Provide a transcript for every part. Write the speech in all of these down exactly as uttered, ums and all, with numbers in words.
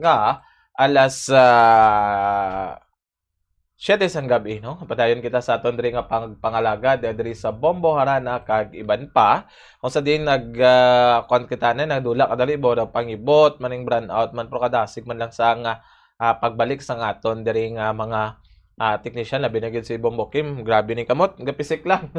nga alas, ah, siyete sang gab-i, no? Padayon kita sa aton diri nga pagpangalagad, eh, diri sa Bombo Harana kag iban pa. Kung sa diin nag, ah, kuwan kita na, nagdula kadali ba, daw pangibot, maning brownout man, pero kadasig man lang sa nga, ah, pagbalik sa nga aton diri nga mga, ah, technician, labi na gyud si Bombo Kim. Grabe ni kamot, gapisik lang.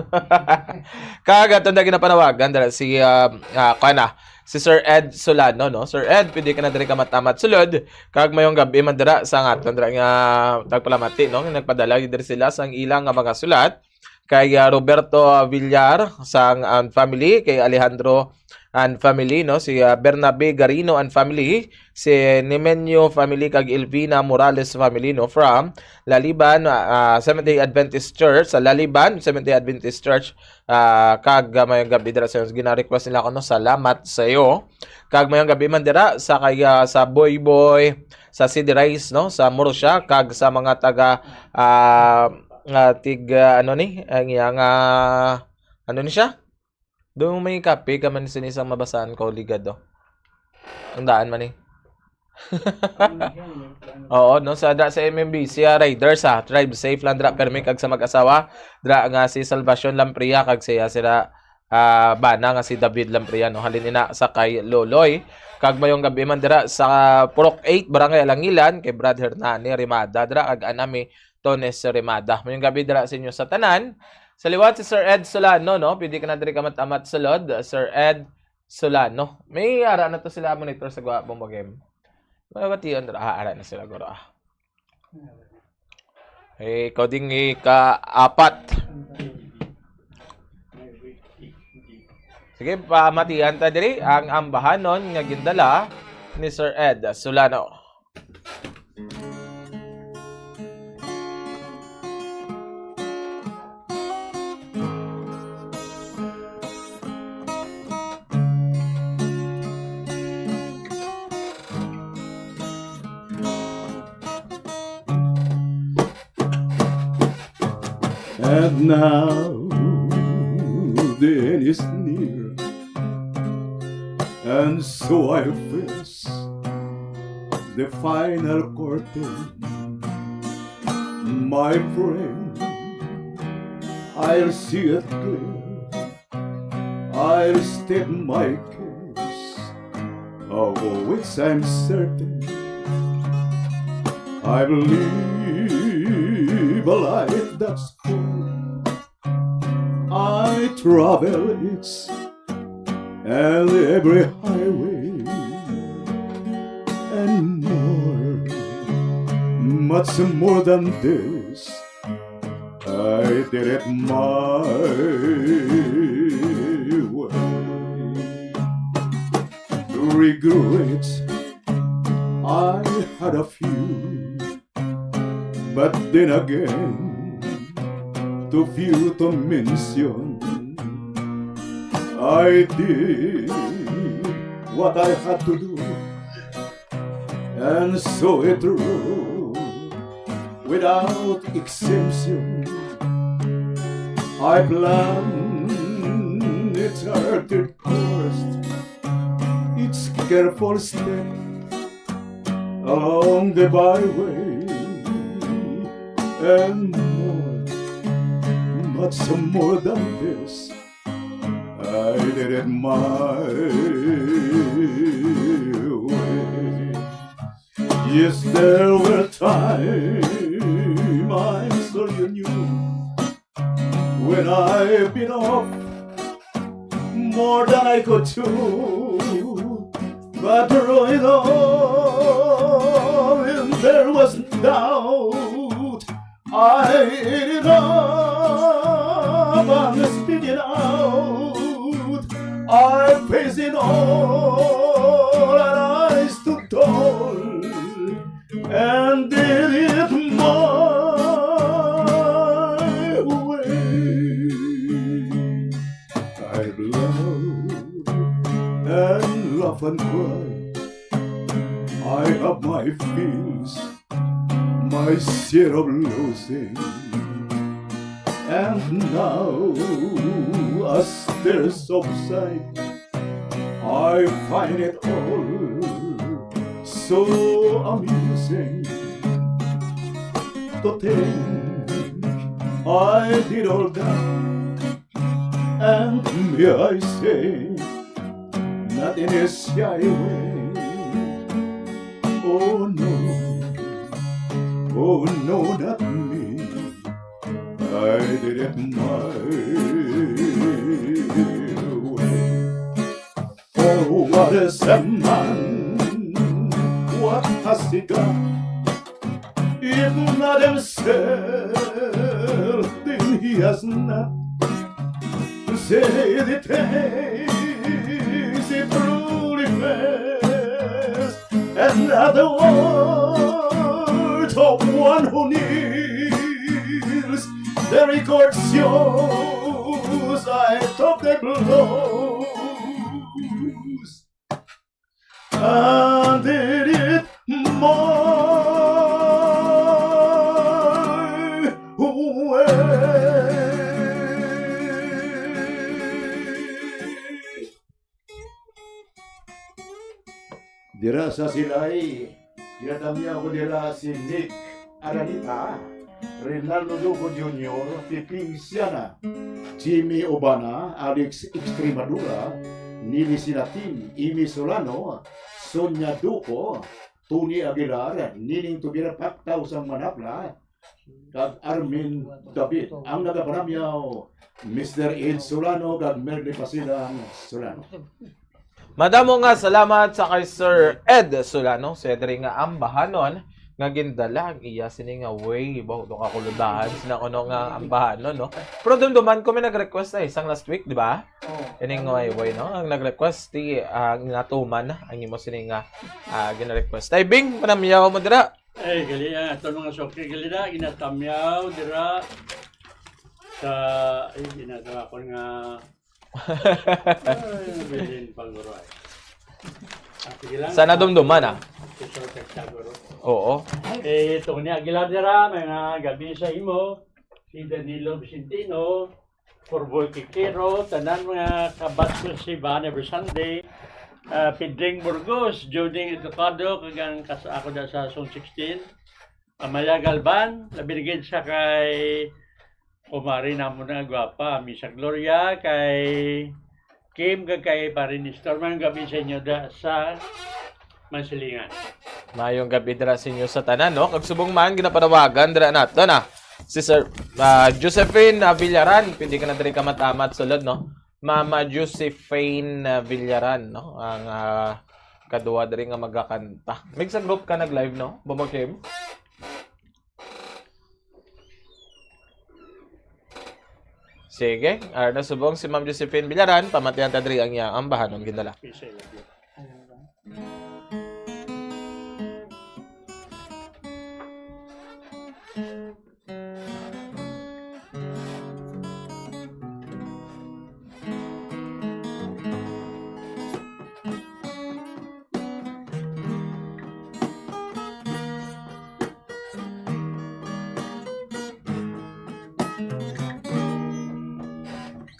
Kag aton na ginapanawagan, dala si, ah, ah, kuwan na, si Sir Ed Solano, no? Sir Ed, pwede ka na diri ka matamat sulod. Kag mayong gab-i man dira sa aton dira nga tagpalamati, no? Nagpadala gyud diri sila sang ilang nga mga sulat kay, ah, Roberto Villar sang, um, family, kay Alejandro and family, no? Si, ah, Bernabe Garino and family, si Nimenio family, kag Elvina Morales family, no? From Laliban, ah, ah, Seventh-day Adventist Church, sa Laliban Seventh-day Adventist Church, ah, kag, ah, mayong gab-i dira sa inyo. Gina-request nila ako, no? Salamat sa iyo. Kag mayong gab-i man dira sa kay, ah, sa Boy Boy, sa C D Rice, no? Sa Murcia, kag sa mga taga, ah, nga tig, ah, ano ni? Ang iyang, ah, ano ni siya? Doon may kape ka man sini sang mabasahan ko, ligado. Ang daan man eh. Oo, no? Sa, da, sa M M B C, ah, riders, ah, drive safe lang dira, permi kag sa mag-asawa dira nga si Salvacion Lampria kag siya sila, ah, bana nga si David Lampria, no? Halin ina sa kay Loloy. Kag mayong gab-i man dira sa Purok eight, Barangay Alangilan, kay Brad Hernani Rimada dira, kag Anami Tones Rimada. Mayong gab-i dira sa inyo sa tanan. Sa liwat si Sir Ed Solano, no? Pwede ka na diri ka matamat sulod, Sir Ed Solano. May ara na to sila monitor sa Guwapong Bagim. Mga bation dira, ah, ara na sila, guro, ah. Eh, ikaw ding ika-apat. Sige, pamatian ta diri ang ambahanon nga gindala ni Sir Ed Solano. And now the end is near, and so I face the final curtain. My friend, I'll see it clear. I'll state my case, of which I'm certain. I believe a life that's full. I travel its and every highway and more, much more than this. I did it my way. Regrets, I had a few, but then again, too few to mention. I did what I had to do, and so it through without exemption. I plan a charted course, each careful step along the byway, and more, much more than this, I did it my way. Yes, there were times, I'm sure you knew, when I bit off more than I could chew. But through it all, there was doubt. I ate it up and spit it out. I faced it all and I stood tall and did it my way. I love and laugh and cry. I have my fears, my share of losing. And now, as tears subside, I find it all So amusing to think I did all that, and may I say, not in a shy way. Oh no, oh no, not me. I did it my way. Oh, what is a man? What has he got? If not himself, then he has not. Say the things he truly feels, and not the words of one who kneels. The record shows I took the blows. And did it my way. Dira sa Silay, ginatamyaw ko dira si Nick Aranita, Rinaldo Duco Junior, Piping Siana, Jimmy Obana, Alex Extremadura, Nili Sinatin, Imi Solano, Sonia Duco, Tony Aguilar, Nining Tubira Pactaw sang Manapla, kag Armin David. Ang nagapanamyaw, Mister Ed Solano kag Merly Pasilang Solano. Madamo nga salamat sa kay Sir Ed Solano, sa diri nga ambahanon nga gindala ang iya sini nga way, baw, do ka kuludahan sina kuno nga ambahanon, no? Pero dumduman ko may nag-request ay isang last week, di ba? Oh. Ining way, way, no? Ang nag-request, di, ah, natuman ang imo sini nga, ah, gina-request. Ay, Bing, panamyaw mo dira. Ay, gali, ah, aton mga suki, gali na, ginatamyaw dira sa, ay, ginagawa ko nga, ay, bilin pang guro, ay. Ah, sige lang. Sana dumduman, ah. Susunod ka sa guro. Oo. Eh, ito ni Aguilar dira, mga gabi sa imo, si Danilo Vicentino, Purboy Kikiro, tanan mga kabatch ko si Van every Sunday, ah, Pidring Burgos, Joding Educado, kag ang kas-, ako da sa Zone sixteen, Amaya Galban, labi na gid sa kay Kumari namon nga gwapa, Misa Gloria, kay Kim, kag kay Pare Nestor. Maayong gabi sa inyo da sa Mansilingan. Maayong gabi dira sa inyo sa tanan, no? Kag subong man, ginapanawagan dira nato na si Sir, ah, Josephine, ah, Villaran. Pwede ka na diri ka matamat sulod, no? Mama Josephine, ah, Villaran, no? Ang, ah, kadua diri nga magakanta. Mig sa group ka nag-live, no? Bobo Kim? Sige, ara na subong si Ma'am Josephine Villaran, pamatian ta diri ang iyang ambahanon gindala.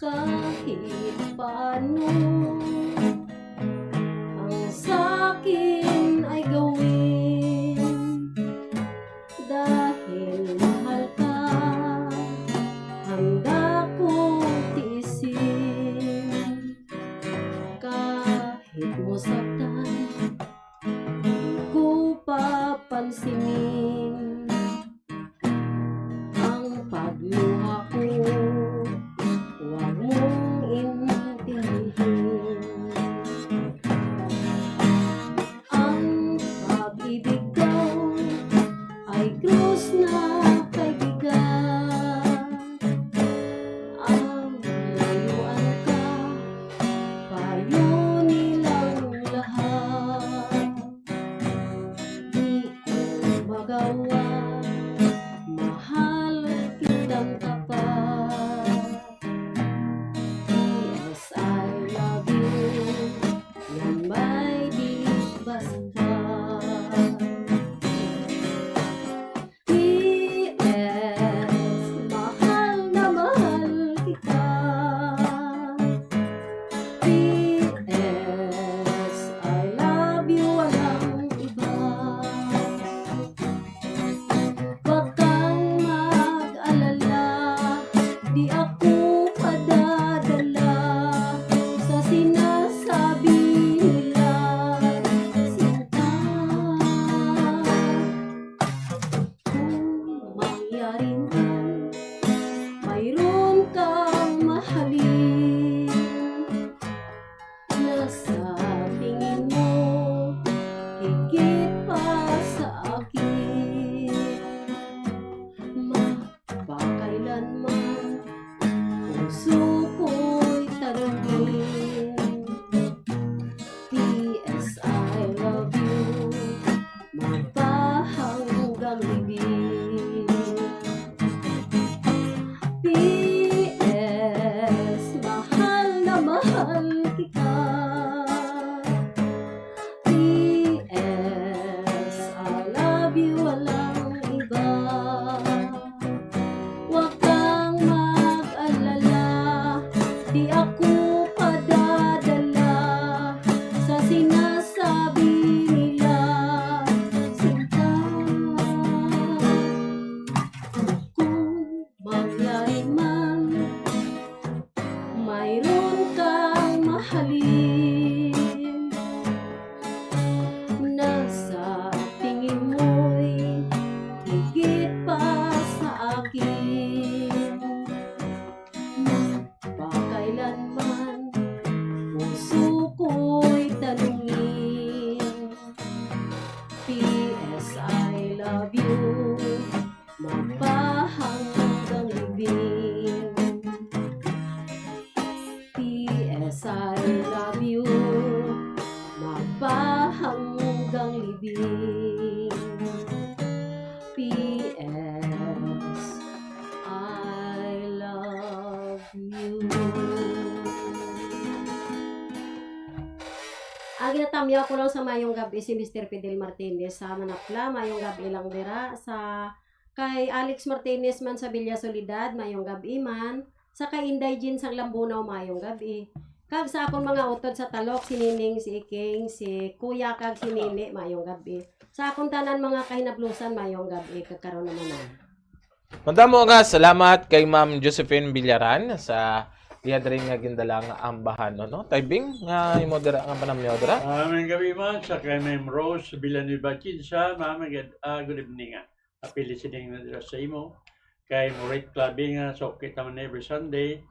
Kahit paano ang sa akin ay gawin, dahil mahal ka, handa kong tiisin. Kahit mo saktan, di ko papansinin. Ang pagluha ko, huwag mong intindihin. Ang pag-ibig daw ay krus na kay bigat. Ang layuan ka, payo nilang lahat. Di ko P S I love you, magpahanggang libing. P S I love you, magpahanggang libing. P S I love you. Ang ginatamyaw ko lang sa mayong gabi si Mister Fidel Martinez sa Manapla. Mayong gabi lang dira sa kay Alex Martinez man sa Villa Soledad. Mayong gabi man sa kay Inday Jean sang Lambunao. Mayong gabi. Kag sa akon mga utod sa Talok, si Nining, si Iking, si Kuya, kag si Nini, mayong gabi. Sa akon tanan mga kahinablusan, mayong gabi. Kag karon naman na. Madamo nga salamat kay Ma'am Josephine Villaran sa iya diri nga gindala nga ambahan, no? Tay Bing, nga imo dira nga panamyaw dira. Ah, may gabi man sa kay Ma'am Rose Villanueva Chinsa, Ma'am, good, ah, good evening, ah. Happy listening na dira sa imo. Kay Morit Clave nga, so kita man every Sunday.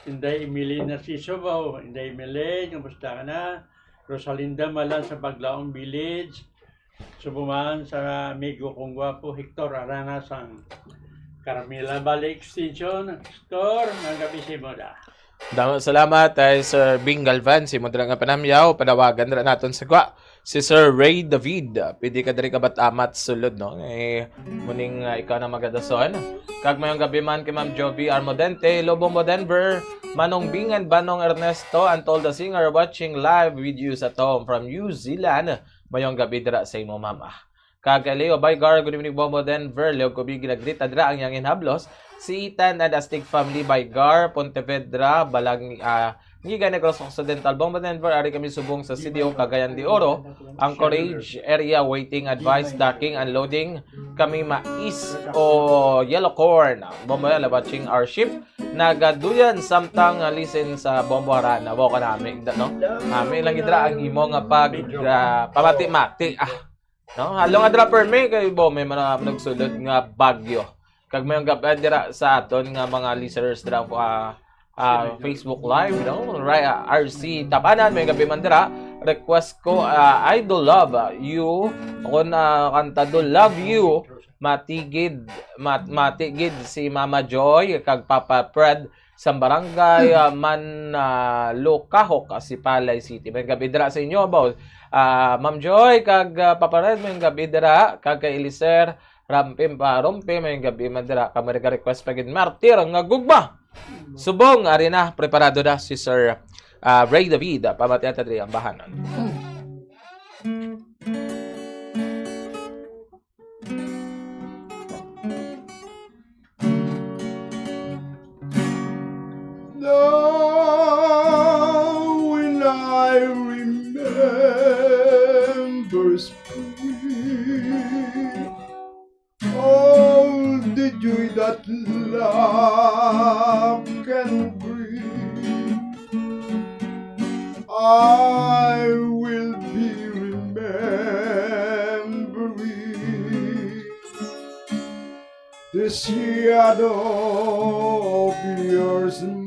Inday Emily Narciso ba? Inday Emily, kamusta ka na? Rosalinda Malan sa Paglaong Village. Subo man sa amigo kong gwapo, Hector Arana sang Carmela Valley Extension. Hector, ang gabi sa imo da. Damo salamat kay Sir Bing Galvan, si mo dira nga panamyaw, panawagan dira naton sa gwa. Si Sir Ray David, pwede ka diri ka bat-amat sulod, no? Eh, muning, ah, ikaw na magadason. Kag mayong gabi man kay Ma'am Jovi Armodente, Lobombo Denver, Manong Bing and Banong Ernesto, and all the singer watching live with you sa home from New Zealand. Mayong gabi dira sa imo, mama. Kag kay Leo Baygar, good evening, Bombo Denver. Leo Kubi ginagrita dira ang iyang hinablos. Si Ethan and Astig family, Baygar, Pontevedra, Balag, ah, Ngiga, Negros Occidental, Bombo Denver. Ari kami subong sa C D O Cagayan de Oro, Anchorage area, waiting advice, docking, unloading. Kami mais o yellow corn. Bombo yan, watching our ship. Nagaduyan samtang, ah, listen sa Bombo Harana. Wow, kanami, no? Kami lang gid ra ang imo nga pag, ah, pamati-mati. Ah, no? Halong adra permi kay bo may mga nagsulod nga bagyo. Kag may gab-, ah, dira sa aton nga mga listeners dira, ah, ah, Facebook Live, no? Right, ah, R C Tabanan, may gabi man dira. Request ko, ah, Idol Love, ah, You. Ako na kanta do, Love You. Matigid, mat-, matigid si Mama Joy kag Papa Fred sa barangay, ah, Man, ah, Lukahok, ah, Sipalay City. May gabi dira sa inyo, boss. Ah, Ma'am Joy kag, ah, Papa Fred, may gabi dira. Kag kay Eliser Rampim pa, Rompe, may gabi man dira. Kami nag-request pa gid, Martir nga Gugma. Subong, ari na, preparado na si Sir, ah, Ray David. Pamatian ta diri ang bahanon. Now when I remember spring, all the joy that love can bring, I will be remembering the shadow of your smile.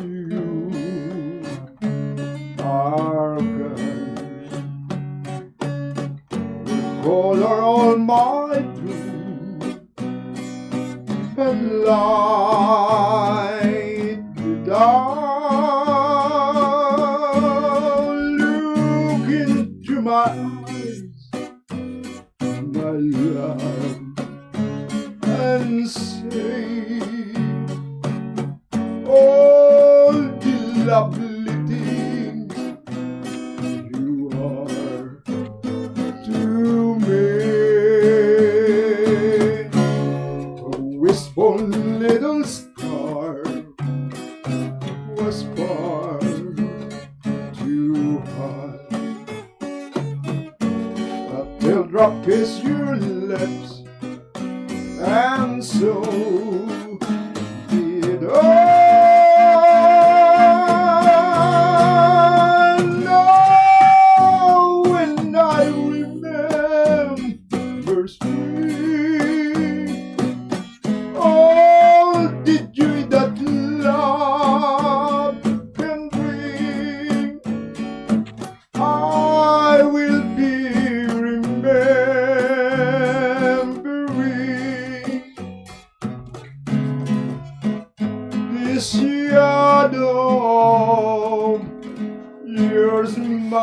You are gone. Color all my dreams and light me down. Look into my eyes, my love, and say all the lovely things you are to me. A wistful little star was far too high. A teardrop kissed your lips, and so did I. Now when I remember spring, all the joy that Shadow of your smile.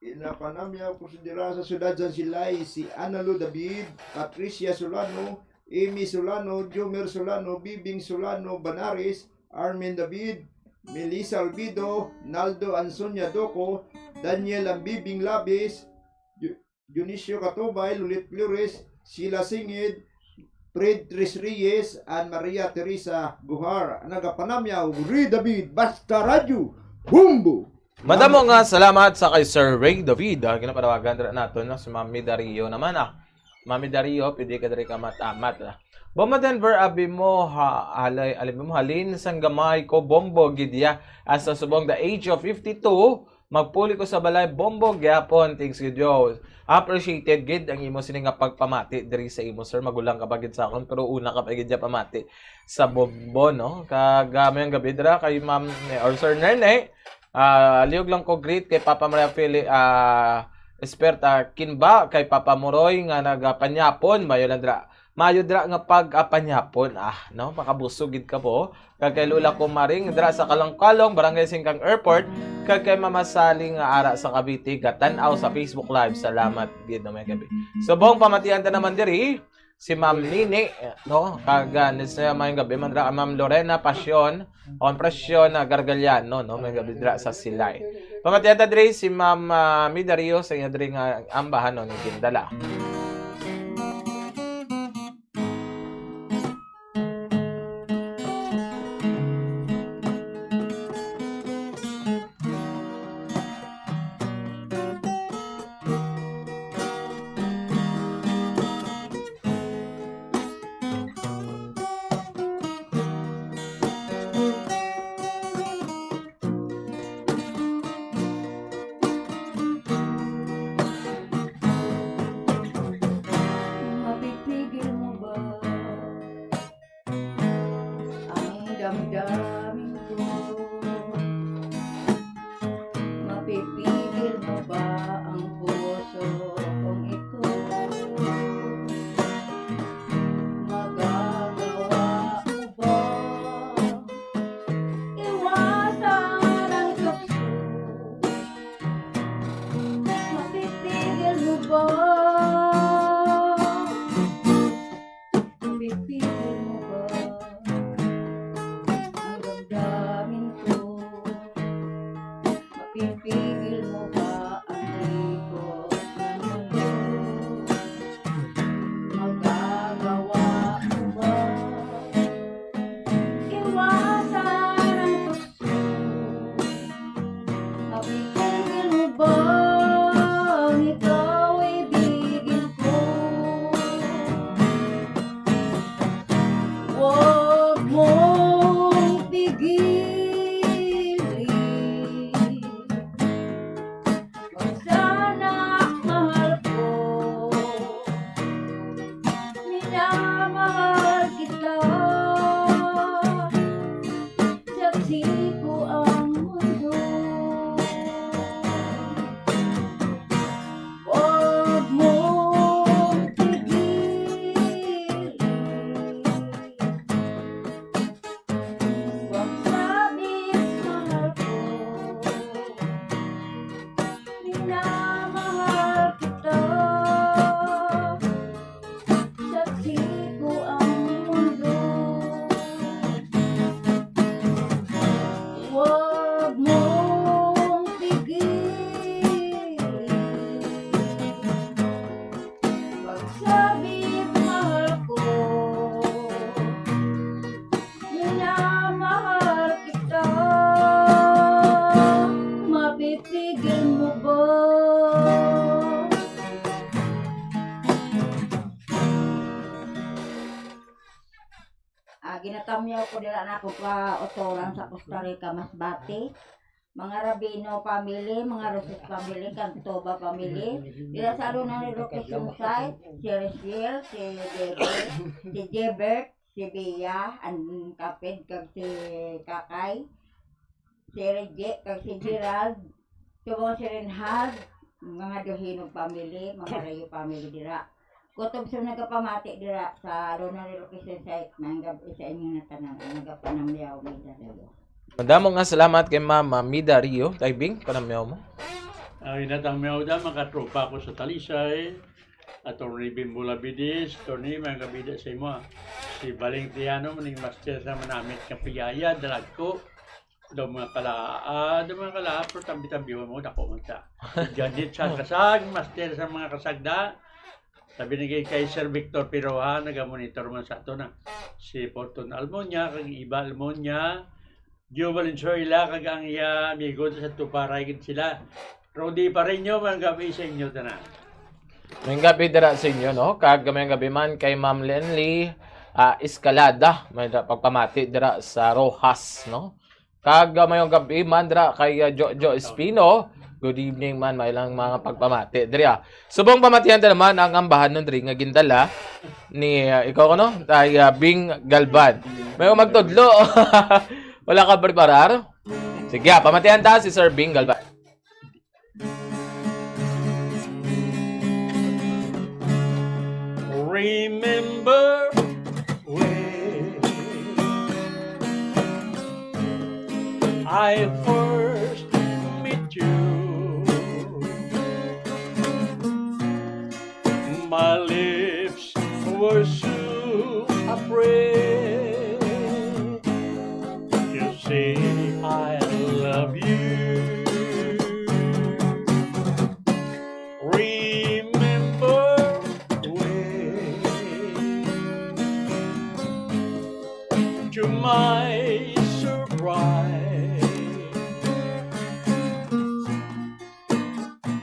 Ginapanamyaw ko dira sa siyudad sa Silay, si Analo David, Patricia Solano, Amy Solano, Jomer Solano, Bibing Solano, Banaris, Armin David, Melissa Albido, Naldo Ansonia Doco, Daniel Ambibing Labis, Ju-, Dionisio Catubay, Lulit Flores, Sheila Singid, Fred Tres Reyes, and Maria Teresa Guhar. Nagapanamyaw, Ray David, Basta Radyo, Bumbo! Madamo nga salamat sa kay Sir Ray David. Ah, ginapanawagan dira naton, no? Si Mami Dario naman, ah. Mami Dario, pwede ka diri ka matamat, ah. Boma Denver, abi mo ha, alay, alay mo halin sang gamay ko, bombo gid ya. As sa subong the age of fifty-two, magpuli ko sa balay, bombo gyapon. Thanks gid, yo. Appreciated gid ang imo sini nga pagpamati diri sa imo, sir. Magulang ka pa gid sa akon, pero una ka pa gid ya pamati sa bombo, no? Kag, ah, mayong gabi dira kay Ma'am, eh, or Sir Nene. Ah, liog lang ko greet kay Papa Maria Fili-, ah, Esperta Kinba, kay Papa Moroy nga nagapanyapon, mayo lang dira. Mayo dira nga pag-apanyapon, ah, no? Makabusog gid ka po. Kag kay Lola Kumaring dira sa Kalangkalong, Barangay Singkang Airport, kag kay Mama Sally nga ara sa Cavite, gatan-aw sa Facebook Live. Salamat gid, no, may gabi. Subong pamatian ta naman diri si Ma'am Nini, no? Kag, ah, ni sa mayong gabi man dira, Ma'am Lorena Passion, o Impresyon na Gargaliano, no? May gabi dira sa Silay. Pamatian ta diri si Ma'am, ah, Midario sa iya diri nga ambahan, no, ni Gindala. Mapipigil mo ba ang damdamin ko? Mapipigil mo ba ang puso kong ito? Magagawa mo ba iwasan ang tukso? Mapipigil mo ba? Mapipigil mo ba ang damdamin ko? Mapipigil mo ba ang ikot ng mundo? Magagawa mo ba iwasan ang tukso? Mapipigil mo bang ikaw ibigin ko? Huwag mong pigilin. Huwag sana, mahal ko. Minamahal kita. Saksi ko ang mundo. Huwag mong pigilin. Huwag sabing mahal ko. Minamahal kita. Saksi ko ang mundo. Huwag mong pigilin. Pagsabi, mahal ko, minamahal kita. Mapipigil mo ba? Ah, ginatamyaw ko dira na ako ka utoran sa Costa Rica, Masbate. Mga Rabino family, mga Roses family, Cantoba family. Dira sa Luna ni Roque Sunsay, si Resiel, si Debe, si Jebert, si Bea, ang kapid, kag si Kakay, si Reggie, kag si Gerald, subong si Renhard, mga Duhinog family, mga Rayo family dira. Kutob sa nagapamati dira sa Luna Relocation Site, maayong gab-i sa inyo na tanan, ang nagapanamyaw, Mida Rayo. Madamo nga salamat kay Mama Mida Rio. Tay Bing, panamyaw mo. Ay, natangmyaw da, mga katropa ko sa Talisay. Attorney Bimbo Labides, Attorney, mga gabida sa imo, ah. Si Valentiano, maning master sa manamit nga piyaya, dalag ko. Daw mga kalaa, daw mga kalaa, pero tambi-tambi mo, dako man siya. Si Janet sa kasag, master sa mga kasagda. Sabi ni kay, kay Sir Victor Piroha, nagamonitor man sa ato na. Si Fortune Almonia, kag Iba Almonia, Gio Valenzuela, kag ang iya amigo sa Tuparay gid sila. Rudy Pareño, maayong gab-i sa inyo tanan. Maayong gab-i dira sa inyo, no? Kag maayong gab-i man kay Ma'am Lenly, ah, Escalada, may da-, pagpamati dira sa Roxas, no? Kag, ah, maayong gab-i man dira kay, ah, Jojo Espino. Good evening man, may lang mga pagpamati diri, ah. Subong pamatihan ta naman ang ambahanon diri nga gindala ni, ah, ikaw, ano? Tay, ah, Bing Galban. May magtudlo. Wala ka preparar? Sige, ah, pamatihan ta si Sir Bing Galban. Remember when I first met you? My lips were so afraid to say I love you. Remember when, to my surprise,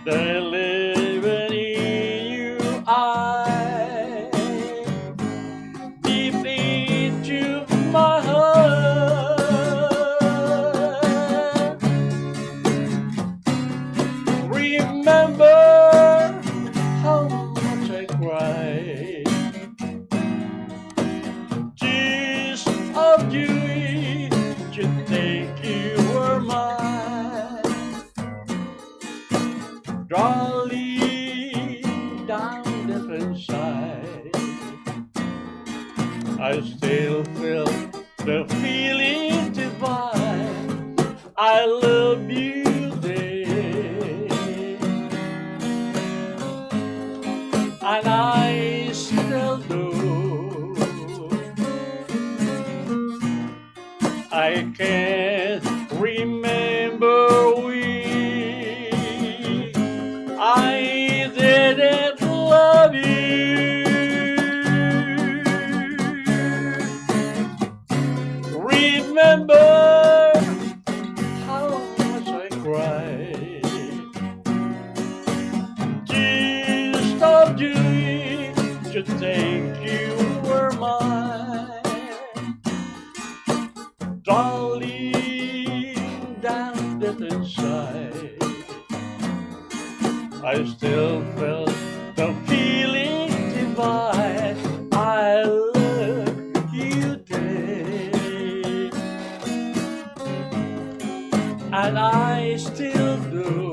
the living in you I deep into my heart. Remember how much I cried. Tears of joy to think you were mine. Darling, down deep inside, I still feel the feeling divine. I love you, dear, and I still do. I can't remember we, I didn't love you. Remember how much I cried. Tears of joy to think you were mine. Darling, down deep inside, I still feel the feeling divine. I love you, dear, and I still do.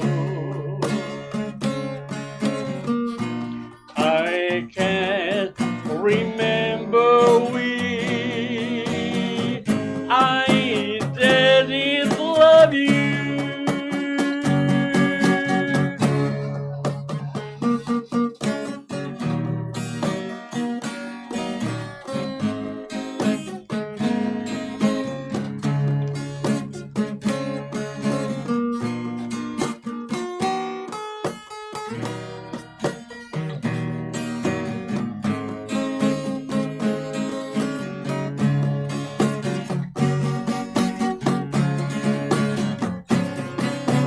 I can't remember we, I didn't love you.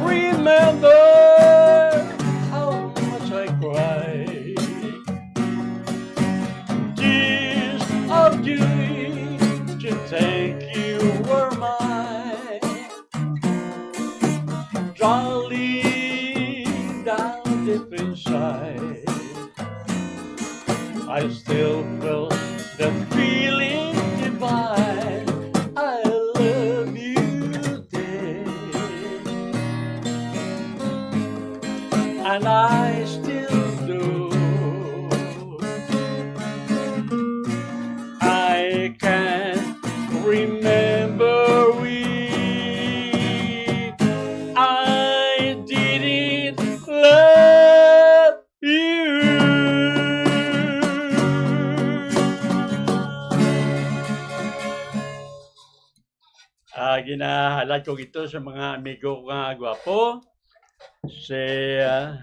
Remember how much I cried. Tears of joy to think you were mine. Darling, down deep inside, I still feel the feeling I still do. I can't remember we. I didn't love you. Ah, ginahalad ko ito sa mga amigo ko nga gwapo. Si, ah,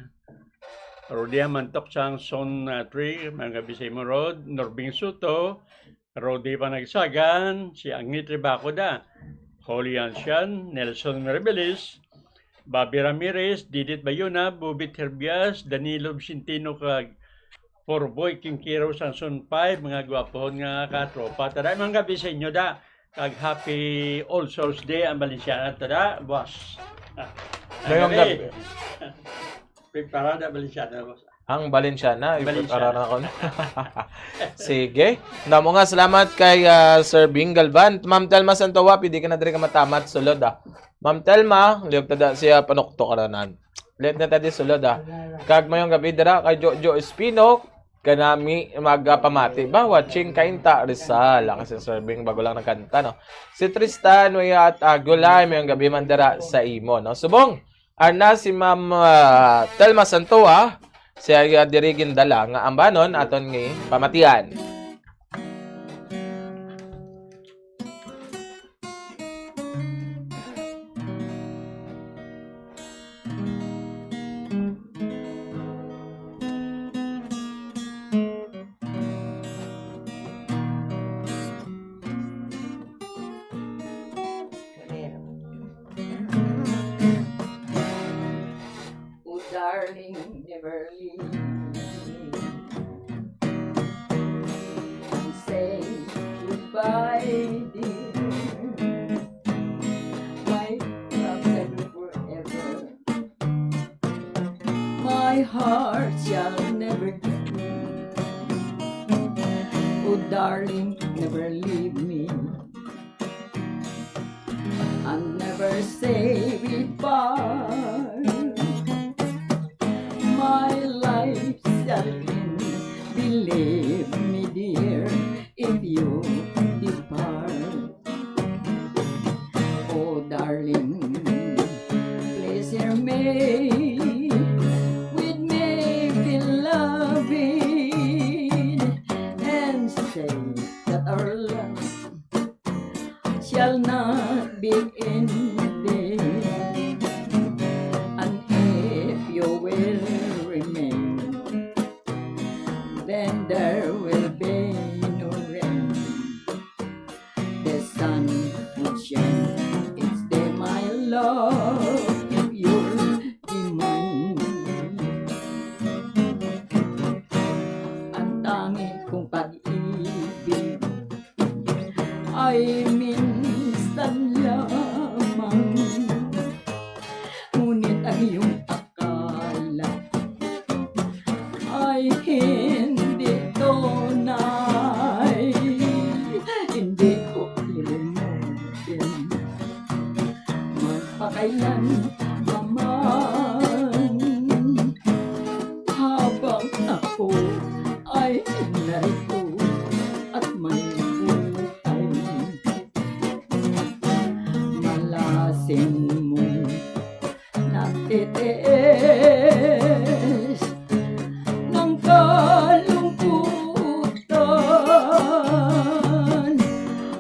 Rudy Mantok sang Zone, ah, three, mga gabi sa imo, Rod. Norbing Soto, Rudy Panagsagan, si Angit Ribacoda, Holy Ancient, Nelson Rebeles, Bobby Ramirez, Didit Bayona, Bubit Herbias, Danilo Vicentino, kag Purboy King Kiro sang Zone five, mga gwapohon nga katropa. Tada, mga gabi sa inyo, da. Kag happy All Souls Day ang Valenciana, tada, boss. Ah, Mayong gabi. Preparada Valenciana, boss. Ang Valenciana, Valenciana. Ipaparana ko na. Sige. Namo nga, salamat kay, ah, Sir Bing Galvan. Ma'am Telma Santoa, pwede ka na diri ka matamat sulod, ah. Ma'am Telma, liog tada siya panuktok aranan. Liog na tadi sulod, ah. Kag mayong gabi dira kay Jojo Espino, kanami magapamati ba? Watching Kainta Rizal, ah, kasi Sir Bing bago lang nagkanta, no? Si Tristan, Wayat, ah, Gulay, mayong gabi man dira sa imo, no? Subong, ana si Ma'am, ah, Telma Santoa, siya, ah, diri gindala nga ambanon aton nga pamatian. Oh, darling, never leave me. Say goodbye, dear. My love shall be forever. My heart shall never give me. Oh, darling, never leave me. And never say we part. My life shall end, believe me, dear, if you depart. Oh, darling, please hear me. With me feel loving and say that our love shall not be ending. And if you will remain, then there will be no rain. The sun would shine each day, my love, if you'll be mine. Ang tangi kong pag-ibig ay minsan lamang, ngunit ang iyong akala ay hindi tunay. Hindi ko lilimutin. Magpakailan pa man, habang ako ay narito at may buhay. Malasin mong nagtitiis ng kalungkutan.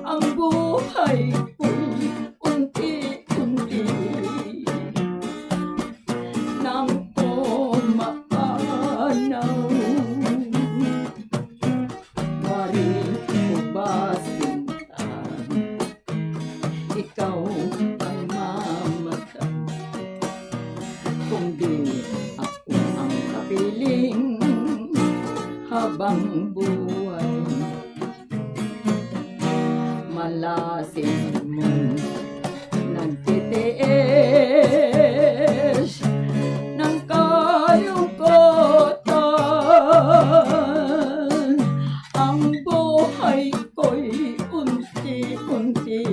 Ang buhay ko'y unti-unti nang pumapanaw. Wari ko ba sinta ikaw ang mamatay, kundi ako ang kapiling habang buhay. Malasin mong nagtitiis ng kalungkutan. Ang buhay ko'y unti-unti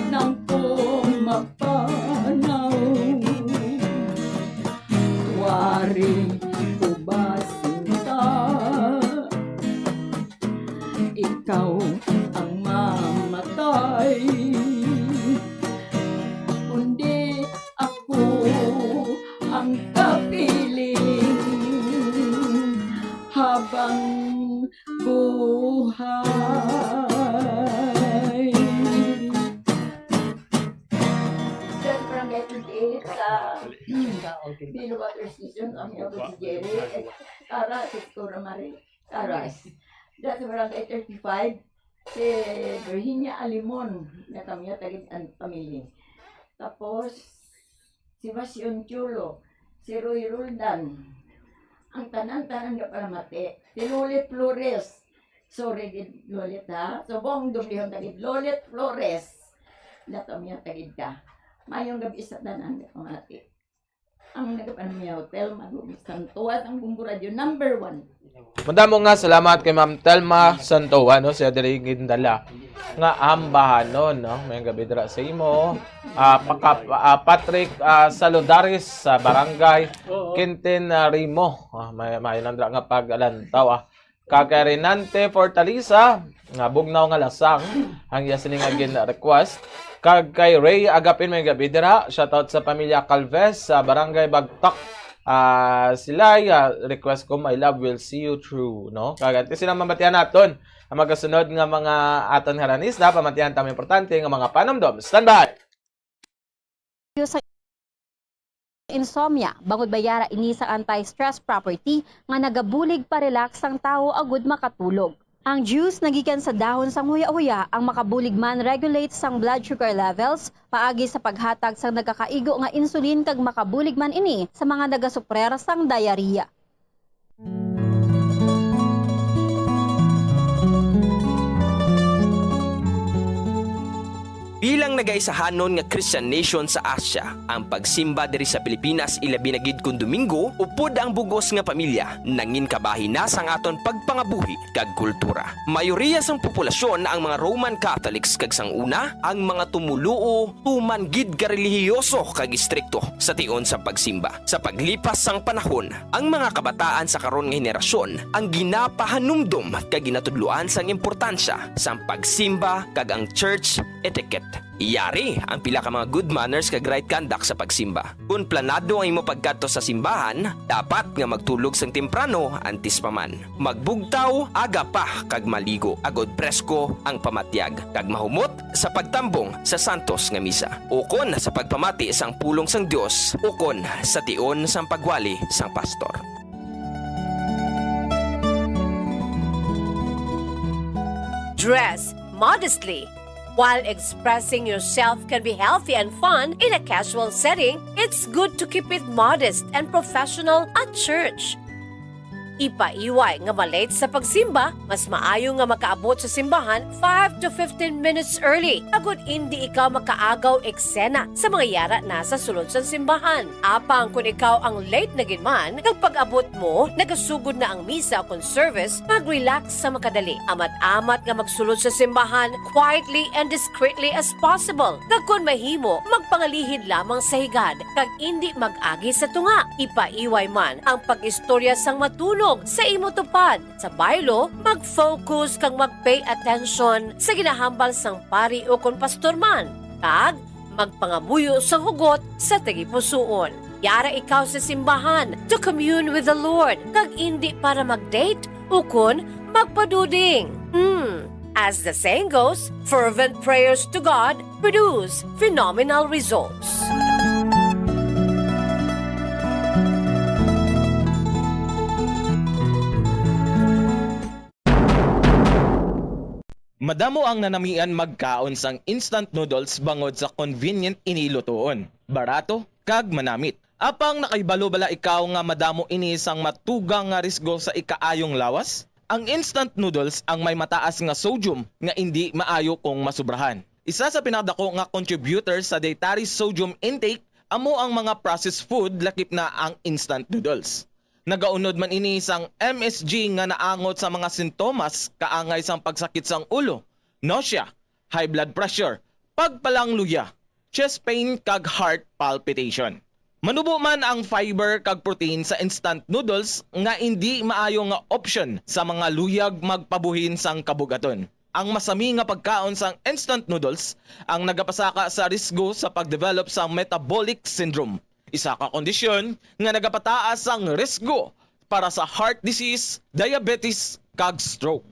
nang pumapanaw. Kundi ako ang kapiling habang buhay. Sa Barangay twenty-eight sa Bilo Water Station, ang ako si Jerry Tara, si Cora Marie Taras. Sa Barangay thirty-five, si Virginia Alimon, nga kami tagid ang pamilya. Tapos, si Basyon Chulo, si Roy Roldan, ang tanan-tanan nga palamati, si Lolit Flores. Sorry gid, Lolit, ha? Subong dublihon ta gid, Lolit Flores. Nato niya tagid ka. Mayong gabi sa tanan nga palamati. Ang nagapanamiya hotel, magugis ang tuwas ang Bumbo Radio number one. Madamo nga salamat kay Ma'am Telma Santoa, no, siya diri gindala nga ambahanon, no. May gabi dira sa imo. Ah, paka, ah, Patrick, ah, Saludaris sa Barangay Oo. Quintin, ah, Rimo. Ah, may, may lang dira nga pag-alantaw, ah. Kag kay Renante Fortaleza, nga bugnaw nga lasang ang iya sini nga gin-request. Kag kay Ray Agapin, may gabi dira. Shoutout sa pamilya Calves sa Barangay Bagtak. Ah, sila, ah, request ko, "My love will see you through," no? Kag antes sila mamatian naton ang magasunod nga mga aton nga harani, pamatian ta ang importante nga mga panumdom. Standby! Sa insomnia, bangod ba yara ini sa anti-stress property nga nagabulig pa-relax ang tawo agud makatulog. Ang juice nagikan sa dahon sang huya-huya ang makabulig man regulate sang blood sugar levels paagi sa paghatag sang nagakaigo nga insulin kag makabulig man ini sa mga nagasuprer sang diarrhea. Bilang nagaisahanon nga Christian nation sa Asia, ang pagsimba diri sa Pilipinas, ilabi na gid kon Domingo, upod ang bug-os nga pamilya, nangin kabahin na sang aton pagpangabuhi kag kultura. Mayoriya sang populasyon ang mga Roman Catholics, kag sang una, ang mga tumoluo tuman gid ka relihiyoso kag istrikto sa tion sa pagsimba. Sa paglipas sang panahon, ang mga kabataan sa karon nga henerasyon ang ginapahanumdom kag ginatudloan sang importansya sang pagsimba kag ang church etiquette. Yari ang pila ka mga good manners kag right conduct sa pagsimba. Kon planado ang imo pagkadto sa simbahan, dapat nga magtulog sang temprano antes pa man. Magbugtaw aga pa kag maligo, agod presko ang pamatyag, kag mahumot sa pagtambong sa santos nga misa, ukon sa pagpamati sang pulong sang Dios, ukon sa tion sang pagwali sang pastor. Dress modestly. While expressing yourself can be healthy and fun in a casual setting, it's good to keep it modest and professional at church. Ipaiway nga ma-late sa pagsimba, mas maayo nga makaabot sa simbahan five to fifteen minutes early, agod indi ikaw makaagaw eksena sa mga yara na sa sulod sang simbahan. Apang kon ikaw ang late na gid man, kag pag-abot mo, nagasugod na ang misa ukon service, mag-relax sa makadali. Amat-amat nga magsulod sa simbahan quietly and discreetly as possible. Kag kon mahimo, magpangalihid lamang sa higad, kag indi mag-agi sa tunga. Ipaiway man ang pag-istorya sang matunog sa imo tupad. Sa baylo, mag-focus kag mag-pay attention sa ginahambal sang pari ukon pastor man, kag magpangamuyo sang hugot sa tagipusoon. Yara ikaw sa simbahan to commune with the Lord, kag indi para mag-date ukon magpaduding. Hmm. As the saying goes, fervent prayers to God produce phenomenal results. Madamo ang nanamian magkaon sang instant noodles bangod sa convenient ini lutoon, barato, kag manamit. Apang nakahibalo bala ikaw nga madamo ini sang matugang nga risgo sa ikaayong lawas? Ang instant noodles ang may mataas nga sodium nga indi maayo kung masubrahan. Isa sa pinakadako nga contributor sa dietary sodium intake amo ang mga processed food, lakip na ang instant noodles. Nagaunod man ini sang M S G nga naangot sa mga sintomas kaangay sang pagsakit sang ulo, nausea, high blood pressure, pagpalangluya, chest pain, kag heart palpitation. Manubo man ang fiber kag protein sa instant noodles nga indi maayo nga option sa mga luyag magpabuhin sang kabug-aton. ang masami nga pagkaon sang instant noodles ang nagapasaka sa risgo sa pag-develop sang metabolic syndrome, isa ka kondisyon nga nagapataas sang risgo para sa heart disease, diabetes, kag stroke.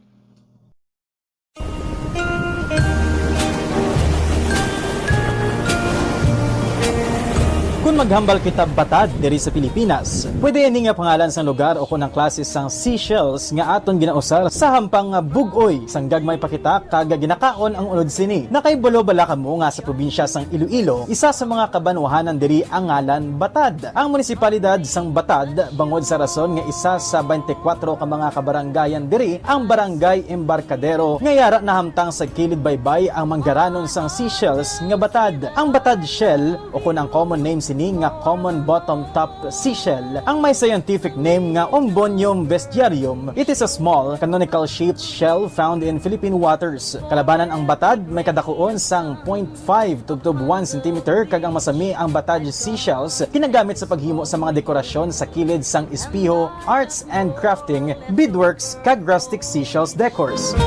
Kon maghambal kita batad diri sa Pilipinas, pwede ini nga pangalan sang lugar o kon ang klase sang seashells nga aton ginausar sa hampang nga bug-oy sang gagmay pa kita kag ginakaon ang unod sini. Nakaibalo bala kamo nga sa probinsya sang Iloilo, isa sa mga kabanwahanan diri ang ngalan Batad? Ang munisipalidad sang Batad, bangod sa rason nga isa sa twenty-four ka mga kabarangayan diri ang Barangay Embarcadero, nga yara nahamtang sa kilid baybay ang manggaranon sang seashells nga batad. Ang batad shell, o kon ang common name sini nga common bottom top seashell, ang may scientific name nga Ombonium bestiarium. It is a small, canonical-shaped shell found in Philippine waters. Kalabanan ang batad, may kadakuon sang point five tubtob one centimeter, kag ang masami ang batad seashells ginagamit sa paghimo sa mga dekorasyon sa kilid sang espeho, arts and crafting, beadworks, kag rustic seashells decors.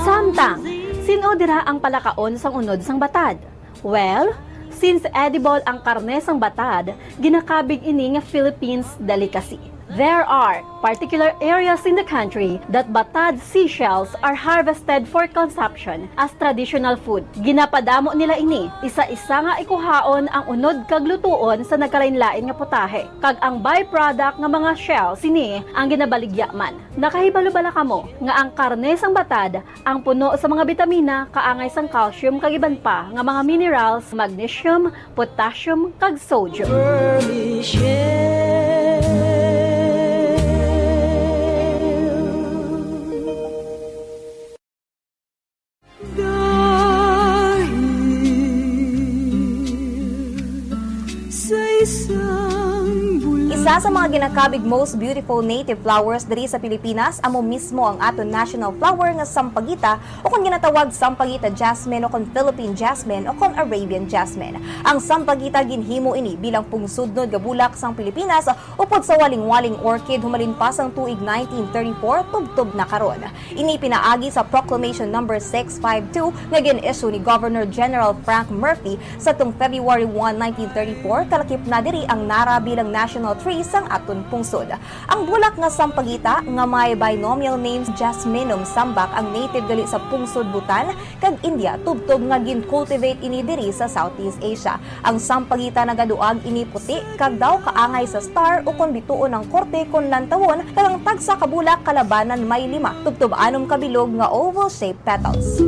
Samtang, sin-o dira ang palakaon sang unod sang batad? Well, since edible ang karne sang batad, ginakabig ini nga Philippines delicacy. There are particular areas in the country that batad seashells are harvested for consumption as traditional food. Ginapadamo nila ini, isa-isa nga ikuhaon ang unod kag lutuon sa nagkalainlain nga putahe, kag ang byproduct nga mga shell sini ang ginabaligya man. Nakahibalo bala kamo nga ang karne sang batad ang puno sa mga bitamina, kaangay sang calcium kag iban pa nga mga minerals, magnesium, potassium, kag sodium. Dahil sa isang bula- Isa sa mga ginakabig most beautiful native flowers diri sa Pilipinas amo mismo ang aton national flower nga sampagita, o kon ginatawag sampagita jasmine, o kon Philippine jasmine, o kon Arabian jasmine. Ang sampagita, ginhimo ini bilang pungsudnod nga bulak sang Pilipinas upod sa walingwaling orchid humalin pa sang tuig nineteen thirty-four tubtob na karon. Ini pinaagi sa Proclamation Number six five two nga gin-issue ni Governor General Frank Murphy sadtong February one, nineteen thirty-four, kalakip na diri ang nara bilang national tree sang aton pungsod. Ang bulak nga sampagita nga may binomial name Jasminum sambac ang native gali sa pungsod Bhutan kag India, tubtob nga gin-cultivate ini diri sa Southeast Asia. Ang sampagita nagaduag ini puti kag daw kaangay sa star ukon bituon ang korte kon lantawon, kag ang tagsa ka bulak kalabanan may lima tubtob anom ka bilog nga oval-shaped petals.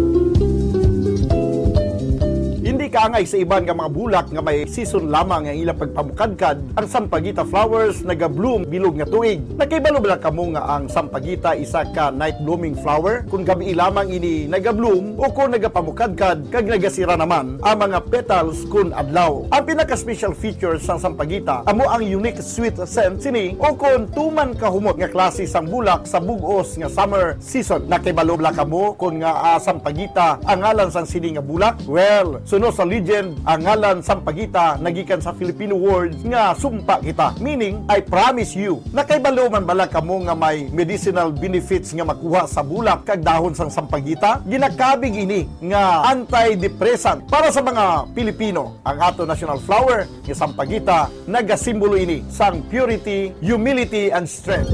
Hindi kaangay sa iban nga mga bulak nga may season lamang ang ilang pagpamukadkad, ang sampagita flowers naga-bloom bilog nga tuig. Nakahibalo bala kamo nga ang sampagita isa ka night blooming flower? Kon gabii lamang ini naga-bloom o kon nagapamukadkad kag nagasira naman ang mga petals kon adlaw. Ang pinaka-special feature sang sampagita amo ang unique sweet scent sini, o kon tuman kahumot nga klase sang bulak sa bug-os nga summer season. Nakahibalo bala kamo kon ngaa sampagita ang ngalan sang sini nga bulak? Well, suno sa legend, ang ngalan sampagita nagikan sa Filipino word nga sumpa kita, meaning I promise you. Nakahibalo man bala kamo nga may medicinal benefits nga makuha sa bulak kag dahon sang sampagita? Ginakabig ini nga antidepressant para sa mga Pilipino. Ang ato national flower nga sampagita, nagasimbolo ini sang purity, humility, and strength.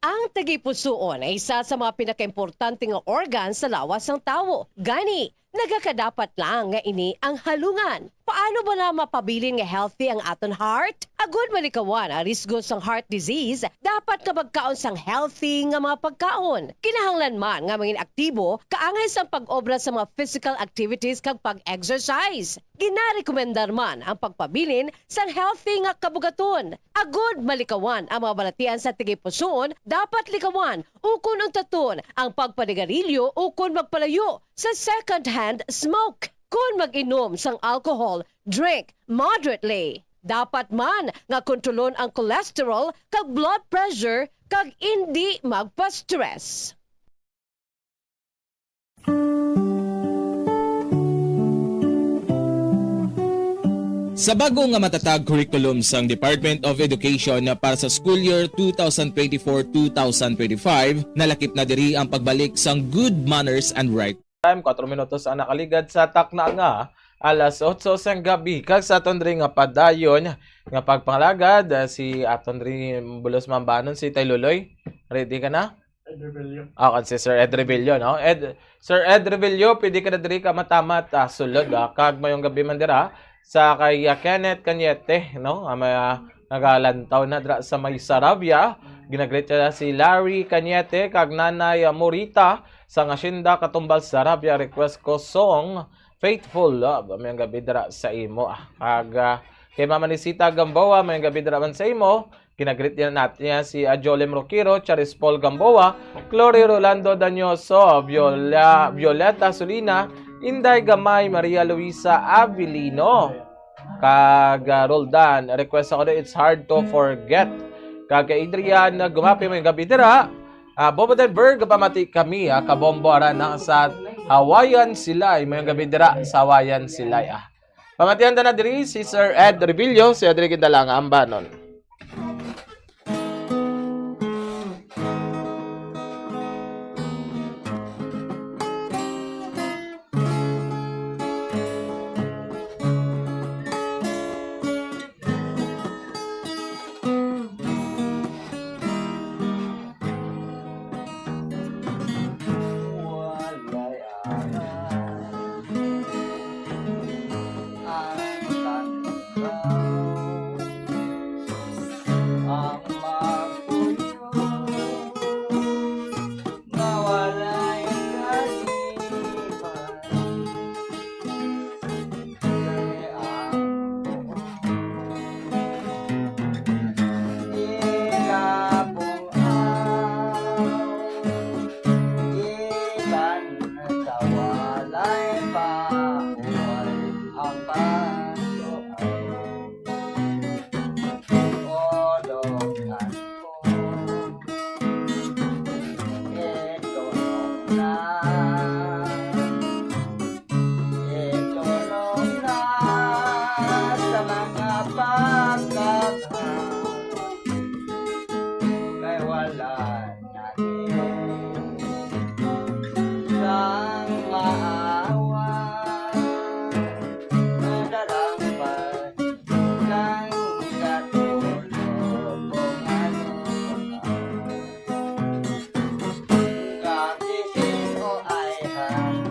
Ang tagipusoon ay isa sa mga pinakaimportante nga organ sa lawas sang tawo. Gani, nagakadapat lang nga ini ang halungan. Paano bala mapabilin nga healthy ang aton heart? Agud malikawan ang risgo sang heart disease, dapat nga magkaon sang healthy nga mga pagkaon. Kinahanglan man nga mangin aktibo, kaangay sang pag-obra sa mga physical activities kag pag-exercise. Ginarekomendar man ang pagpabilin sang healthy nga kabugaton. Agud malikawan ang mga balatian sa tagipusoon, dapat likawan ukon untaton ang pagpanigarilyo ukon magpalayo sa second-hand smoke. Kon mag-inom sang alcohol, drink moderately. Dapat man nga kontrolon ang cholesterol kag blood pressure kag indi magpa-stress. Sa bago nga matatag curriculum sang Department of Education para sa school year two thousand twenty-four, two thousand twenty-five, nalakip na diri ang pagbalik sang good manners and right. Time, kuwatro minutos ang nakaligad sa takna nga alas otso sang gabi. Kag sa aton diri nga padayon nga pagpangalagad, ah, si aton diri bulos mambanon, si Tay Luloy. Ready ka na? Ed Rebillo. Ah, kan si Sir Ed Rebillo, no? Ed, Sir Ed Rebillo, pwede ka na diri ka matamat, ah, sulod, ah. Kag mayong gabi man dira sa kay, ah, Kenneth Cañete, no? Ah, may, ah, nagalantaw na dira sa may Sarabia. Ginagreet siya si Larry Cañete kag Nanay, ah, Morita sa Hacienda Katumbal, Sarabia. Request ko song Faithful Love. Mayong gabi dira sa imo, ah. Kag, ah, kay Mama Nisita Gamboa, mayong gabi dira man sa imo. Ginagreet din natin niya si, ah, Jolem Roquero, Charis Paul Gamboa, Glory Rolando Dañoso, Viola-, Violeta Solina, Inday Gamay, Maria Luisa Avilino, kag, ah, Roldan. Request ako na It's Hard to Forget. Kag kay Adrian, ah, Gumapi, mayong gabi dira. Ah, Bobo Denver, gapamati kami, ah, kabombo ara na sa Hawaiian Silay. Mayong gabi dira sa Hawaiian Silay, ah. Pamatian ta na diri si Sir Ed Rebillo, siya diri gindala nga ambanon. Walay aral ang tanda, ang magpuyo nga walay kalipan. Kay ang buot Ikabuaw, iban sa walay pa buhay ang pagtuaw. Odong ako, ito na. Itulong na sa mga pagkabha, kay wala na gid sang maawa. Nadarang pa sang katulog kung ano ka. Kapisin o ayhan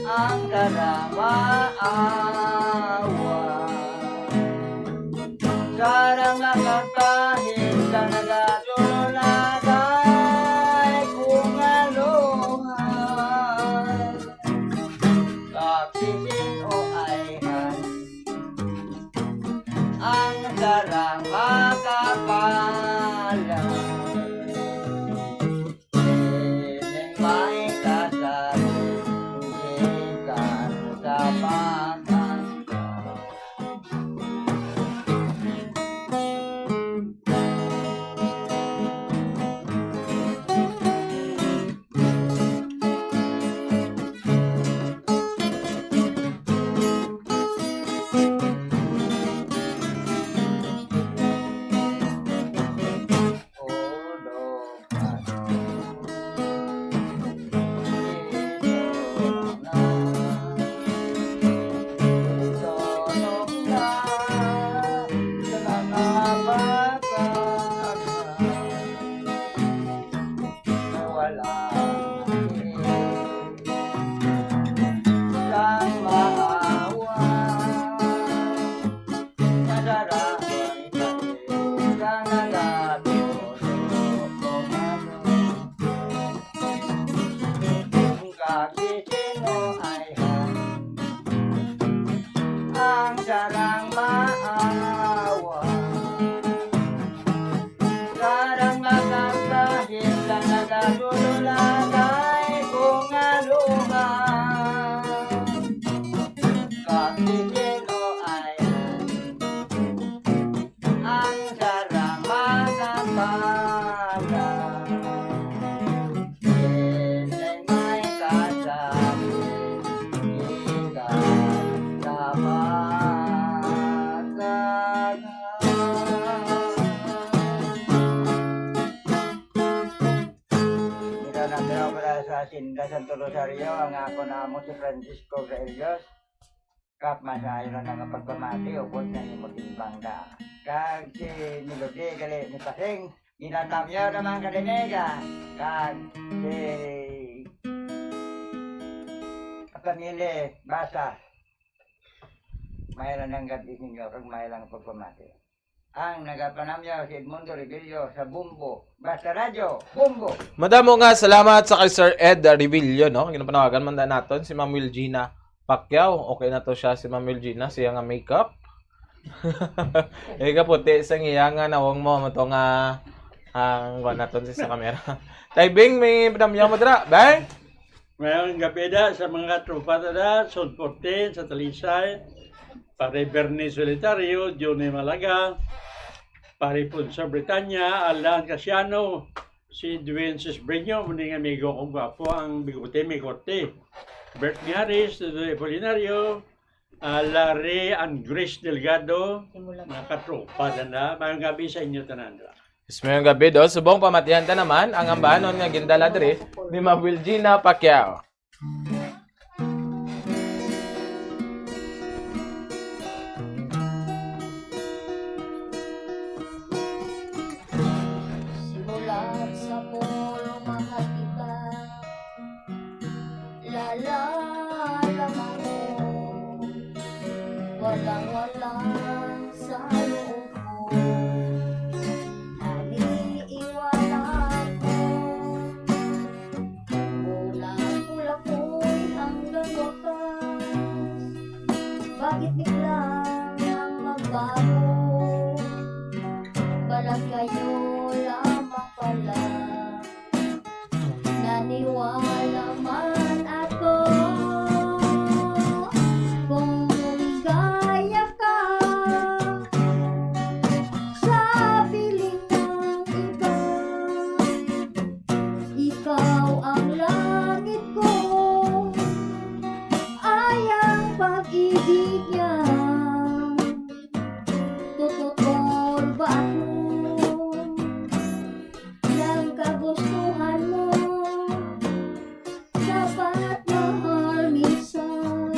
ang karamaawa. Sarang nakapahid ka nagadulagay kung anuhan. Kapisin o ayhan ang sarang makapala. Sining may kasabi, gikan sa pagkanta. Ang sarang maawa, sarang makasahit, sa nagadululagay kung anuman. Kapisin o ayhan ang sarang makapala. Sining may kasabi, gikan sa Hacienda Santo Rosario, ang akon amo si Francisco Gaelios. Kap, maayo na nga pagpamati, upod nga imo timbang na. Kag si Melody gali ni Pasing, ginatamyaw naman ka dinega. Kag si Pamili Basa, maayo lang gab-i ninyo, kag maayo lang pagpamati. Ang nagapanamyaw si Edmundo Rebello sa Bombo. Basta Radyo, Bombo! Madamo nga salamat sa kay Sir Ed Rebello, no? Ginapanawagan man da naton si Ma'am Wilgina Pacquiao. Okay na to siya, si Ma'am Wilgina, siya nga makeup. Eh, kaputi sa iya nga nawong mo, mo to nga ang kuha naton sa kamera. Tay Bing, may panamyaw mo dira, bay? Mayong gabi da sa mga tropa da, Sud fourteen, sa Talisay, Pare Bernie Solitario, Johnny Malaga, Pare Ponso Britanya, Alan Casiano, si Edwin Sisbreño, muni nga amigo kong gwapo, ang bigote, may korte. Bert Miaris, Dodoy Apolinario, ah, Larry and Grace Delgado, Simula. Mga katropa da na. Mayong gabi sa inyo tanan da. Yes, mayong gabi, do. Subong pamatihan ta naman ang ambahanon nga gindala diri ni Ma'am Wilgina Pacquiao. Simulat sa polo, mahal kita. Lala, lamang mo. Walang-wala sa loob ko. Naniiwanan ko. Mula pula ko'y hanggang wakas. Bakit biglang magbago? Balat kayo lamang pala. Naniwala man ako kung ligaya ka sa piling ng iba. Ikaw ang langit ko, ay ang pag-ibig niya. Tututol ba ako ng kagustuhan mo? Dapat mahal minsan,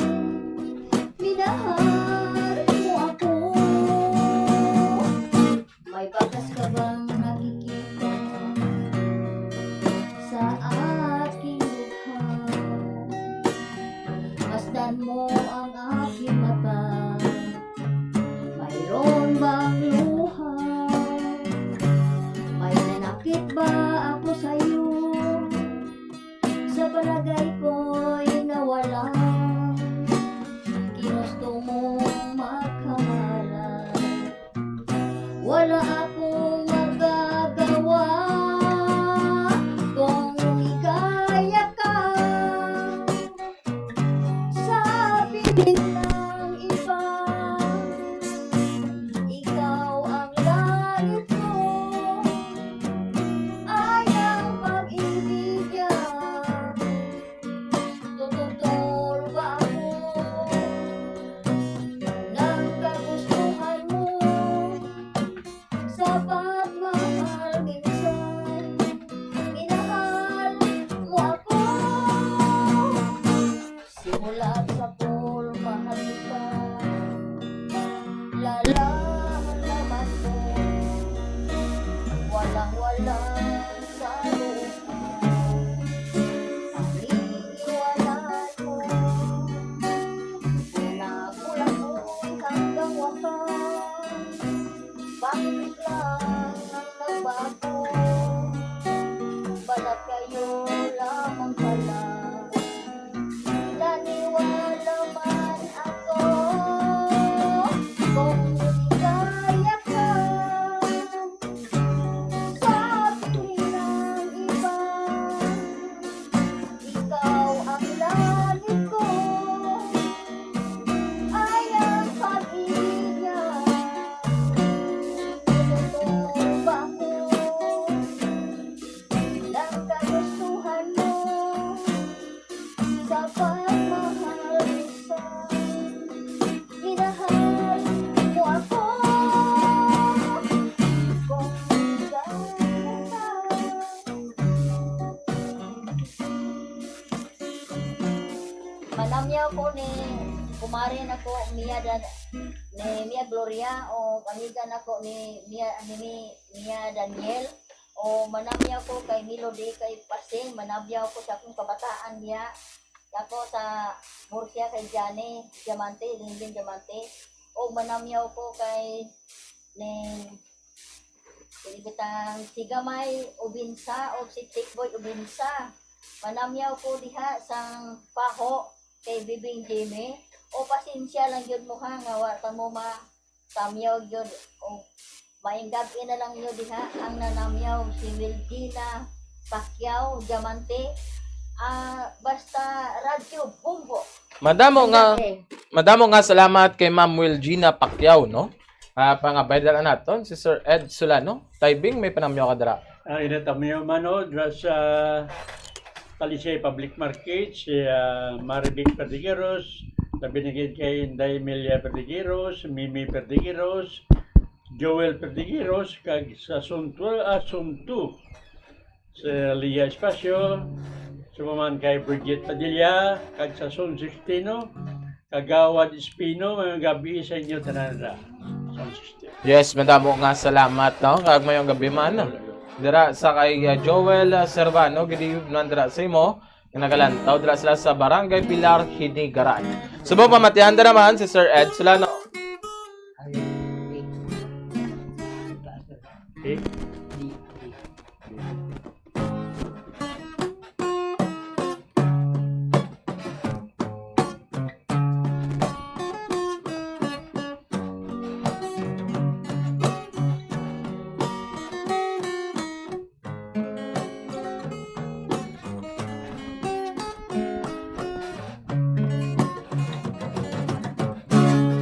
minahal mo ako. May bakas ka bang nakikita sa aking mukha? Masdan mo ang aking mata. Mayroon bang luha? May nanakit ba ako sa'yo? Sa palagay ko'y nawala. Ginusto mong magkamalan. Wala akong magagawa kung ligaya ka sa piling ng iba. Ikaw ang langit ko, ay ang pag-ibig niya. Tututol ba ako ng kagustuhan mo? Sapat mahal minsan, minahal mo ako. Simula sa pulpa hanggang lalaman mo, walang-wala sa loob ko. Ang iiwanan mo, wala ko lang hanggang wakas. Bakit biglang nagbago? Balat kayo lamang pala. Naniwala man ako kung ligaya ka sa piling Manamyaw ko ni kumare nako, Mia Dan-, ni Mia Gloria, o amiga nako ni Mia, ni Mi-, Mia Daniel, o manamyaw ko kay Melody, kay Pasing, manamyaw ko sa akong kabataan niya, ako sa Murcia kay Jani Diamante, Linlin Diamante, o manamyaw ko kay ni Kini bitang si Gamay Ubinsa o si Tikboy Ubinsa. Manamyaw ko diha sang paho kay Bibing Jimmy. O pasensya lang gyud mo ha, nga wa ta mo matamyaw gyud. O maayong gab-i na lang nyo diha ang nanamyaw si Wilgina Pacquiao Diamante. Ah, basta Radyo Bombo. Madamo nga, Diamante. Madamo nga salamat kay Ma'am Wilgina Pacquiao, no? Ah, pangabay dala naton si Sir Ed Solano. Taybing, may panamyo ka dira. Ah, ina tamyo man, no, dira sa Talisay Public Market, si, ah, Marivic Perdigeros, tabi ni gid kay Inday Emilia Perdigeros, Mimi Perdigeros, Joel Perdigeros, kag sa Suntual Asunto, sa Lia Espacio, sa paman kay Bridget Padilla, kag sa Son Sixtino, Kagawad Espino, may gab-i sa inyo tanan ra. Son Sixtino. Yes, madamo nga salamat, no? Kag mayong gabi man, no? Dira sa kay, uh, Joel, uh, Servano, gidi man dira sa imo, nga nagalantaw dira sila sa Barangay Pilar, Hinigaran. Subong pamatihan dira man si Sir Ed Solano. Eh?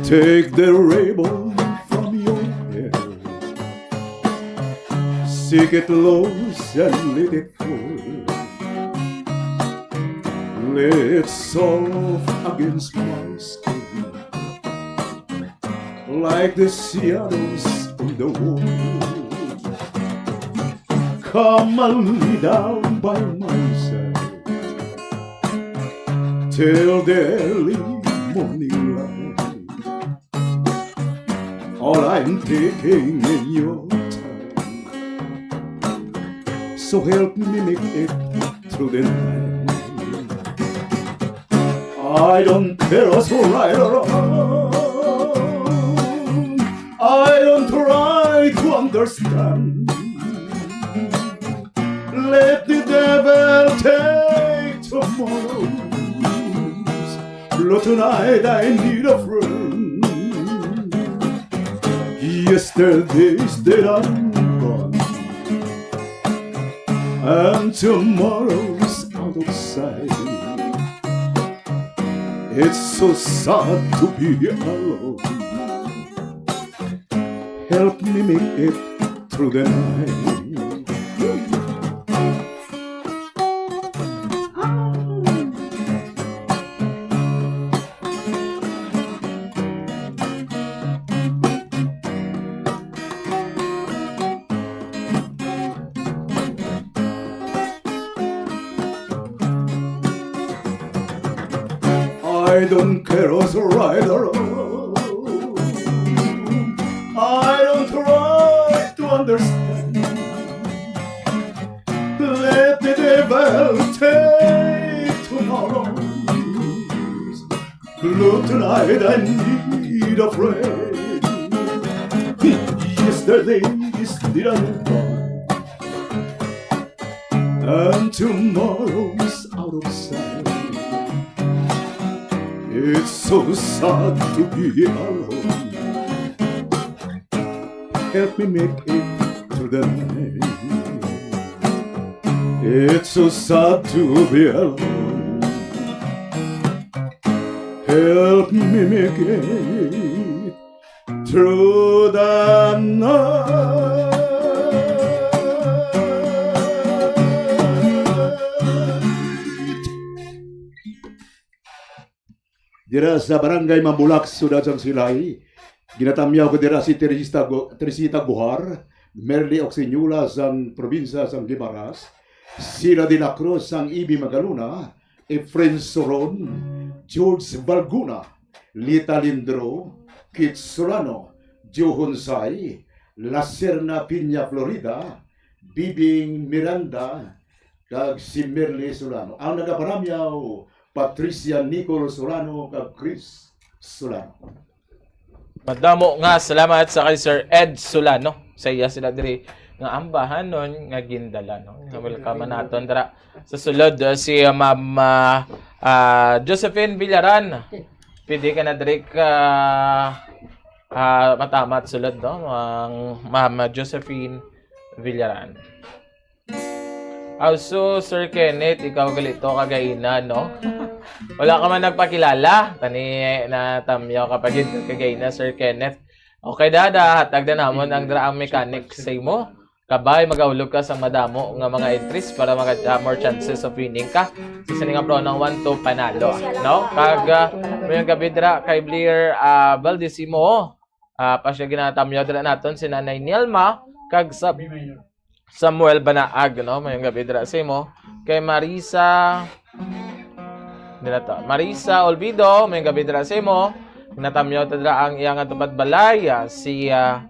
Take the ribbon from your hair. Shake it loose and let it fall. Lay it soft against my skin, like the shadows on the wall. Come and lay down by my side till the early morning light. All I'm taking in your time. So help me make it through the night. I don't care what's right or wrong. I don't try to understand. Let the devil take tomorrow's. Lord, tonight I need a friend. Yesterday's dead and gone, and tomorrow's out of sight. It's so sad to be alone. Help me make it through the night. I don't care what's right or wrong. I don't try to understand. Let the devil take tomorrow's. Look, tonight I need a friend. Yesterday is dead and gone, and tomorrow's out of sight. It's so sad to be alone. Help me make it through the night. It's so sad to be alone. Help me make it through the night. Dira sa Barangay Mambulak, Siyudad sang Silay, ginatamyaw ko dira si Teresita Gu-, Teresita Guhar, Merly Oxiñola sang probinsya sang Guimaras, Sila de la Cruz sang Ibi Magalona, Efren Soron, George Valguna, Lita Lindro, Kit Solano, Joe Honsay, Lacerna Piña Florida, Bibing Miranda, kag si Merly Solano. Ang nagapanamyaw, Patricia Nicole Solano kag Chris Solano. Madamo nga salamat sa kay Sir Ed Solano. Sa iya sila diri nga ambahanon nga gindala, no? Nga welcome naton dira. Sa sulod, uh, si, uh, Ma'am, uh, uh, Josephine Villaran. Pwede ka na diri ka, uh, matamat sulod, no? Ang Ma'am Josephine Villaran. Also, Sir Kenneth, ikaw gali to kagaina, no? Wala ka man nagpakilala. Tani, natamyaw ka pa gid kagaina, Sir Kenneth. Okay, dada, hatag na namon ang dra-, ang mechanic sa imo. Kabay, magaulog ka sa madamo nga mga entries para mga, ah, more chances of winning ka. Sa sini nga pro ng one to panalo, no? Kag, ah, mayong gabi dira kay Blair, ah, Valdesimo. Ah, pa siya ginatamyaw dira naton si Nanay Nelma kag sa Samuel Banaag, no? Mayong gabi dira sa imo. Kay Marisa, dira to. Marisa Olvido, mayong gabi dira sa imo. Natamyaw ta dira ang iyang atupad balay, ah, si, ah,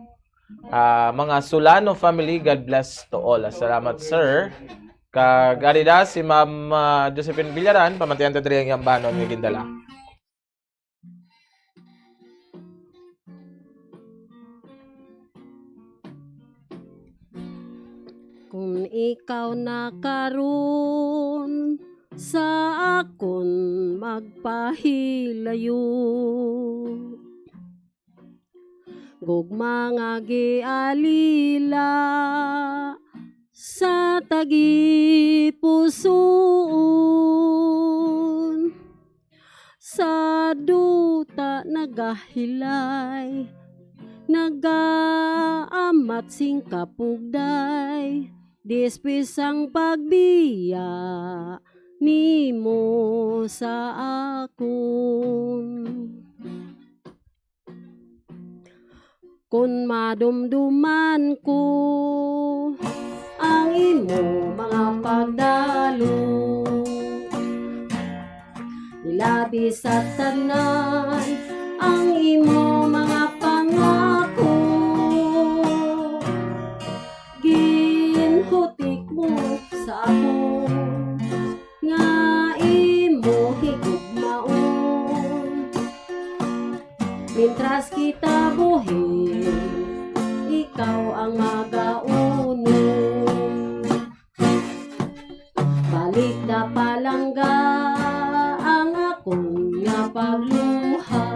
ah, mga Solano family. God bless to all. Ah, salamat, sir. Kag ari na si Ma'am, ah, Josephine Villaran, pamatian ta diri ang iyang banon nga gindala. Kung ikaw na karon sa akon magpahilayo, gugma nga gialila sa tagipusoon. Sa duta nagahilay, nagaamat sing kapugday, dispis ang pagbiya nimo sa akon. Kon madumduman ko ang imo mga pagdalo, ilabi sa tanan ang imo mga pangako, ginhutik mo sa ako nga imo higugmaon. Mintras kita buhi, ikaw ang magaunon. Balik da palangga ang akon nga pagluha.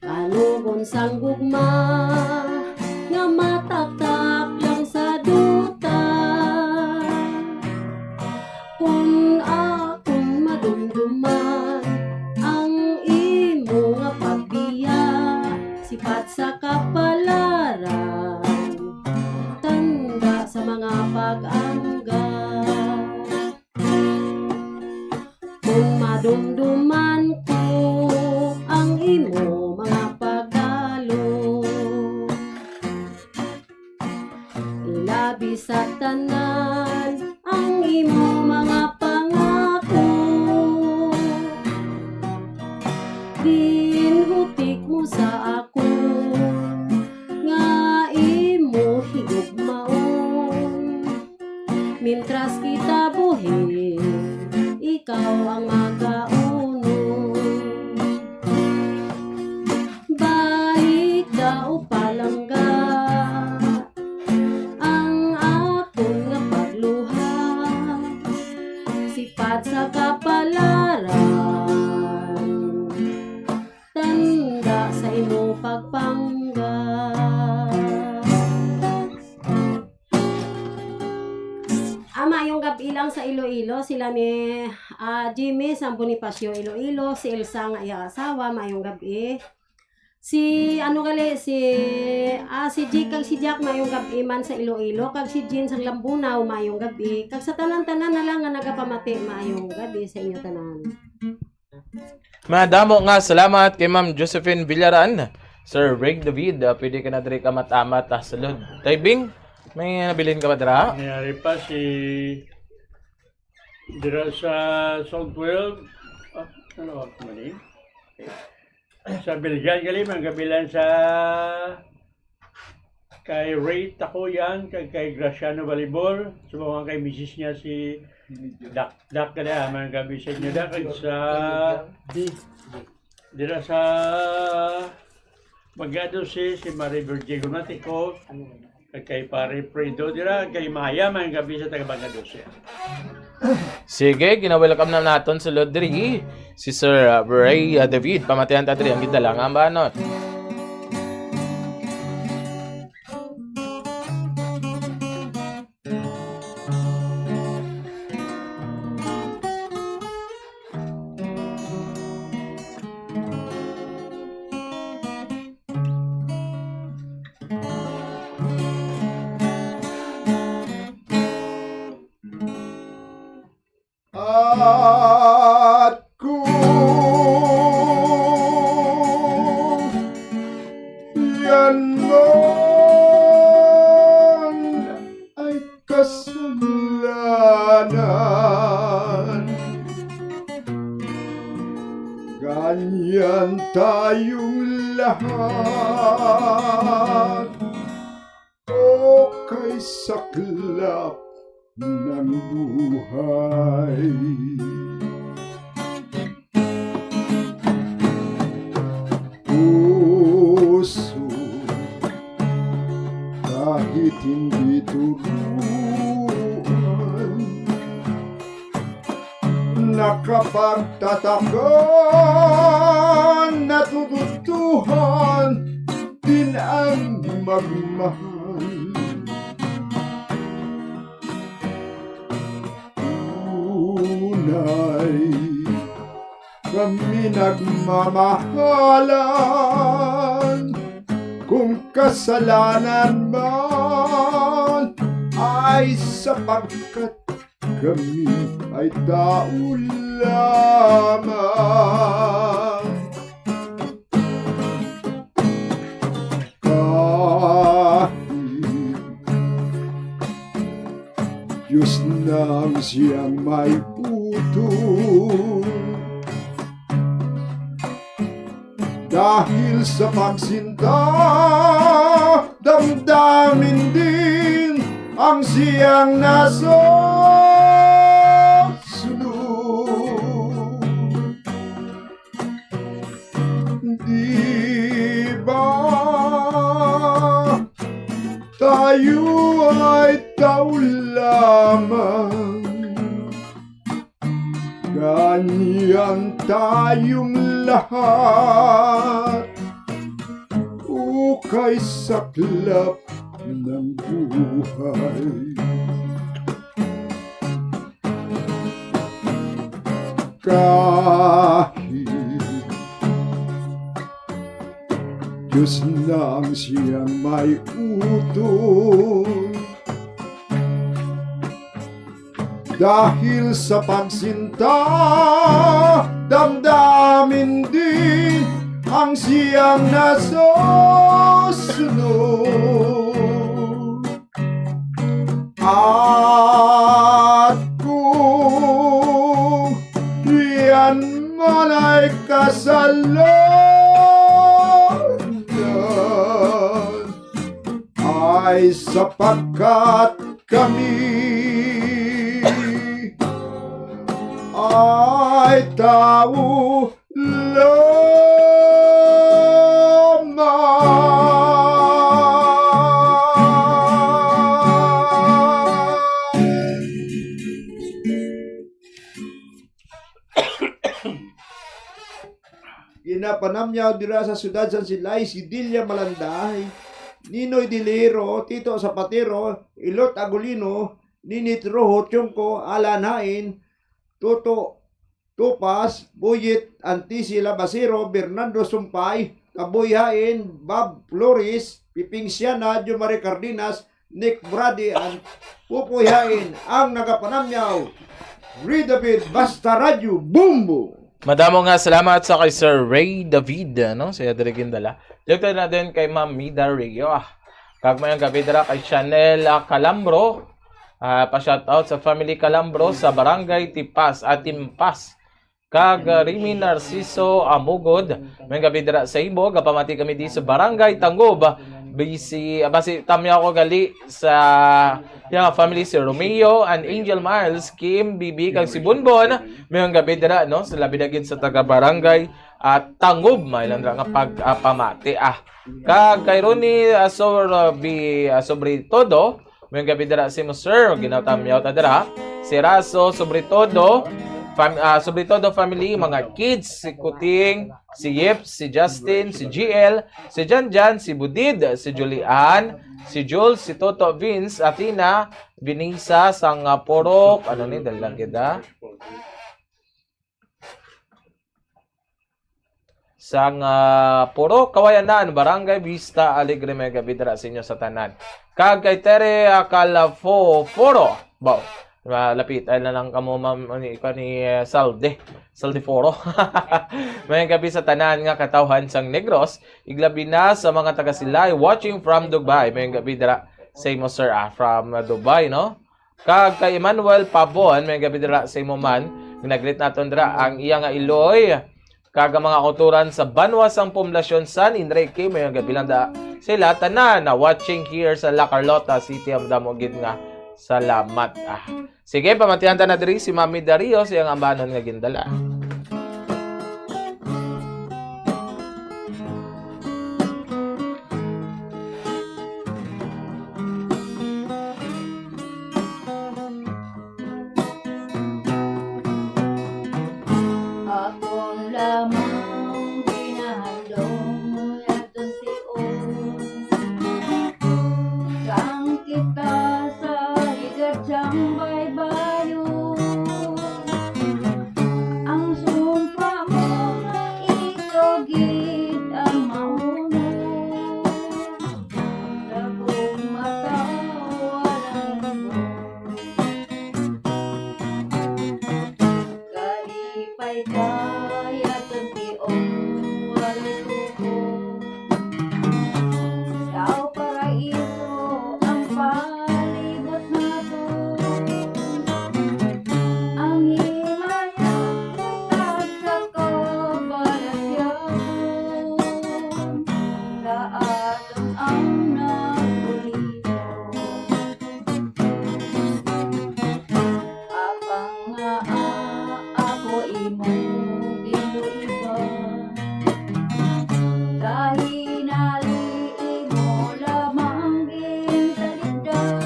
Kanugon sang gugma nga mataktak lang sa duta. Kun akon madumduman ang imo nga pagbiya, sipat sa kapalaran, tanda sa mga pag-angga. Kung madumduman ko ang imo mga pagdalo, ilabi sa tanan ang imo mga pangako. Ginhutik mo sa ako nga imo higugmaon. Mintras kita buhi, ikaw ang magaunon. Balik daw palangga ang akon nga pagluha. Sipat sa kapalaran, tanda sa imo pagpangga. Ah, maayong gab-i lang sa Iloilo. Sila ni, ah, Jimmy sa Bonifacio, Iloilo. Si Elsa nga iya asawa, maayong gab-i. Si, ano gali, si, ah, si Jake kag si Jack, maayong gab-i man sa Iloilo. Kag si Jean sa Lambunao, maayong gab-i. Kag sa tanan-tanan na lang nga nagapamati, maayong gab-i sa inyo tanan. Madamo nga salamat kay Ma'am Josephine Villaran, Sir Rig David, ah, pwede ka na diri ka matamat, ah, sulod. Tay Bing, may nabilin ka ba dira? Nangyari pa si Dira sa Zone twelve, ah, ano ako man eh? Sa Biljan gali, maayong gab-i lang sa kay Ray Takuyan, kag kay Graciano Balibol, sa mga kay misis niya si Dak, Dak gali, ah, maayong gab-i sa inyo, Dak, kag sa dira sa Bangga dose, si Mari Virgie Gunatico, kag kay Pare Fredo dira, kay Maya, maayong gab-i sa taga Bangga dose. Sige, gina-welcome na naton sulod diri si Sir, uh, Ray, uh, David. Pamatian ta diri ang gidala nga ambanon. At kung yan man ay kasalanan, ganyan tayong lahat. O kay saklap ng buhay. Puso, kahit hindi turuan, nakapagtatakan, natututuhan din ang magmahal. Tunay kami nagmamahalan, kung kasalanan man ay sapagkat kami ay tao lamang. Kahit Diyos nang siyang may utol, dahil sa pagsinta, damdamin din ang siyang nasusunod. Di ba tayo ay tao lamang? Ganyan tayong lahat, ukay saklap ng buhay. Kahit Diyos lang siyang may utol, dahil sa pagsinta, damdamin din ang siyang nasusunod. At kung yan man ay kasalanan, ay sapagkat kami ay tao lamang. Ginapanamyaw dira sa siyudad sang Silay si Delia Malanday, Ninoy Deliro, Tito Zapatero, Ilot Agulino, Ninit Rojo Tiongco, Alan Hain, Toto Topas, Boyet Antisi Labasero, Bernardo Sumpay, Kaboy Hain, Bob Flores, Piping Siana, Jomari Cardenas, Nick Brady, and Pupoy Hain ang nagapanamyaw. Ray David, Basta Radyo, Bumbo! Madamo nga salamat sa kay Sir Ray David, ano, sa iya diri gindala. Dito na din kay Ma'am Mida Rio, ah. Kag maayong gab-i dira kay Chanel, ah, Calambro, Ah, pa-shoutout sa family Calambro sa Barangay Tipas, ah, Timpas. Kag, ah, Remy Narciso Amugod, may gabi dira sa imo, gapamati kami di sa Barangay Tangub. Bisi, ah, basi tamyaw ko gali sa, yeah, family si Romeo and Angel Miles, Kim, Bibi, kag si Bonbon. May gabi dira, no? Sa labi na gid sa taga Barangay, ah, Tangub, may lang dira nga pag, ah, pamati, ah. Kag kay Ronnie, ah, Sor-, ah, Bi-, ah, Sobretodo, may gabi dira sa imo, sir. Ginatamyaw ta dira. Si Raso, Sobretodo, fam-, ah, Sobretodo family, mga kids, si Kuting, si Yip, si Justin, si G L, si Janjan, si Budid, si Julian, si Jules, si Toto, Vince, Athena, Vinisa, sang, ah, Purok, ano ni, dalag kita? Sang, ah, Purok Kawayanan, Barangay Vista Alegre, may gabi dira sa inyo sa tanan. Kag kay Tere, ah, Calafo-, Foro. Baw, malapit ay na lang kamo, ma'am, ni, ikaw ni, eh, Salde. Salde Foro. May gabi sa tanan nga katawhan sang Negros, iglabi na sa mga taga Silay, watching from Dubai. May gabi dira sa imo, sir, ah, from, ah, Dubai, no? Kag kay Emmanuel Pabon, may gabi dira sa imo man. Ginaglit naton dira ang iya nga iloy. Kag ang mga kauturan sa banwa sang Poblacion San Enrique, may gabi lang da sila tanan na watching here sa La Carlota City. Ang damo gid nga salamat. Ah. Sige, pamatihan ta na diri si Mami Dario sa iyang ambanon nga gindala. Akon lamang ginahandom, yadton tion. Sang kita sa higad sang baybayon, ang sumpa mo nga ikaw gid ang maunod. Dagog mata, walang lubot. Kalipay kay aton tion, walay suko. Daw paraiso ang palibot naton. Ang himaya tagsa ka balasyagon sa aton ang nagulito. Apang nga, ah, ako imo ginluiban, sa hinali imo lamang gintalikdan.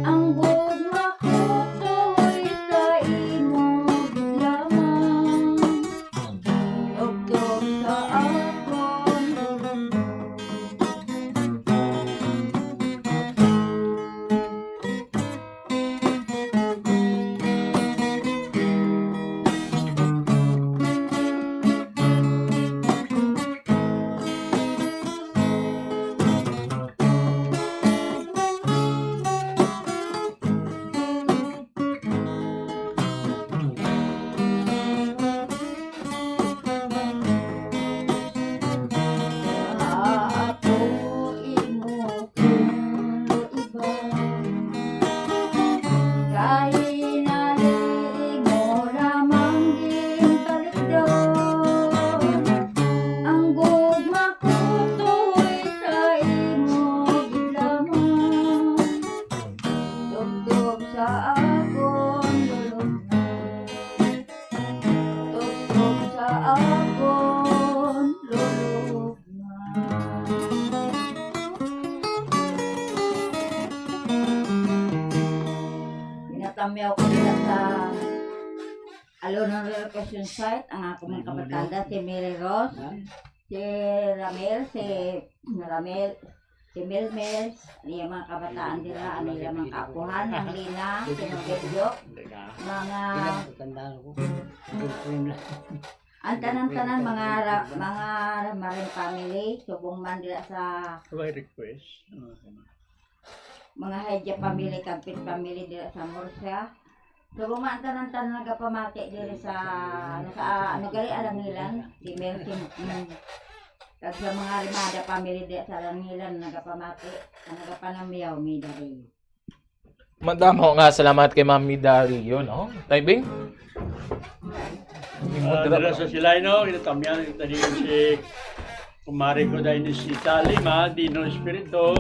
Ang gugma ko tuloy sa imo gid lamang. Tubtob sa akon. Ako imo kuluiban. Kahinali imo lamang gintalikdan. Ang gugma ko tuloy sa imo gid lamang. Tubtob sa akon lulubngan. Tubtob sa akon lulubngan. Ginatamyaw ko nila sa Alono Relocation Site, ang ako mga kabatanda, si Mary Rose, si Ramel, si Ramel, si Melmel, ang iya mga kabataan dira, ang iya mga kaapuhan, ang Lina, si Norbelio, mga, ang tanan-tanan, mga ra-, mga Marin family, subong man dira sa May request. Mga Hedja family, Kagpit family dira sa Murcia. Subong man ang tanan-tanan nagapamati diri sa, ano, sa, ano, gali, Alangilan, si Mel, si, mm. Kag sa mga Rimada family diri sa Alangilan, nagapamati, ang nagapanamyaw, mi diri. Madamo nga salamat kay Ma'am Mida Rio, no? Tay Bing? Ah, dira sa Silay, no? Ginatamyan kita din si kumare ko dahil ni si Tali, ma, Dino Espiritu,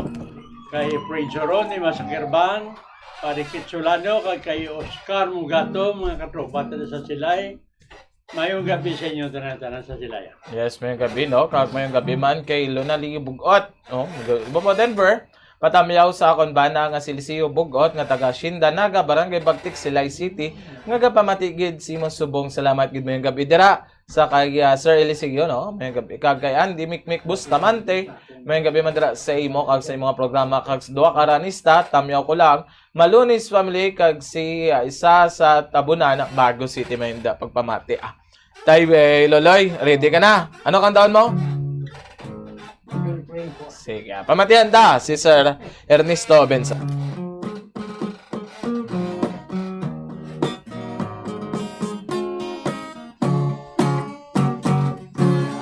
kay Prince Ron, ni Masakirban, Pare Kitsulano, kag kay Oscar Mugato, mga katropa ta sa Silay. Mayong gabi sa inyo, tanan-tanan sa Silay. Yes, mayong gabi, no? Kag mayong gabi man kay Luna Lee Bugot, no? Bobo Denver, patamyaw sa akon bana nga si Licio Bugot nga taga Shinda Naga, Barangay Bagtik, Silay City, nga gapamati gid sa imong subong salamat gid mayong gabi dira sa kay, ah, Sir Eliseo, no? Mayong gabi kag kay Andy Mikmik Bustamante, mayong gabi man dira sa imo kag sa imong programa kag sa duha ka ranista, tamyaw ko lang, Malunis family kag si, ah, isa sa Tabunan, Bago City, may inda pagpamati, ah. Tay, eh, Loloy, ready ka na? Ano kantaon mo? Sige, ah, pamatihan ta si Sir Ernesto Benson.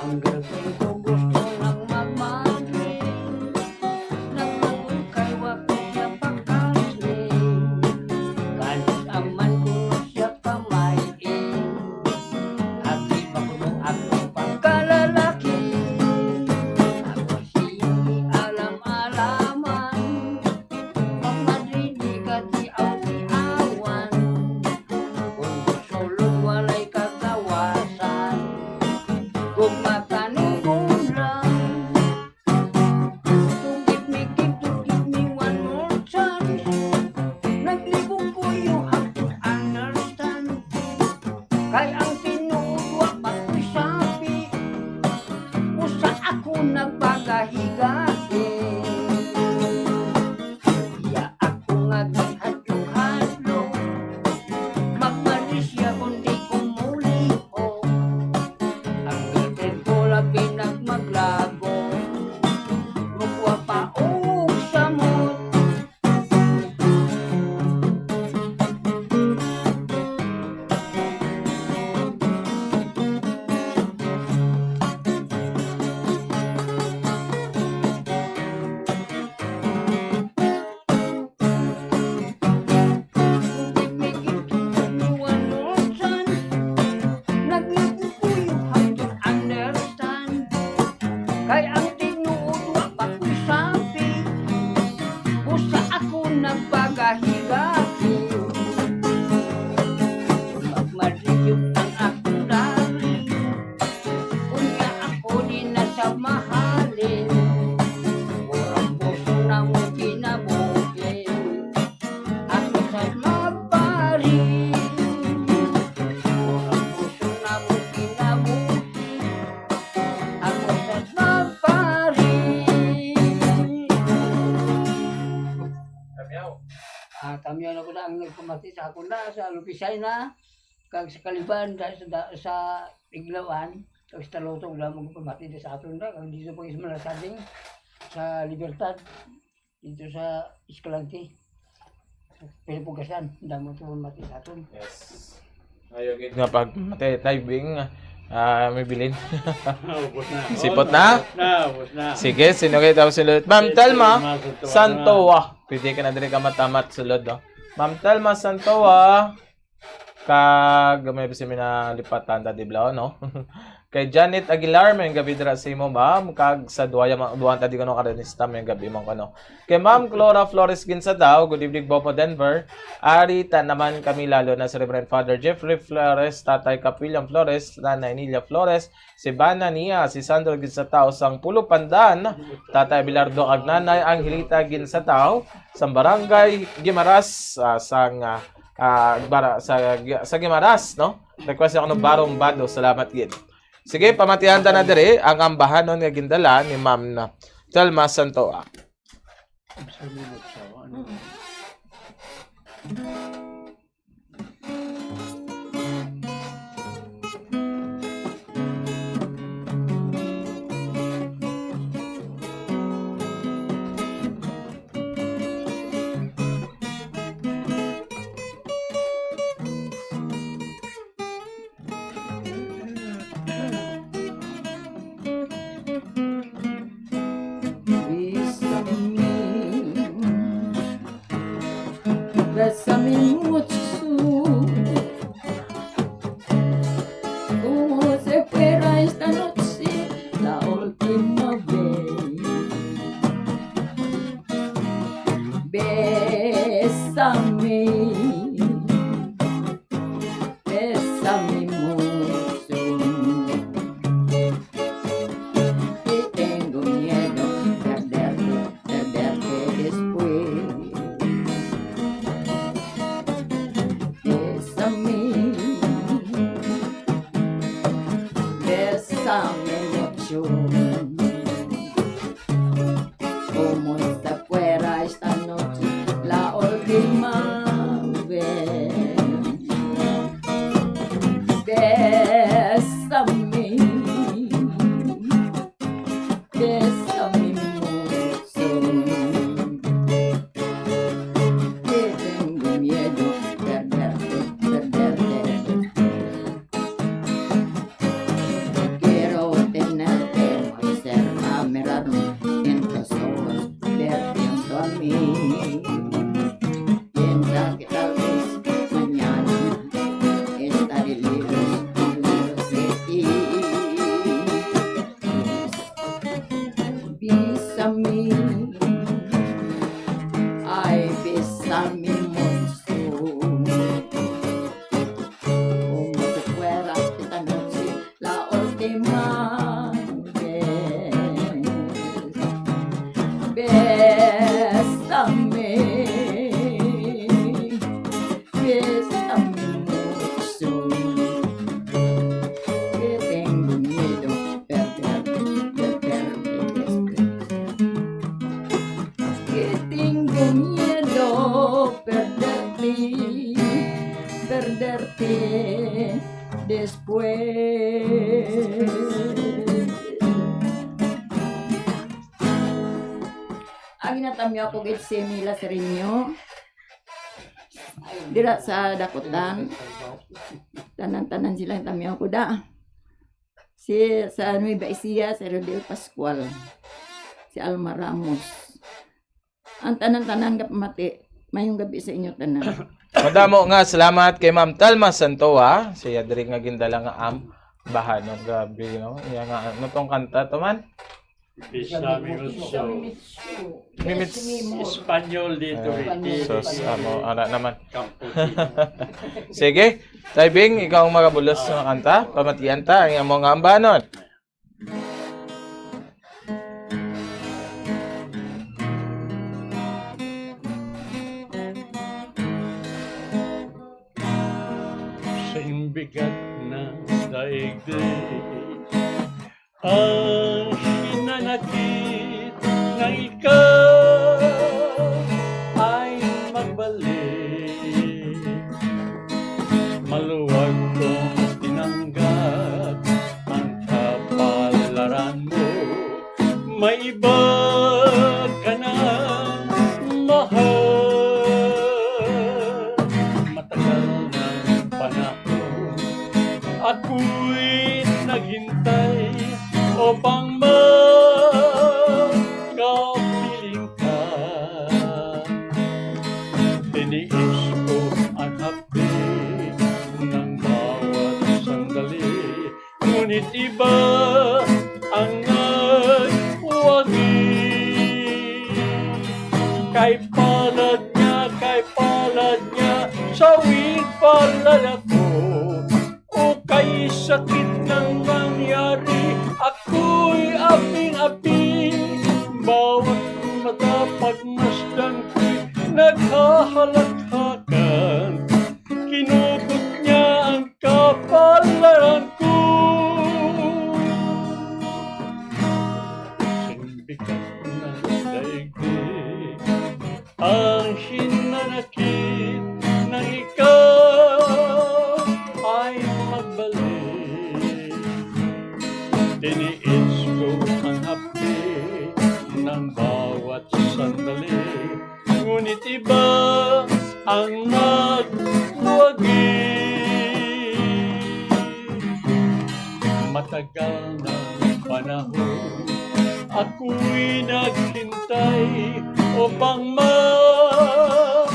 Ang girlfriend ko gusto nang magmangin, nagtuon kay wa ko siya pakasli. Kanis aman kuno siya pamain, abi ba kuno ako pagkalalaki. Ako siyang alam-alaman, pag madridi ka tiaw-tiawan. Kung sulod walay kagawasan, gugma ka ni Gunlang. Don't give me, give, don't give me one more chance. Naglibog ko, you have to understand. Kay ang tinuod wa pa ko'y sapi, usa ako nagpagahigahi. Iya ako nga gihadlok-hadlok, magmali siya kundi kumuliho. Ang girlfriend ko labi nagmaglago, mukwa pa og samot. Understand. Kay ang tinuod wa pa ko'y sapi, usa ako nagpagahigahi. Magmadiyog ang akong darling, unya ako di na siya mahalin. Murag puso na mo kinabuhi. Ako sa magpari, murag puso na mo kinabuhi. Ako sa magpari. Tamyaw. Ah, tamyaw na ko na ang nagpamati sa akon na sa Lupisay na, kag sa Kaliban, da-, sa, da-, sa Iglawan, kag sa Talutog na magpamati da sa aton na, kag dito pa sa Malasading, sa Libertad. Dito sa Escalante. Pero pugasan, damo ito mati sa aton. Yes. Ayaw gid nga pag matay, Tay Bing, ah, may bilin. Naubos na. Sipot na? Naubos na, ubos na. Sige, sino kayo tapos sulod? Ma'am Telma Santoa. Pwede ka na diri ka matamat sulod, no? Ma'am Telma Santoa. Kag may bisi mi nalipatan ta, di ba, no? Kay Janet Aguilar, may gabi dira sa imo, ma'am. Kag sa duwaya, ma-, duwang ta di ko, no, karonista, may gabi man ko, no. Kay Ma'am Clora Flores Ginsatao, good evening, Bobo Denver. Ari ta naman kami, lalo na si Reverend Father Jeffrey Flores, Tatay Cap William Flores, Nanay Nilia Flores, si bana niya, si Sandro Ginsatao, sang Pulo Pandan, Tatay Abelardo, kag Nanay Angelita Ginsatao, sang Barangay Guimaras, ah, sang, ah, ah, bara-, sa, sa Guimaras, no? Request ako ng Barong Bado. Salamat gid. Sige, pamatihan ta na diri ang ambahanon nga gindala ni Ma'am na Telma Santoa. Bésame, bésame mucho. Que tengo miedo perderte, perderte después. Bésame, bésame mucho. Como se fuera esta noche la última vez. Bésame, bésame mucho. Que tengo miedo perderte, perderte. Quiero tenerte muy cerca, mirarme en tus ojos, verte junto a mí. Piensa que tal vez mañana estaré lejos, lejos de ti. Bésame, ay, bésame mucho. Como si fuera esta noche la última vez. Bésame, bésame mucho. Que tengo miedo perderte, perderte después. Que tengo miedo perderte, perderte después. Ang ginatamyaw ko gid si Mila Sereno. Dira sa Dakutan. Tanan-tanan sila tamyaw ko da. Si, sa Nueva Ecija, si Rodel Pascual. Si Alma Ramos. Ang tanan-tanan nga pamati. Mayong gabi sa inyo tanan. Madamo nga salamat kay Ma'am Talma Santoa. Siya diri nga gindala nga am bahanon. Grabe, no? Iya nga, ano tong kanta to man? Bésame mucho. Mimits. Espanyol dito, eh, Ricky. Sus, amo, ana naman. Kampo. Sige, Tay Bing, ikaw ang magabulos nga kanta. Pamatian ta ang amo nga ambanon. Sa imbigat na daigdig, ang hinanakit nga ikaw ay magbalik. Maluwag kong tinanggap ang kapalaran mo. May iba ka na mahal. Matagal ng panahon ako'y naghintay upang makapiling ka. Tiniis ko ang hapdi ng bawat sandali, ngunit iba ang nagwagi. Kay palad niya, kay palad niya, sa wig palad ako. O kay sakit nang nangyari, ako'y aping-aping. Bawat mata pagmasdan ko'y naghahalakhakan. Kinugot niya ang kapalaran ko. Sing bigat na daigdig, ang hinanakit na ikaw ay magbalik. Tiniis ko ang hapdi ng bawat sandali, ngunit iba ang nagwagi. Matagal ng panahon ako'y naghintay upang makapiling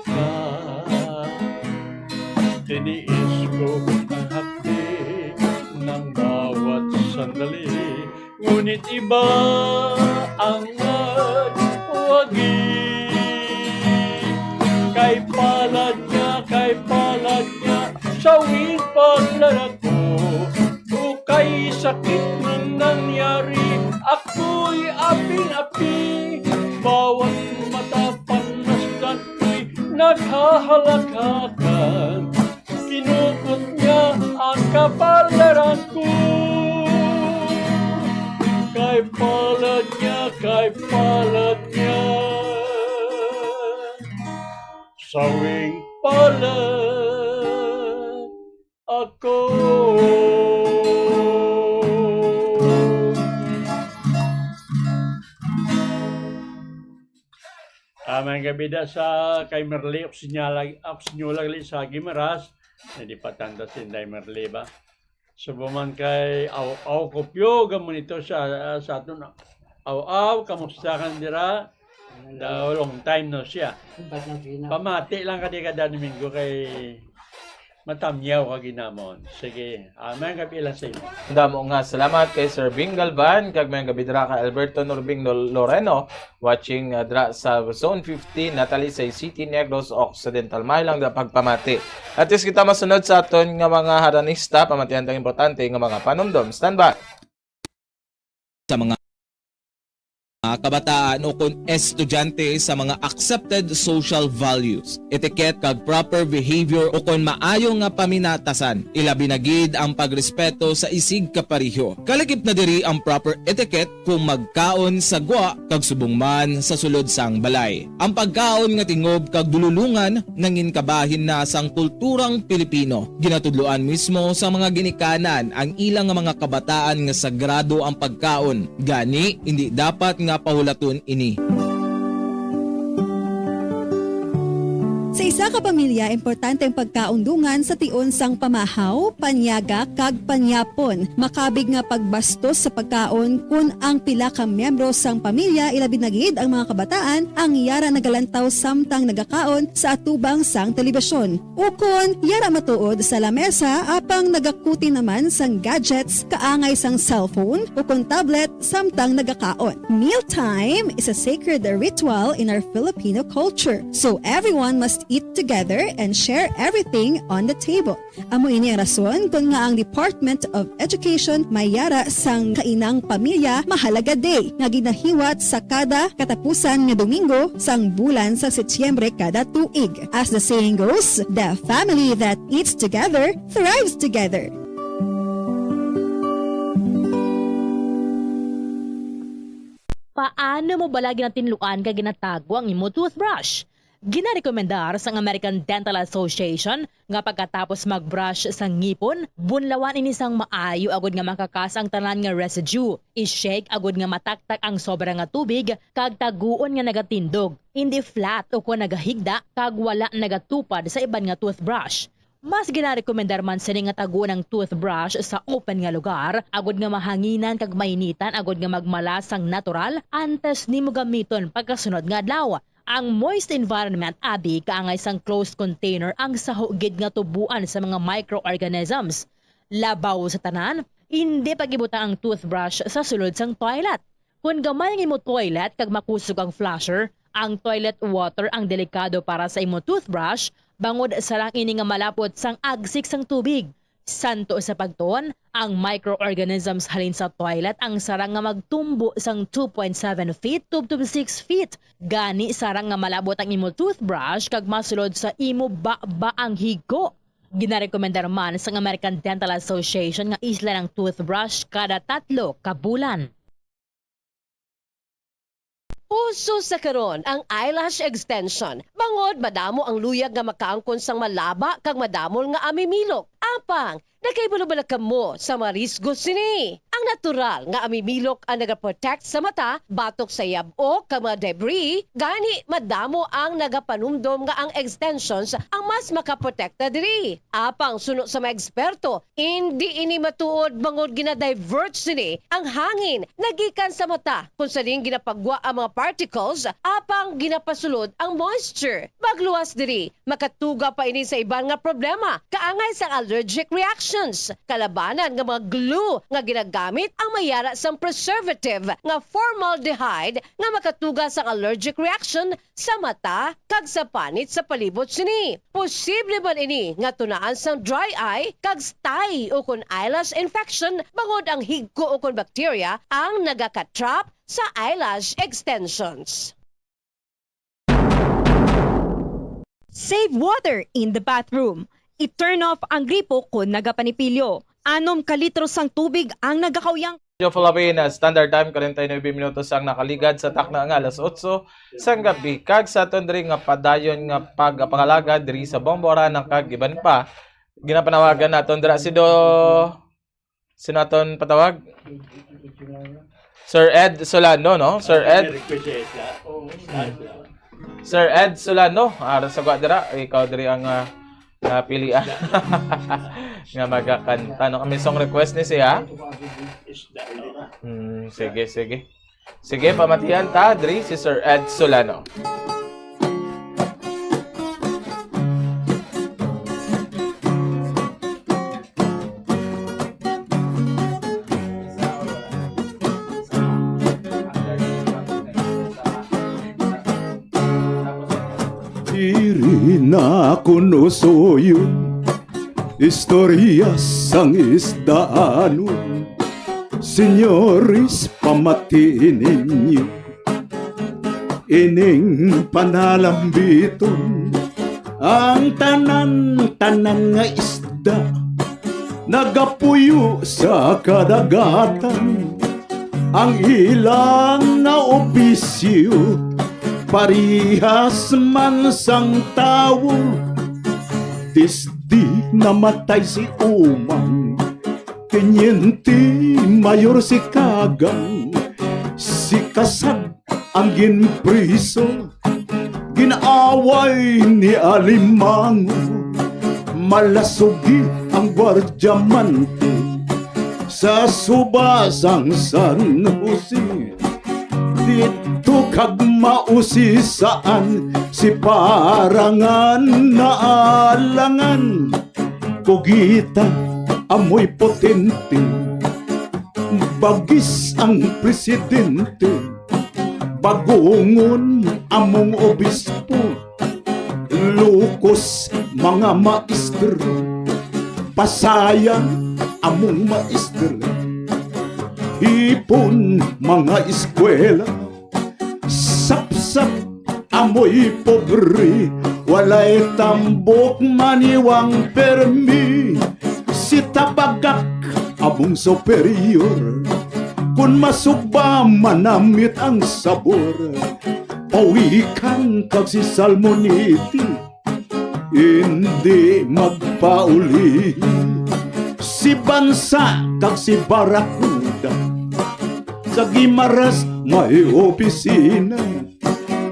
ka. Tiniis ko ang hapdi ng bawat sandali, ngunit iba ang nagwagi. Sawing paglalako, ukay sakit nga nangyari, ako'y aping-api. Bawat mata panasdan ko'y naghahalakhakan. Kinukot niya ang kapalaran ko. Kay palad niya, kay palad niya. Sawing palad ako. Aman nga bida sa kay Merly, Oksinyala, Oksinyula gali sa Guimaras, hindi pa tanda si Inday Merly ba? Subo man kay aw, aw, kopyo, gamo nito sa, sa aton. Aw, aw, kamusta ka dira? Daw, long time no siya. Ba't na siya na? Pamati lang ka di kada Domingo kay matamyaw ka ginamon. Sige, ah, may gabi lang sa imo. Damo nga salamat kay Sir Bing Galvan, kag may gabi dira kay Alberto Norbing Nol-, Loreno, watching, ah, dira sa Zone fifteen, Natalisay City, Negros Occidental. May lang da pagpamati. At least kita masunod sa aton nga mga haranista, pamatian tang importante nga mga panumdom. Stand by. Sa mga mga kabataan o kon estudyante sa mga accepted social values, etiquette kag proper behavior o kon maayo nga paminatasan, ilabi na gid ang pagrespeto sa isigkapareho. Kalakip na diri ang proper etiquette kung magkaon sa gwa kag subong man sa sulod sang balay. Ang pagkaon nga tingob kag dululongan nangin kabahin na sang kulturang Pilipino. Ginatudloan mismo sa mga ginikanan ang ilang nga mga kabataan nga sagrado ang pagkaon. Gani, indi dapat nga pahulaton ini. Sa isa ka pamilya, importante ang pagkaon dungan sa tion sang pamahaw, panyaga, kag panyapon. Makabig nga pagbastos sa pagkaon kon ang pila ka miyembro sang pamilya, ilabi na gid ang mga kabataan, ang yara nagalantaw samtang nagakaon sa atubang sang telebisyon. Ukon, yara matuod sa lamesa apang nagakuti naman sang gadgets kaangay sang cellphone ukon tablet samtang nagakaon. Mealtime is a sacred ritual in our Filipino culture, so everyone must eat together and share everything on the table. Amo ini ang rason kon nga ang Department of Education may yara sang Kainang Pamilya Mahalaga Day nga ginahiwat sa kada katapusan nga Domingo sang bulan sa Setyembre kada tuig. As the saying goes, the family that eats together thrives together. Paano mo bala ginatinluan kag ginatago ang imo toothbrush? Ginarekomendar sang American Dental Association nga pagkatapos mag-brush sa ngipon, bunlawan ini sang maayo agud nga makakas ang tanan nga residue. I-shake agud nga mataktak ang sobra nga tubig kag taguon nga nagatindog, indi flat ukon nagahigda kag wala nagatupad sa iban nga toothbrush. Mas ginarekomendar man sini nga taguon ang toothbrush sa open nga lugar, agud nga mahanginan kag mainitan agud nga magmalas sang natural antes nimo gamiton pagkasunod nga adlaw. Ang moist environment abi kaangay sang closed container ang saho gid nga tuboan sa mga microorganisms. Labaw sa tanan, indi pag-ibutang ang toothbrush sa sulod sang toilet. Kon gamay ang imo toilet kag makusog ang flusher, ang toilet water ang delikado para sa imo toothbrush, bangod sarang ini nga malapot sang agsik sang tubig. Santo sa pagtuon, ang microorganisms halin sa toilet ang sarang nga magtumbo sang two point seven feet tubtob six feet. Gani, sarang nga malabot ang imo toothbrush kag masulod sa imo baba ang higko. Ginarekomendar man sang American Dental Association nga islan ang toothbrush kada tatlo ka bulan. Uso sa karon ang eyelash extension, bangod madamo ang luyag nga makaangkon sang malaba kag madamol nga amimilok. Apang, nakahibalo bala kamo sa mga risgo sini? Ang natural nga amimilok ang nagaprotect sa mata batok sa yab-o kag mga debris, gani madamo ang nagapanumdom nga ang extensions ang mas makaprotekta diri. Apang suno sa mga eksperto, indi ini matuod bangod gina-divert sini ang hangin nagikan sa mata, kung sa diin ginapagwa ang mga particles apang ginapasulod ang moisture. Pagluwas diri, makatuga pa ini sa iban nga problema, kaangay sang allergic reaction. disinfectants, kalabanan nga mga glue nga ginagamit ang may ara sang preservative nga formaldehyde nga makatuga sang allergic reaction sa mata kag sa panit sa palibot sini. Posible man ini nga tunaan sang dry eye kag stye ukon eyelash infection bangod ang higko ukon bakterya ang nagaka-trap sa eyelash extensions. Save water in the bathroom. I-turn off ang gripo kon nagapanipilyo. Anom ka litro sang tubig ang nagakauyang. Radyo Philippines, standard time, forty-nine minutos ang nakaligad sa takna nga alas otso sang gabi. Kag sa aton diri nga padayon nga pagpangalagad diri sa Bomboranan kag iban pa, ginapanawagan naton dira si Do, sino aton patawag? Sir Ed Solano, no? Sir Ed. Sir Ed Solano, ara sa gwa dira, ikaw diri ang ah, napilian nga magakanta, no? Kami song request ni siya. Hmm, sige, sige. Sige, pamatihan ta diri si Sir Ed Solano. Diri na kuno suyon istorya sang isdaanon. Senyores, pamatii ninyo ining panalambiton. Ang tanan-tanan nga isda nagapuyo sa kadagatan. Ang ilang nga opisyo parihas man sang tawo. Disdi namatay si Umang, tenyente mayor si Kagang, si Kasag ang ginpriso, gin-away ni Alimango, malasugi ang gwardyamante sa suba sang San Jose. Didto kag mausisaan si Parangan naalangan. Kugita amoy potente, bagis ang presidente, bagungon among obispo, lukos mga maestro, pasaya among maestro, hipon mga eskwela, sapsap amoy pobre, walay tambok maniwang permi. Si Tabagak among superior, kun masugba manamit ang sabor. Pawikan kag si Salmoniti, indi magpauli. Si Bansa kag si Barracuda, sa Guimaras may opisina.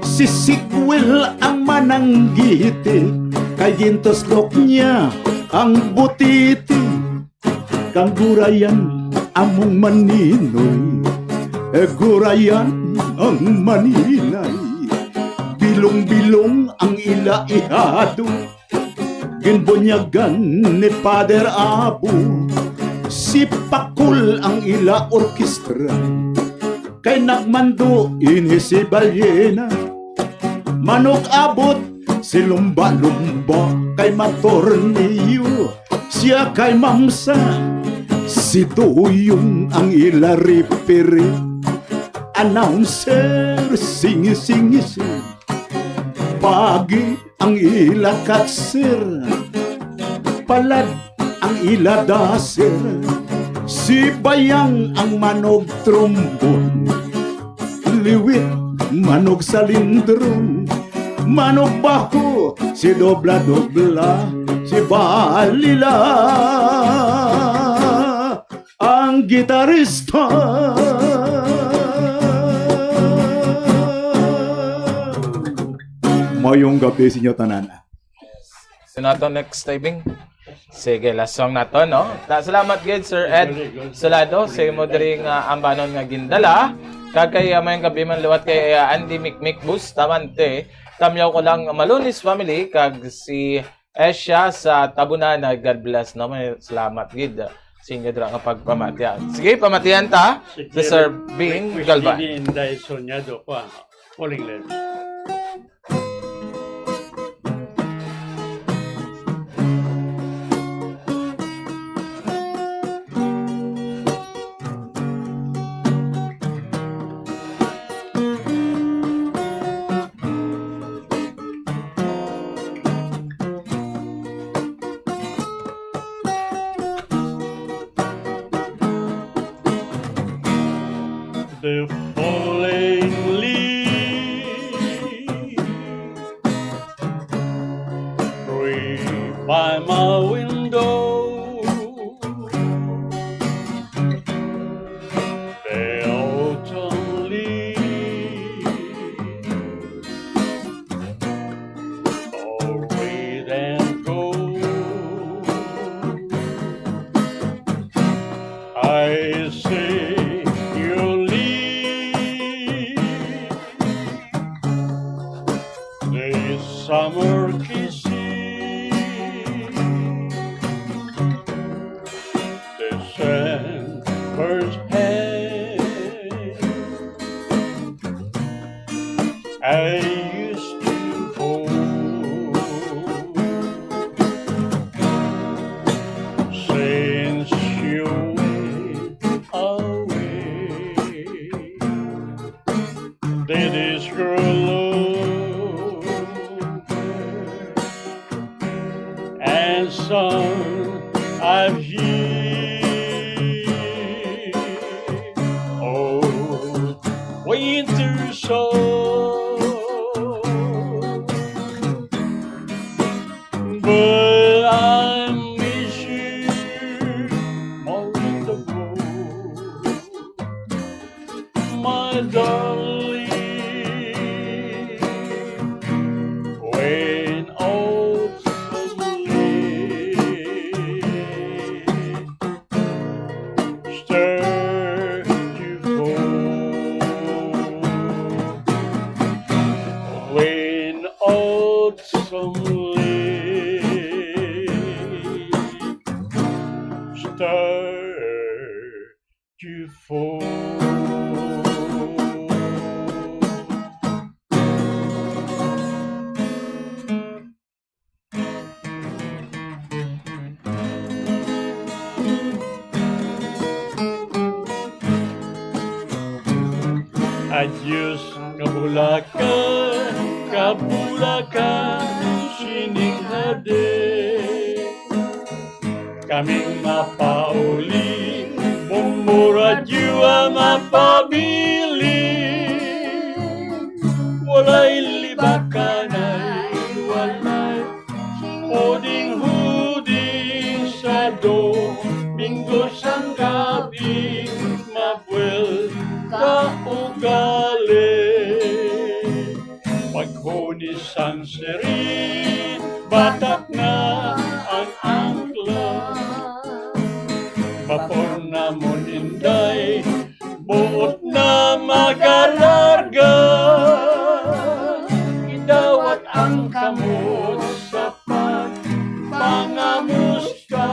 Si Sigwil ang mananggiti, kay gintuslok niya ang butiti. Kang Gurayan among maninoy, eh, Gurayan ang maninay. Bilong-bilong ang ila ihado, ginbunyagan ni Father Abu. Si Pakul ang ila orkestra, kay nagmando ini si Ballena. Manug-abot si Lumba-Lumba kay matornilyo sia kay Mamsa. Si Duyong ang ila referee, announcer, singi-singi si Pagi ang ila catcher, Palad ang ila dasher, si Bayang ang manog trombon, Liwit manog salindron, manog baho si Dobla-Dobla, si Balila ang gitarista. Mayong gabi sa inyo tanan. Sino ato next, Tibing? Sige, last song nato, no? Ta, salamat gid, Sir Ed Solado, sa imo diri nga ambanon nga gindala. Kag kay, ah, mayong gabi man liwat kay, ah, Andy Mikmik Bustamante, Tamyaw Ko Lang Malunis Family, kag si Asia sa Tabunan. God bless naman. Salamat gid, ah, sa inyo dira nga pagpamatian. Sige, pamatian ta. Si Sir Bing Galvan. Christine Inday Soñado, kuan, calling letter. The falling leaves creep by my window. The autumn leaves all fade and go. I see you leave this summer kissing the same first hand I used to hold. Since you went away, did this grow longer and some I've heard old winter song. But I miss you more than the world, my darling, when autumn leaves start to fall, when autumn leaves start to fall. Adios, kabulakan, kabulakan sining hardin. Kaming mapauli, mumura juwa mapabili. Walay libakanay, walay huding-huding sa Domingo sang gabi, mabuelta ugali. Paghuni sang sirin, batak na ang angkla. Bapor namon, Inday, buot na magalarga. Idawat ang kamot sa pagpangamusta,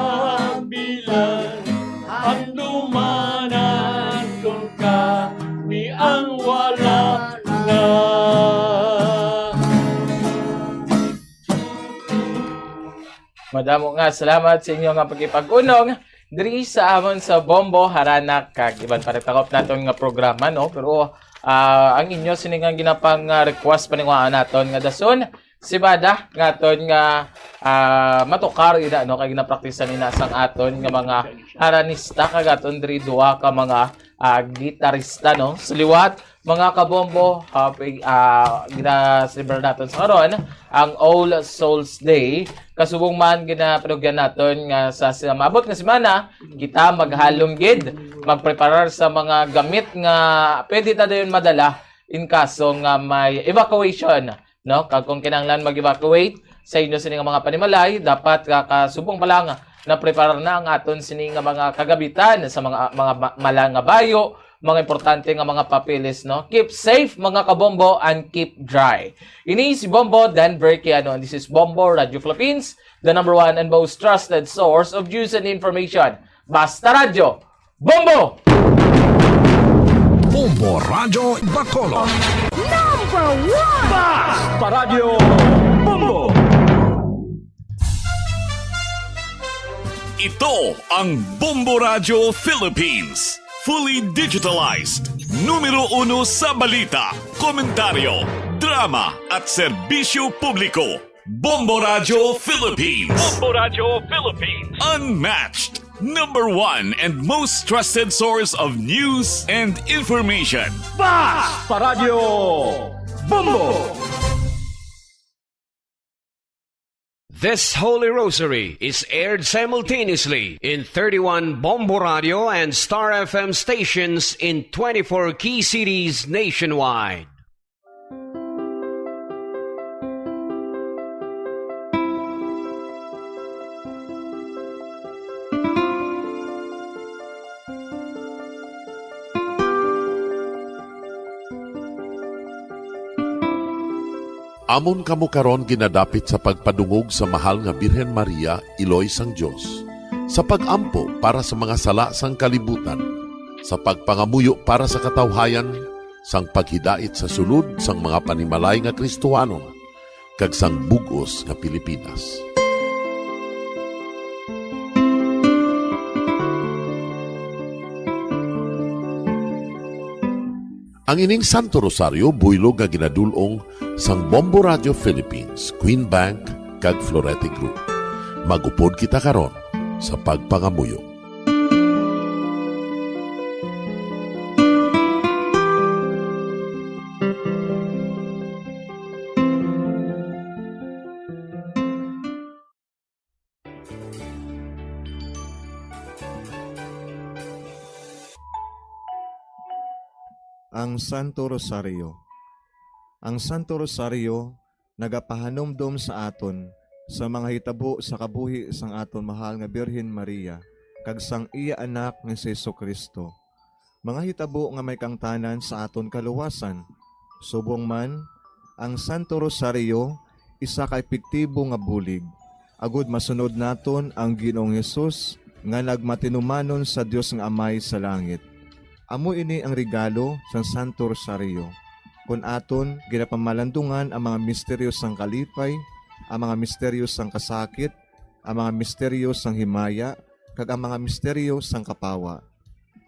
bilang handumanan kon kami ang wala na. Madamo nga salamat sa inyo nga pakipag-unong diri sa amon sa Bombo, Harana, kag iban pa nagtakop naton nga programa, no? Pero, ah, ang inyo sini nga ginapang, ah, request, paninguhaan naton nga dason, sibada nga aton nga, ah, matukar ina, no? Kay ginapraktisan ina sang aton nga mga haranista kag aton diri duha ka mga, ah, gitarista, no? Sa liwat, mga kabombo, happy, ah, gina-celebrar naton sa karon ang All Souls Day. Kasubong man, ginapanugyan naton nga sa, sa maabot nga semana, kita maghalong gid, magpreparar sa mga gamit nga pwede ta dayon madala in kaso nga may evacuation, no? Kag kung kinahanglan mag-evacuate sa inyo sini nga mga panimalay, dapat ka, kasubong pa lang napreparar na ang aton sini nga mga kagabitan sa mga, mga ma-, mala nga bayo, mga importante nga mga papeles, no? Keep safe, mga kabombo, and keep dry. Ini si Bombo Dan Berkiano, and this is Bombo Radio Philippines, the number one and most trusted source of news and information. Basta Radyo, Bombo! Bombo Radyo Bacolod. Number one! Basta Radyo Bombo! Ito ang Bombo Radyo Philippines, fully digitalized, numero uno sa balita, komentaryo, drama, at serbisyo publiko. Bombo Radyo Philippines. Bombo Radyo Philippines. Unmatched, number one and most trusted source of news and information. Basta Radyo Bombo! This Holy Rosary is aired simultaneously in thirty-one Bombo Radio and Star F M stations in twenty-four key cities nationwide. Amon kamo karon ginadapit sa pagpadungog sa Mahal nga Birhen Maria, Iloy sang Dios, sa pag-ampo para sa mga sala sang kalibutan, sa pagpangamuyo para sa katawhayan, sang paghidait sa sulod sang mga panimalay nga Kristohanon, kag sang bug-os nga Pilipinas. Ang ining Santo Rosario buylog nga ginadul-ong sang Bombo Radio Philippines, Queen Bank, kag Florete Group. Mag-upod kita karon sa pagpangamuyo. Ang Santo Rosario. Ang Santo Rosario nagapahanumdom sa aton sa mga hitabo sa kabuhi sang aton mahal nga Birhen Maria kag sang iya Anak nga si Jesu-Cristo, mga hitabo nga may kaangtanan sa aton kaluwasan. Subong man, ang Santo Rosario isa ka epektibo nga bulig agud masunod naton ang Ginoong Hesus nga nagmatinumanon sa Dios nga Amay sa langit. Amo ini ang regalo sang Santo Rosario, kon aton ginapamalandungan ang mga misteryo sang kalipay, ang mga misteryo sang kasakit, ang mga misteryo sang himaya, kag ang mga misteryo sang kapawa.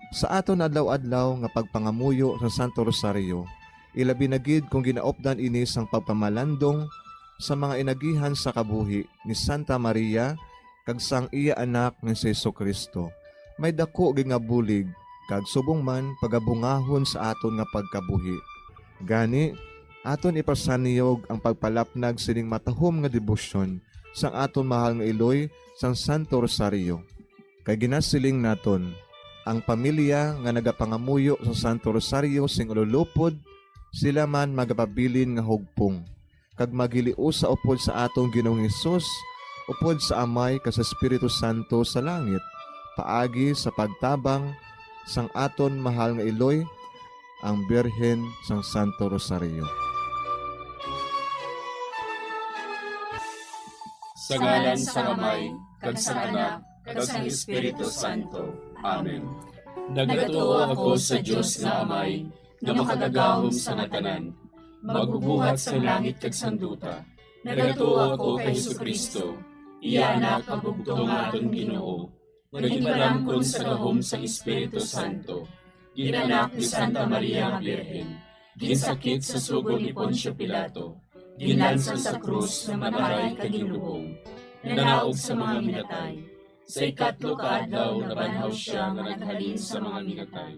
Sa aton adlaw-adlaw nga pagpangamuyo sa Santo Rosario, ilabi na gid kon ginaupdan ini sang pagpamalandong sa mga inagihan sa kabuhi ni Santa Maria kag sang iya Anak nga si Jesu-Cristo, may daku gid nga bulig kag subong man pagabungahon sa aton nga pagkabuhi. Gani, aton ipasanyog ang pagpalapnag sining matahom nga debosyon sang aton mahal nga iloy sang Santo Rosario. Kay ginasiling naton, ang pamilya nga nagapangamuyo sa Santo Rosario sing ululupod, sila man magapabilin nga hugpong, kag maghiliusa upod sa aton Ginoong Hesus, upod sa Amay kag sa Espiritu Santo sa langit, paagi sa pagtabang sang aton mahal nga iloy, ang Birhen sang Santo Rosario. Sa ngalan sang Amay, kag sang Anak, kag sang Espiritu Santo. Amen. Nagatuo ako sa Dios nga Amay, nga makagagahom sa nga tanan, magbubuhat sa langit kag sang duta. Nagatuo ako kay Jesu-Cristo, iya Anak nga bugtong nga aton Ginoo, nga ginpalangkon sa gahom sang Espiritu Santo, gin-anak ni Santa Maria nga Birhen, ginsakit sa sugo ni Poncio Pilato, ginlansang sa krus, namatay kag ginlubong, nanaog sa mga minatay. Sa ikatlo ka adlaw nabanhaw sia nga naghalin sa mga minatay.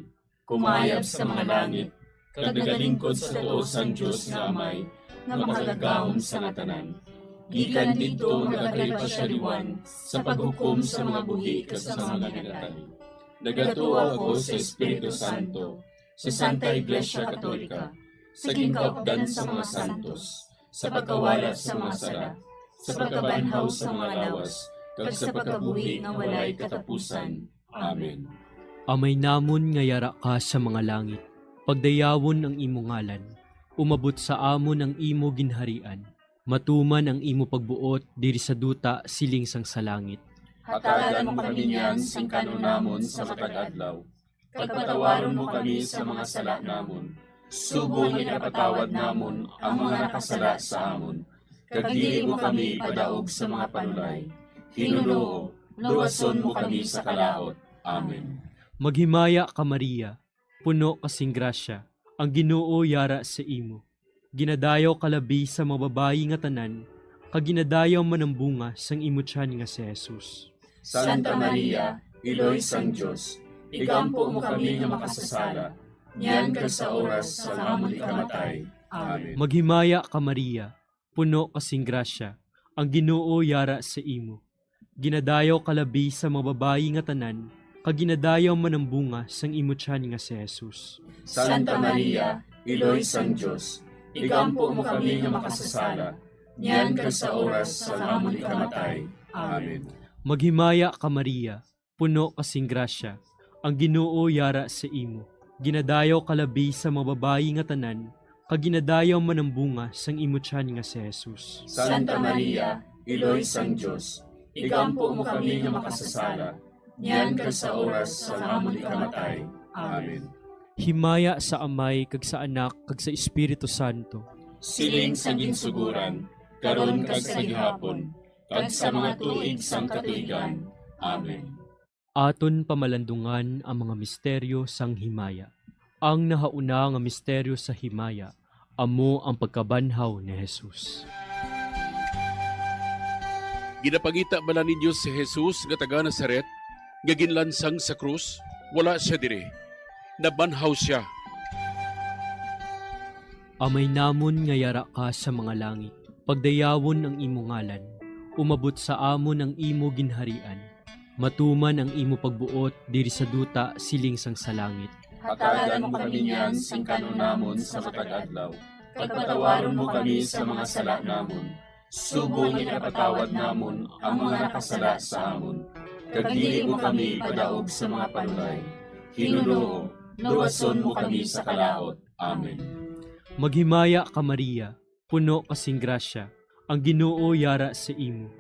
Kumayab sa mga langit, kag nagalingkod sa tuo sang Dios nga Amay, nga makagagahom sa nga tanan. Gikan didto nagakari pa sia liwat sa paghukom sa mga buhi kag sa mga minatay. Nagatuo ako sa Espiritu Santo, sa Santa Iglesia Katolika, sa ginkaupdan sa mga santos, sa pagkawala sa mga sala, sa pagkabanhaw sa mga lawas, kag sa pagkabuhi nga walay katapusan. Amen. Amay namon nga yara ka sa mga langit, pagdayawon ang imo ngalan. Umabot sa amon ang imo ginharian. Matuman ang imo pagbuot diri sa duta siling sang sa langit. Hatagan mo kami niyan sing kan-on namon sa matag adlaw, kag patawaron mo kami sa mga sala namon, subong nga ginapatawad namon ang mga nakasala sa amon, kag dili mo kami ipadaog sa mga panulay. Ginoo, luwason mo kami sa kalaut. Amen. Maghimaya ka, Maria, puno ka sing grasya, ang Ginoo yara sa imo. Ginadayaw ka labi sa mga babayi nga tanan, kag ginadayaw man ang bunga sang imo tiyan nga si Jesus. Santa Maria, Iloy sang Dios, igampo mo kami nga makasasala, niyan kag sa oras sang amon ikamatay. Amen. Maghimaya ka, Maria, puno ka sing grasya, ang Ginoo yara sa imo. Ginadayaw ka labi sa mga babayi nga tanan, kag ginadayaw man ang bunga sang imo tiyan nga si Jesus. Santa Maria, Iloy sang Dios, igampo mo kami nga makasasala, niyan kag sa oras sang amon ikamatay. Amen. Maghimaya ka, Maria, puno ka sing grasya, ang Ginoo yara sa imo. Ginadayaw ka labi sa mga babayi nga tanan, kag ginadayaw man ang bunga sang imo tiyan nga si Jesus. Santa Maria, Iloy sang Dios, igampo mo kami nga makasasala, niyan kag sa oras sang amon ikamatay. Amen. Himaya sa Amay, kag sa Anak, kag sa Espiritu Santo. Siling sa ginsuguran, karon kag sa gihapon, kag sa mga tuig sang katuigan. Amen. Aton pamalandungan ang mga misteryo sang himaya. Ang nahauna nga misteryo sa himaya amo ang pagkabanhaw ni Jesus. Ginapangita bala ninyo si Jesus nga taga Nazaret, nga ginlansang sa krus? Wala sia diri. Nabanhaw sia. Amay namon nga yara ka sa mga langit, pagdayawon ang imo ngalan. Umabot sa amon ang imo ginharian. Matuman ang imo pagbuot diri sa duta siling sang sa langit. Hatagan mo kami niyan sing kan-on namon sa matag adlaw, kag patawaron mo kami sa mga sala namon, subong nga ginapatawad namon ang mga nakasala sa amon, kag dili mo kami ipadaog sa mga panulay. Ginoo, luwason mo kami sa kalaut. Amen. Maghimaya ka, Maria, puno ka sing grasya, ang Ginoo yara sa imo.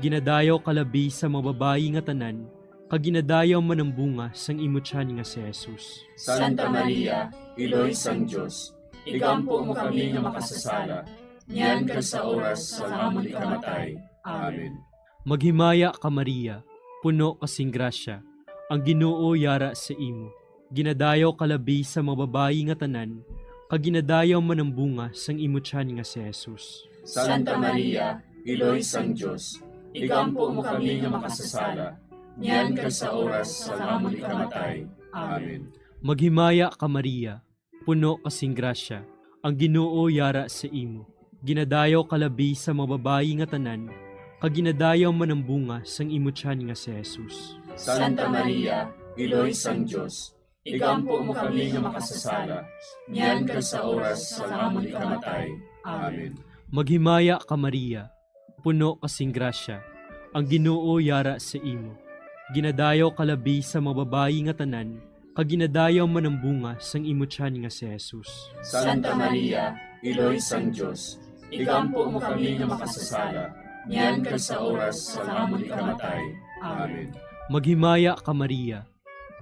Ginadayaw ka labi sa mga babayi nga tanan, kag ginadayaw man ang bunga sang imo tiyan nga si Jesus. Santa Maria, Iloy sang Dios, igampo mo kami nga makasasala, niyan kag sa oras sang amon ikamatay. Amen. Maghimaya ka, Maria, puno ka sing grasya, ang Ginoo yara sa imo. Ginadayaw ka labi sa mga babayi nga tanan, kag ginadayaw man ang bunga sang imo tiyan nga si Jesus. Santa Maria, Iloy sang Dios, igampo mo kami nga makasasala, niyan kag sa oras sang amon ikamatay. Amen. Maghimaya ka, Maria, puno ka sing grasya, ang Ginoo yara sa imo. Ginadayaw ka labi sa mga babayi nga tanan, kag ginadayaw man ang bunga sang imo tiyan nga si Jesus. Santa Maria, Iloy sang Dios, igampo mo kami nga makasasala, niyan kag sa oras sang amon ikamatay. Amen. Maghimaya ka, Maria, puno ka sing grasya, ang Ginoo yara sa imo. Ginadayaw ka labi sa mga babayi nga tanan, kag ginadayaw man ang bunga sang imo tiyan nga si Jesus. Santa Maria, Iloy sang Dios, igampo mo kami nga makasasala, niyan kag sa oras sang amon ikamatay. Amen. Maghimaya ka, Maria,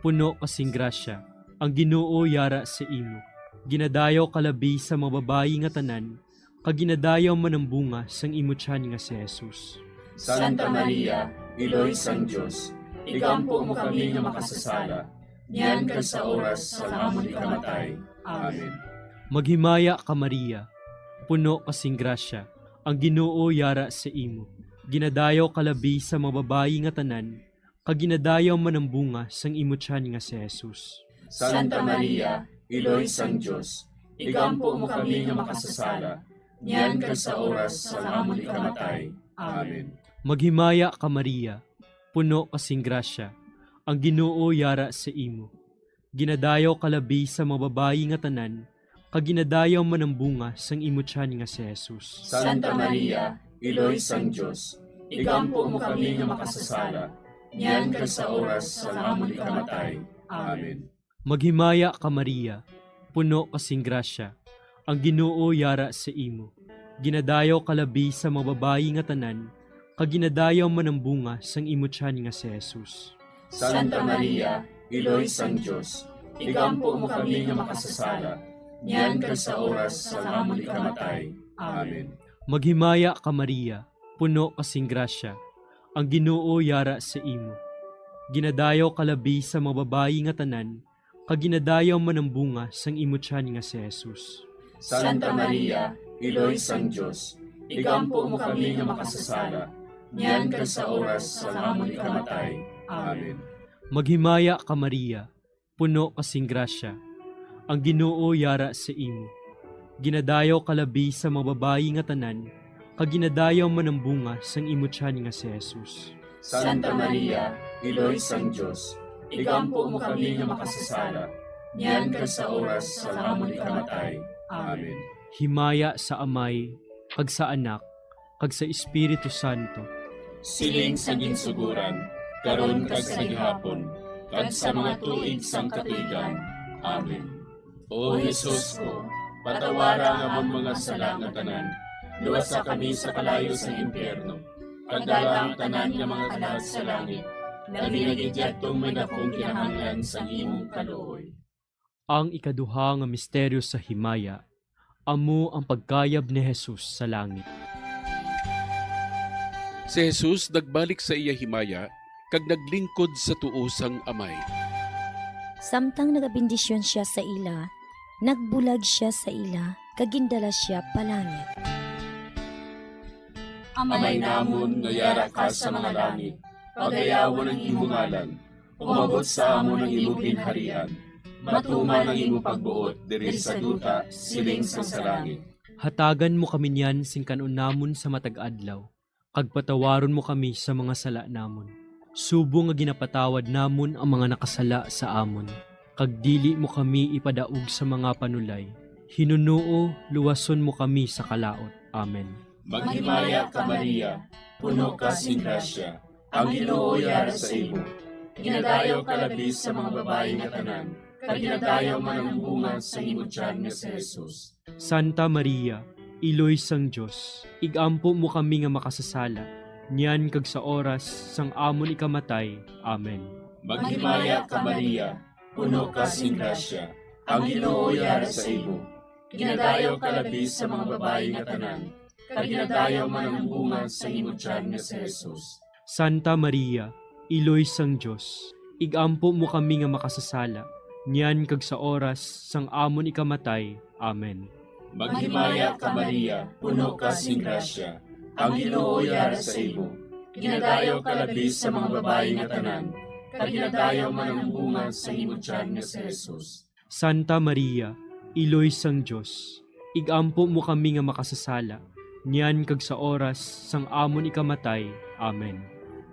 puno ka sing grasya, ang Ginoo yara sa imo. Ginadayaw ka labi sa mga babayi nga tanan, kag ginadayaw man ang bunga sang imo tiyan nga si Jesus. Santa Maria, Iloy sang Dios, igampo mo kami nga makasasala, niyan kag sa oras sang amon ikamatay. Amen. Maghimaya ka, Maria, puno ka sing grasya, ang Ginoo yara sa imo. Ginadayaw ka labi sa mga babayi nga tanan, kag ginadayaw man ang bunga sang imo tiyan nga si Jesus. Santa Maria, Iloy sang Dios, igampo mo kami nga makasasala, niyan kag sa oras sang amon ikamatay. Amen. Maghimaya ka, Maria, puno ka sing grasya, ang Ginoo yara sa imo. Ginadayaw ka labi sa mga babayi nga tanan, kag ginadayaw man ang bunga sang imo tiyan nga si Jesus. Santa Maria, Iloy sang Dios, igampo mo kami nga makasasala, niyan kag sa oras sang amon ikamatay. Amen. Maghimaya ka, Maria, puno ka sing grasya, ang Ginoo yara sa imo. Ginadayaw ka labi sa mga babayi nga tanan, kag ginadayaw man ang bunga sang imo tiyan nga si Jesus. Santa Maria, Iloy sang Dios, igampo mo kami nga makasasala, niyan kag sa oras sang amon ikamatay. Amen. Maghimaya ka, Maria, puno ka sing grasya, ang Ginoo yara sa imo. Ginadayaw ka labi sa mga babayi nga tanan, kag ginadayaw man ang bunga sang imo tiyan nga si Jesus. Santa Maria, Iloy sang Dios, igampo mo kami nga makasasala, niyan kag sa oras sang amon ikamatay. Amen. Maghimaya ka, Maria, puno ka sing grasya, ang Ginoo yara sa imo. Ginadayaw ka labi sa mga babayi nga tanan, kag ginadayaw man ang bunga sang imo tiyan nga si Jesus. Santa Maria, Iloy sang Dios, igampo mo kami nga makasasala, niyan kag sa oras sang amon ikamatay. Amen. Himaya sa Amay, kag sa Anak, kag sa Espiritu Santo. Siling sa ginsuguran, karon kag sa gihapon, kag sa mga tuig sang katuigan. Amen. O Jesus ko, patawara ang amon mga sala nga tanan, luwasa kami sa kalayo sang impyerno, kag dala ang tanan nga mga kalag sa langit, labi na gid yadtong may dakong kinahanglan sang imong kaluoy. Ang ikaduha nga misteryo sa himaya, amo ang pagkayab ni Jesus sa langit. Si Jesus nagbalik sa iya himaya kag naglingkod sa tuo sang Amay. Samtang nagabendisyon sia sa ila, nagbulag sia sa ila kag gindala sia pa langit. Amay namon nga yara ka sa mga langit, pagayawon ang imo ngalan. Umabot sa amon ang imo ginharian. Matuman ang imo pagbuot diri sa duta, siling sang sa langit. Hatagan mo kami niyan sing kan-on namon sa matag adlaw, kag patawaron mo kami sa mga sala namon, subong nga ginapatawad namon ang mga nakasala sa amon. Kag dili mo kami ipadaog sa mga panulay, hinunoo luwason mo kami sa kalaut. Amen. Maghimaya ka, Maria, puno ka sing grasya, ang Ginoo yara sa imo. Ginadayaw ka labi sa mga babayi nga tanan, kag ginadayaw man ang bunga sa imo tiyan nga si Jesus. Santa Maria, Iloy sang Dios, igampo mo kami nga makasasala, niyan kag sa oras sang amon ikamatay. Amen. Maghimaya ka, Maria, puno ka sing grasya, ang Ginoo yara sa imo. Ginadayaw ka labi sa mga babayi nga tanan, kag ginadayaw man ang bunga sa imo tiyan nga si Jesus. Santa Maria, Iloy sang Dios, igampo mo kami nga makasasala, niyan kag sa oras sang amon ikamatay. Amen. Maghimaya ka, Maria, puno ka sing grasya, ang Ginoo yara sa imo. Ginadayaw ka labi sa mga babayi nga tanan, kag ginadayaw man ang bunga sa imo tiyan nga si Jesus. Santa Maria, Iloy sang Dios, igampo mo kami nga makasasala, niyan kag sa oras sang amon ikamatay. Amen.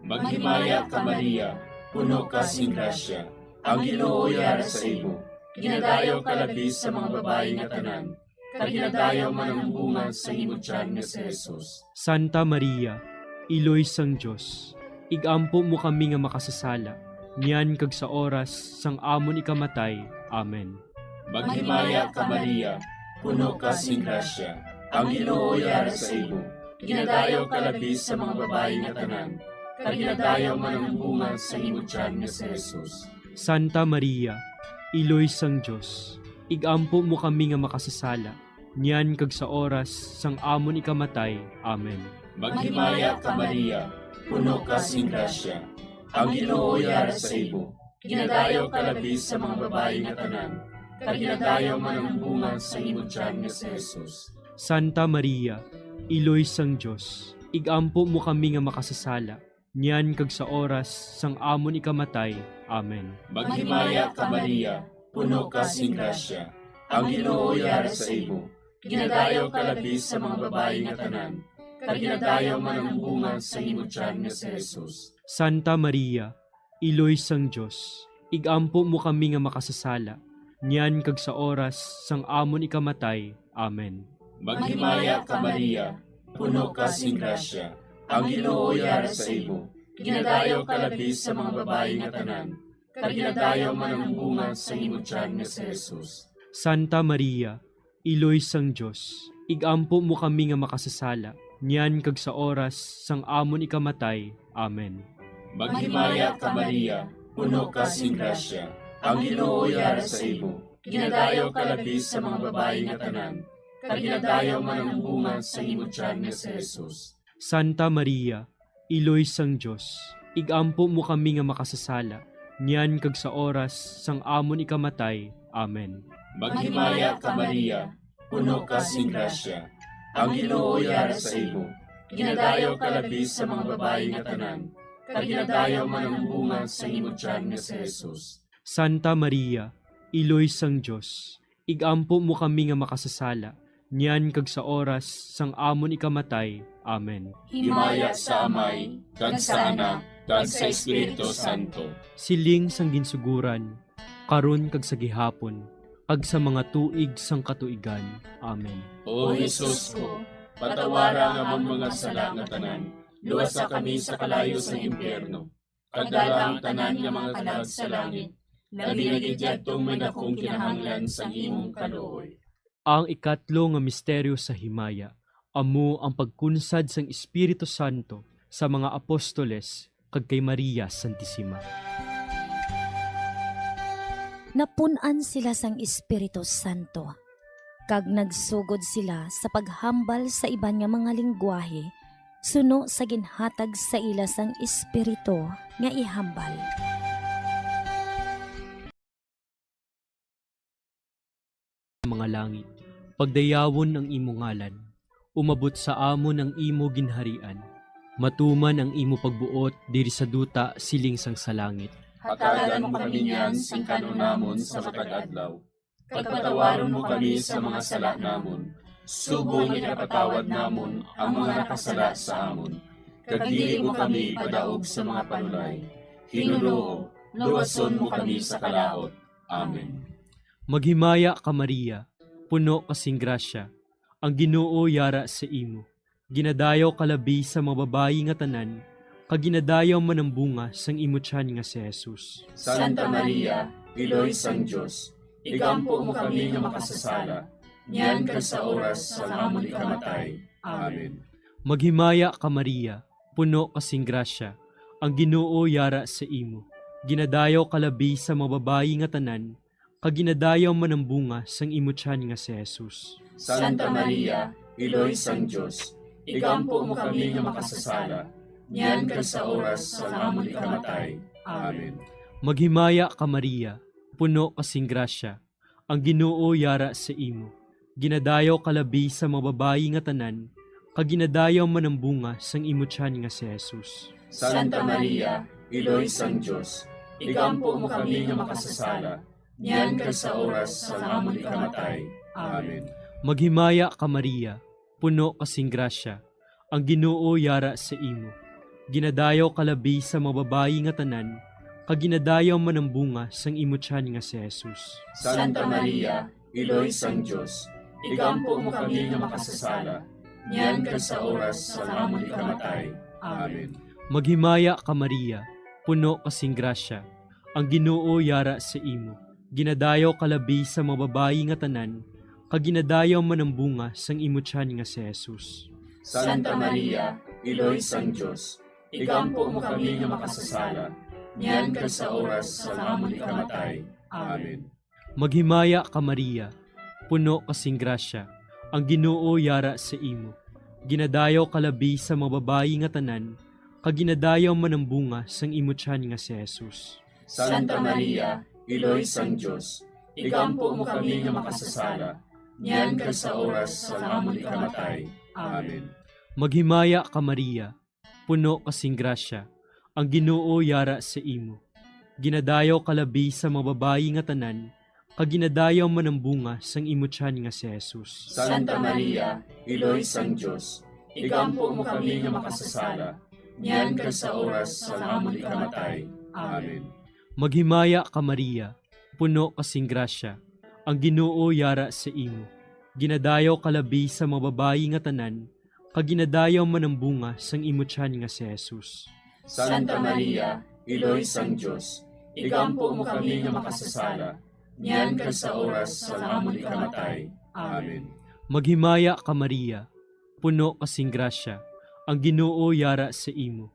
Maghimaya ka, Maria, puno ka sing grasya, ang Ginoo yara sa imo. Ginadayaw ka labi sa mga babayi nga tanan, kag ginadayaw man ang bunga sa imo tiyan nga si Jesus. Santa Maria, Iloy sang Dios, igampo mo kami nga makasasala, niyan kag sa oras sang amon ikamatay. Amen. Maghimaya ka, Maria, puno ka sing grasya, ang Ginoo yara sa imo. Ginadayaw ka labi sa mga babayi nga tanan, kag ginadayaw man ang bunga sa imo tiyan nga si Jesus. Santa Maria, Iloy sang Dios, igampo mo kami nga makasasala, niyan kag sa oras sang amon ikamatay. Amen. Maghimaya ka, Maria, puno ka sing grasya, ang Ginoo yara sa imo. Ginadayaw ka labi sa mga babayi nga tanan, kag ginadayaw man ang bunga sa imo tiyan nga si Jesus. Santa Maria, Iloy sang Dios, igampo mo kami nga makasasala, niyan kag sa oras sang amon ikamatay. Amen. Maghimaya ka, Maria, puno ka sing grasya, ang Ginoo yara sa imo. Ginadayaw ka labi sa mga babayi nga tanan, kag ginadayaw man ang bunga sa imo tiyan nga si Jesus. Santa Maria, Iloy sang Dios, igampo mo kami nga makasasala, niyan kag sa oras sang amon ikamatay. Amen. Maghimaya ka, Maria, puno ka sing grasya, ang Ginoo yara sa imo. Ginadayaw ka labi sa mga babayi nga tanan, kag ginadayaw man ang bunga sang imo tiyan nga si Jesus. Santa Maria, Iloy sang Dios, ig-ampo mo kami nga makasasala, niyan kag sa oras sang amon ikamatay. Amen. Maghimaya ka, Maria, puno ka sing grasya, ang Ginoo yara sa imo. Ginadayaw ka labi sa mga babayi nga tanan, kag ginadayaw man ang bunga sang imo tiyan nga si Jesus. Santa Maria, Iloy sang Dios, ig-ampo mo kami nga makasasala, niyan kag sa oras sang amon ikamatay. Amen. Maghimaya ka, Maria, puno ka sing grasya, ang Ginoo yara sa imo. Ginadayaw ka labi sa mga babayi nga tanan, kag ginadayaw man ang bunga sang imo tiyan nga si Jesus. Santa Maria, Iloy sang Dios, ig-ampo mo kami nga makasasala, niyan kag sa oras sang amon ikamatay. Amen. Himaya sa Amay, kag sa Anak, kag sa Espiritu Santo. Siling sang ginsugoran, karon kag sa gihapon, kag sa mga tuig sang katuigan. Amen. O Jesus ko, patawara ang amon mga sala nga tanan, luwasa kami sa kalayo sang impyerno, kag dala ang tanan nga mga kalag sa langit, labi na gid yadtong may dakong kinahanglan sang imong kaluoy. Ang ikatlo nga misteryo sa himaya amo ang pagkunsad sang Espiritu Santo sa mga apostoles kag kay Maria Santisima. Napun-an sila sang Espiritu Santo, kag nagsugod sila sa paghambal sa iban nga mga linggwahe suno sa ginhatag sa ila sang Espiritu nga ihambal. Mga langit, pagdayawon ang imo ngalan. Umabot sa amon ang imo ginharian. Matuman ang imo pagbuot diri sa duta siling sang sa langit. Hatagan mo kami niyan sing kan-on namon sa matag adlaw. Kag patawaron mo kami sa mga sala namon, subong nga ginapatawad namon ang mga nakasala sa amon. Kag dili mo kami ipadaog sa mga panulay. Ginoo, luwason mo kami sa kalaut. Amen. Maghimaya ka, Maria, puno ka sing grasya, ang Ginoo yara sa imo. Ginadayaw ka labi sa mga babayi nga tanan, kag ginadayaw man ang bunga sang imo tiyan nga si Jesus. Santa Maria, Iloy sang Dios, igampo mo kami nga makasasala, niyan kag sa oras sang amon ikamatay. Amen. Maghimaya ka, Maria, puno ka sing grasya, ang Ginoo yara sa imo. Ginadayaw ka labi sa mga babayi nga tanan, kag ginadayaw man ang bunga sang imo tiyan nga si Jesus. Santa Maria, Iloy sang Dios, igampo mo kami nga makasasala, niyan kag sa oras sang amon ikamatay. Amen. Maghimaya ka, Maria, puno ka sing grasya, ang Ginoo yara sa imo. Ginadayaw ka labi sa mga babayi nga tanan, kag ginadayaw man ang bunga sang imo tiyan nga si Jesus. Santa Maria, Iloy sang Dios, igampo mo kami nga makasasala, niyan kag sa oras sang amon ikamatay. Amen. Maghimaya ka, Maria, puno ka sing grasya, ang Ginoo yara sa imo. Ginadayaw ka labi sa mga babayi nga tanan, kag ginadayaw man ang bunga sang imo tiyan nga si Jesus. Santa Maria, Iloy sang Dios, igampo mo kami nga makasasala, niyan kag sa oras sang amon ikamatay. Amen. Maghimaya ka, Maria, puno ka sing grasya, ang Ginoo yara sa imo. Ginadayaw ka labi sa mga babayi nga tanan, kag ginadayaw man ang bunga sang imo tiyan nga si Jesus. Santa Maria, Iloy sang Dios, igampo mo kami nga makasasala, niyan kag sa oras sang amon ikamatay. Amen. Maghimaya ka, Maria, puno ka sing grasya, ang Ginoo yara sa imo. Ginadayaw ka labi sa mga babayi nga tanan, kag ginadayaw man ang bunga sang imo tiyan nga si Jesus. Santa Maria, Iloy sang Dios, igampo mo kami nga makasasala, niyan kag sa oras sang amon ikamatay. Amen. Maghimaya ka, Maria, puno ka sing grasya, ang Ginoo yara sa imo. Ginadayaw ka labi sa mga babayi nga tanan, kag ginadayaw man ang bunga sang imo tiyan nga si Jesus. Santa Maria, Iloy sang Dios, igampo mo kami nga makasasala, niyan kag sa oras sang amon ikamatay. Amen. Maghimaya ka, Maria, puno ka sing grasya, ang Ginoo yara sa imo. Ginadayaw ka labi sa mga babayi nga tanan, kag ginadayaw man ang bunga sang imo tiyan nga si Jesus. Santa Maria, Iloy sang Dios, igampo mo kami nga makasasala, niyan kag sa oras sang amon ikamatay. Amen. Maghimaya ka, Maria, puno ka sing grasya, ang Ginoo yara sa imo.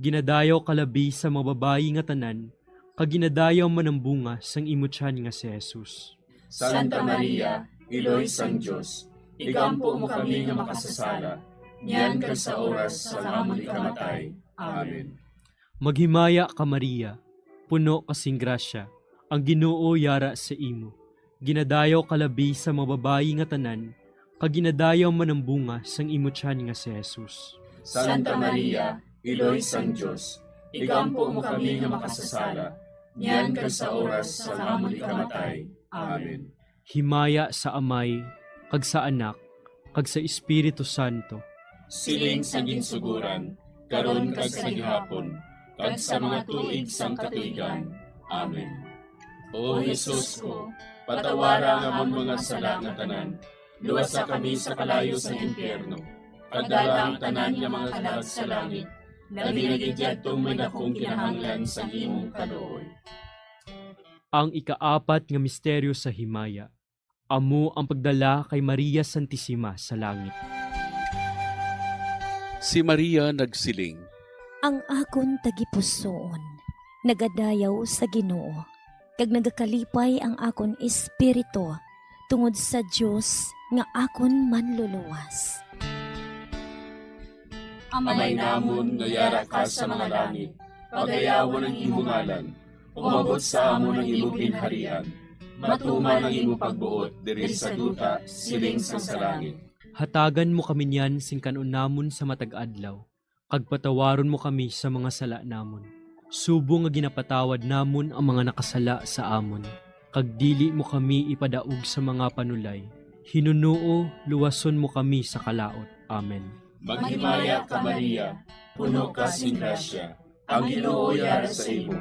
Ginadayaw ka labi sa mga babayi nga tanan, kag ginadayaw man ang bunga sang imo tiyan nga si Jesus. Santa Maria, Iloy sang Dios, igampo mo kami nga makasasala, niyan kag sa oras sang amon ikamatay. Amen. Maghimaya ka, Maria, puno ka sing grasya, ang Ginoo yara sa imo. Ginadayaw ka labi sa mga babayi nga tanan, kag ginadayaw man ang bunga sang imo tiyan nga si Jesus. Santa Maria, Iloy sang Dios, igampo mo kami nga makasasala, niyan kag sa oras sang amon ikamatay. Amen. Himaya sa Amay, kag sa Anak, kag sa Espiritu Santo. Siling sa ginsuguran, karon kag sa gihapon, kag sa mga tuig sang katuigan. Amen. O Jesus ko, patawara ang amon mga sala nga tanan, luwasa kami sa kalayo sang impyerno, kag dala ang tanan nga mga kalag sa langit, labi na gid yadtong may dakong kinahanglan sang imong kaluoy. Ang ikaapat nga misteryo sa himaya, amo ang pagdala kay Maria Santisima sa langit. Si Maria nagsiling, "Ang akon tagipusoon nagadayaw sa Ginoo, kag nagakalipay ang akon espiritu tungod sa Dios nga akon Manluluwas." Amay namon nga yara ka sa mga langit, pagayawon ang imo ngalan. Umabot sa amon ang imo ginharian. Matuman ang imo pagbuot diri sa duta, siling sang sa langit. Hatagan mo kami niyan sing kan-on namon sa matag adlaw, kag patawaron mo kami sa mga sala namon, subong nga ginapatawad namon ang mga nakasala sa amon, kag dili mo kami ipadaog sa mga panulay. Hinunoo, luwason mo kami sa kalaut. Amen. Maghimaya ka, Maria, puno ka sing grasya, ang Ginoo yara sa imo.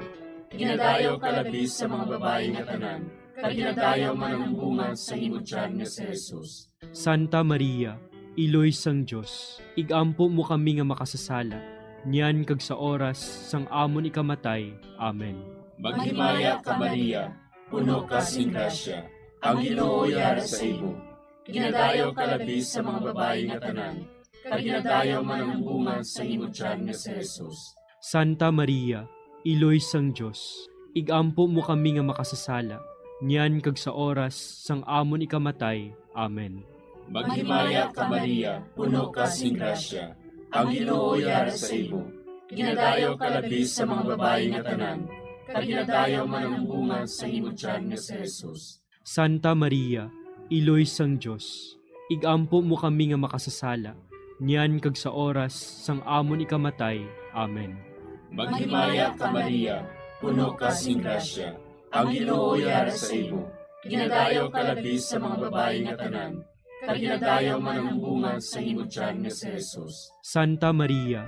Ginadayaw ka labi sa mga babayi nga tanan, kag ginadayaw man ang bunga sa imo tiyan nga si Jesus. Santa Maria, Iloy sang Dios, igampo mo kami nga makasasala, niyan kag sa oras sang amon ikamatay. Amen. Maghimaya ka, Maria, puno ka sing grasya, ang Ginoo yara sa imo. Ginadayaw ka labi sa mga babayi nga tanan, kag ginadayaw man ang bunga sang imo tiyan nga si Jesus. Santa Maria, Iloy sang Dios, igampo mo kami nga makasasala, niyan kag sa oras sang amon ikamatay. Amen. Maghimaya ka, Maria, puno ka sing grasya, ang Ginoo yara sa imo. Ginadayaw ka labi sa mga babayi nga tanan, kag ginadayaw man ang bunga sang imo tiyan nga si Jesus. Santa Maria, Iloy sang Dios, igampo mo kami nga makasasala, niyan kag sa oras sang amon ikamatay. Amen. Maghimaya ka, Maria, puno ka sing grasya, ang Ginoo yara sa imo. Ginadayaw ka labi sa mga babayi nga tanan, kag ginadayaw man ang bunga sang imo tiyan nga si Jesus. Santa Maria,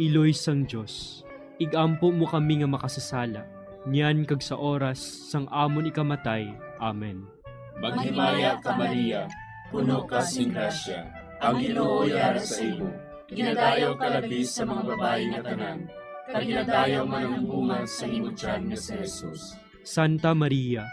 Iloy sang Dios, igampo mo kami nga makasasala, niyan kag sa oras sang amon ikamatay. Amen. Maghimaya ka, Maria, puno ka sing grasya, ang Ginoo yara sa imo. Ginadayaw ka labi sa mga babayi nga tanan, kag ginadayaw man ang bunga sang imo tiyan nga si Jesus. Santa Maria,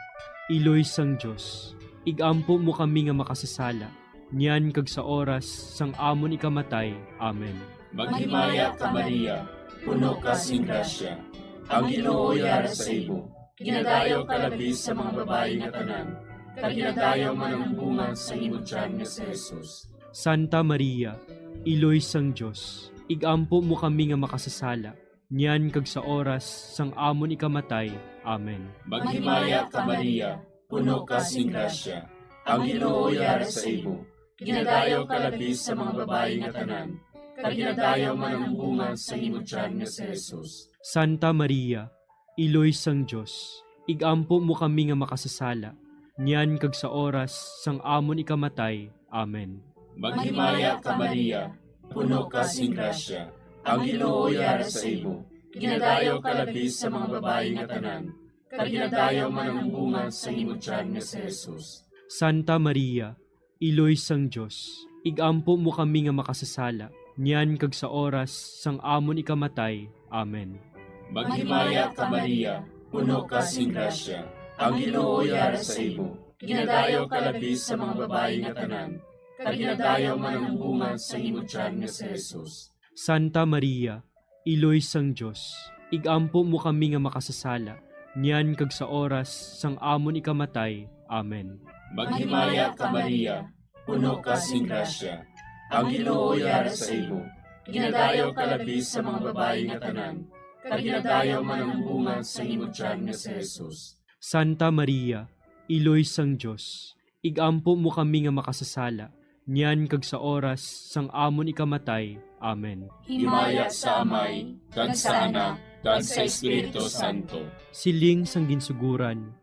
Iloy sang Dios, igampo mo kami nga makasasala, niyan kag sa oras sang amon ikamatay. Amen. Maghimaya ka, Maria, puno ka sing grasya, ang Ginoo yara sa imo. Ginadayaw ka labi sa mga babayi nga tanan, kag ginadayaw man ang bunga sang imo tiyan nga si Jesus. Santa Maria, Iloy sang Dios, igampo mo kami nga makasasala, niyan kag sa oras sang amon ikamatay. Amen. Maghimaya ka, Maria, puno ka sing grasya, ang Ginoo yara sa imo. Ginadayaw ka labi sa mga babayi nga tanan, kag ginadayaw man ang bunga sang imo tiyan nga si Jesus. Santa Maria, Iloy sang Dios, igampo mo kami nga makasasala, niyan kag sa oras sang amon ikamatay. Amen. Maghimaya ka, Maria, puno ka sing grasya, ang Ginoo yara sa imo. Ginadayaw ka labi sa mga babayi nga tanan, kag ginadayaw man ang bunga sang imo tiyan nga si Jesus. Santa Maria, Iloy sang Dios, igampo mo kami nga makasasala, niyan kag sa oras sang amon ikamatay. Amen. Maghimaya ka, Maria, puno ka sing grasya. Ang Ginoo yara sa imo. Ginadayaw ka labi sa mga babayi nga tanan, kag ginadayaw man ang bunga sang imo tiyan nga si Jesus. Santa Maria, Iloy sang Dios, ig-ampo mo kami nga makasasala, niyan kag sa oras sang amon ikamatay. Amen. Maghimaya ka, Maria, puno ka sing grasya. Ang Ginoo yara sa imo. Ginadayaw ka labi sa mga babayi nga tanan, kag ginadayaw man ang bunga sang imo tiyan nga si Jesus. Santa Maria, Iloy sang Dios, ig-ampo mo kami nga makasasala, niyan kag sa oras sang amon ikamatay. Amen. Himaya sa Amay, kag sa Anak, kag sa Espiritu Santo. Siling sang ginsuguran,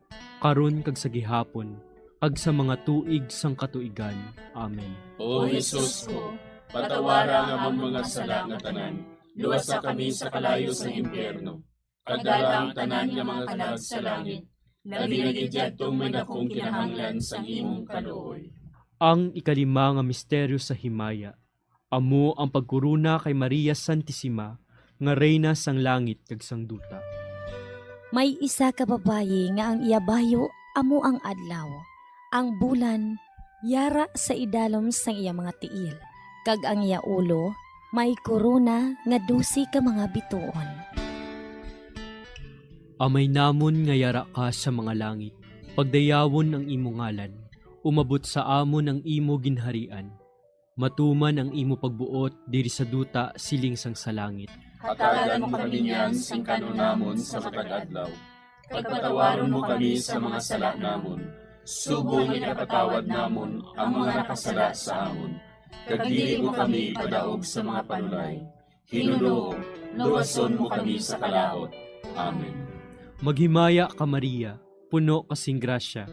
karon kag sa gihapon, kag sa mga tuig sang katuigan. Amen. O Jesus ko, patawara ang amon mga sala nga tanan, luwasa kami sa kalayo sang impyerno, kag dala ang tanan nga mga kalag sa langit, labi na gid yadtong may dakong kinahanglan sang imong kaluoy. Ang ikalima nga misteryo sa himaya, amo ang pagkorona kay Maria Santisima nga Reyna sang langit kag sang duta. May isa ka babayi nga ang iya bayo amo ang adlaw, ang bulan yara sa idalom sang iya mga tiil, kag ang iya ulo may korona nga dose ka mga bituon. Amay namon nga yara ka sa mga langit, pagdayawon ang imo ngalan, umabot sa amon ang imo ginharian, matuman ang imo pagbuot diri sa duta siling sang sa langit. Hatagan mo kami niyan sing kan-on namon sa matag adlaw, kag patawaron mo kami sa mga sala namon, subong nga ginapatawad namon ang mga nakasala sa amon, kag dili mo kami ipadaog sa mga panulay. Ginoo, luwason mo kami sa kalaut. Amen. Maghimaya ka, Maria, puno ka sing grasya,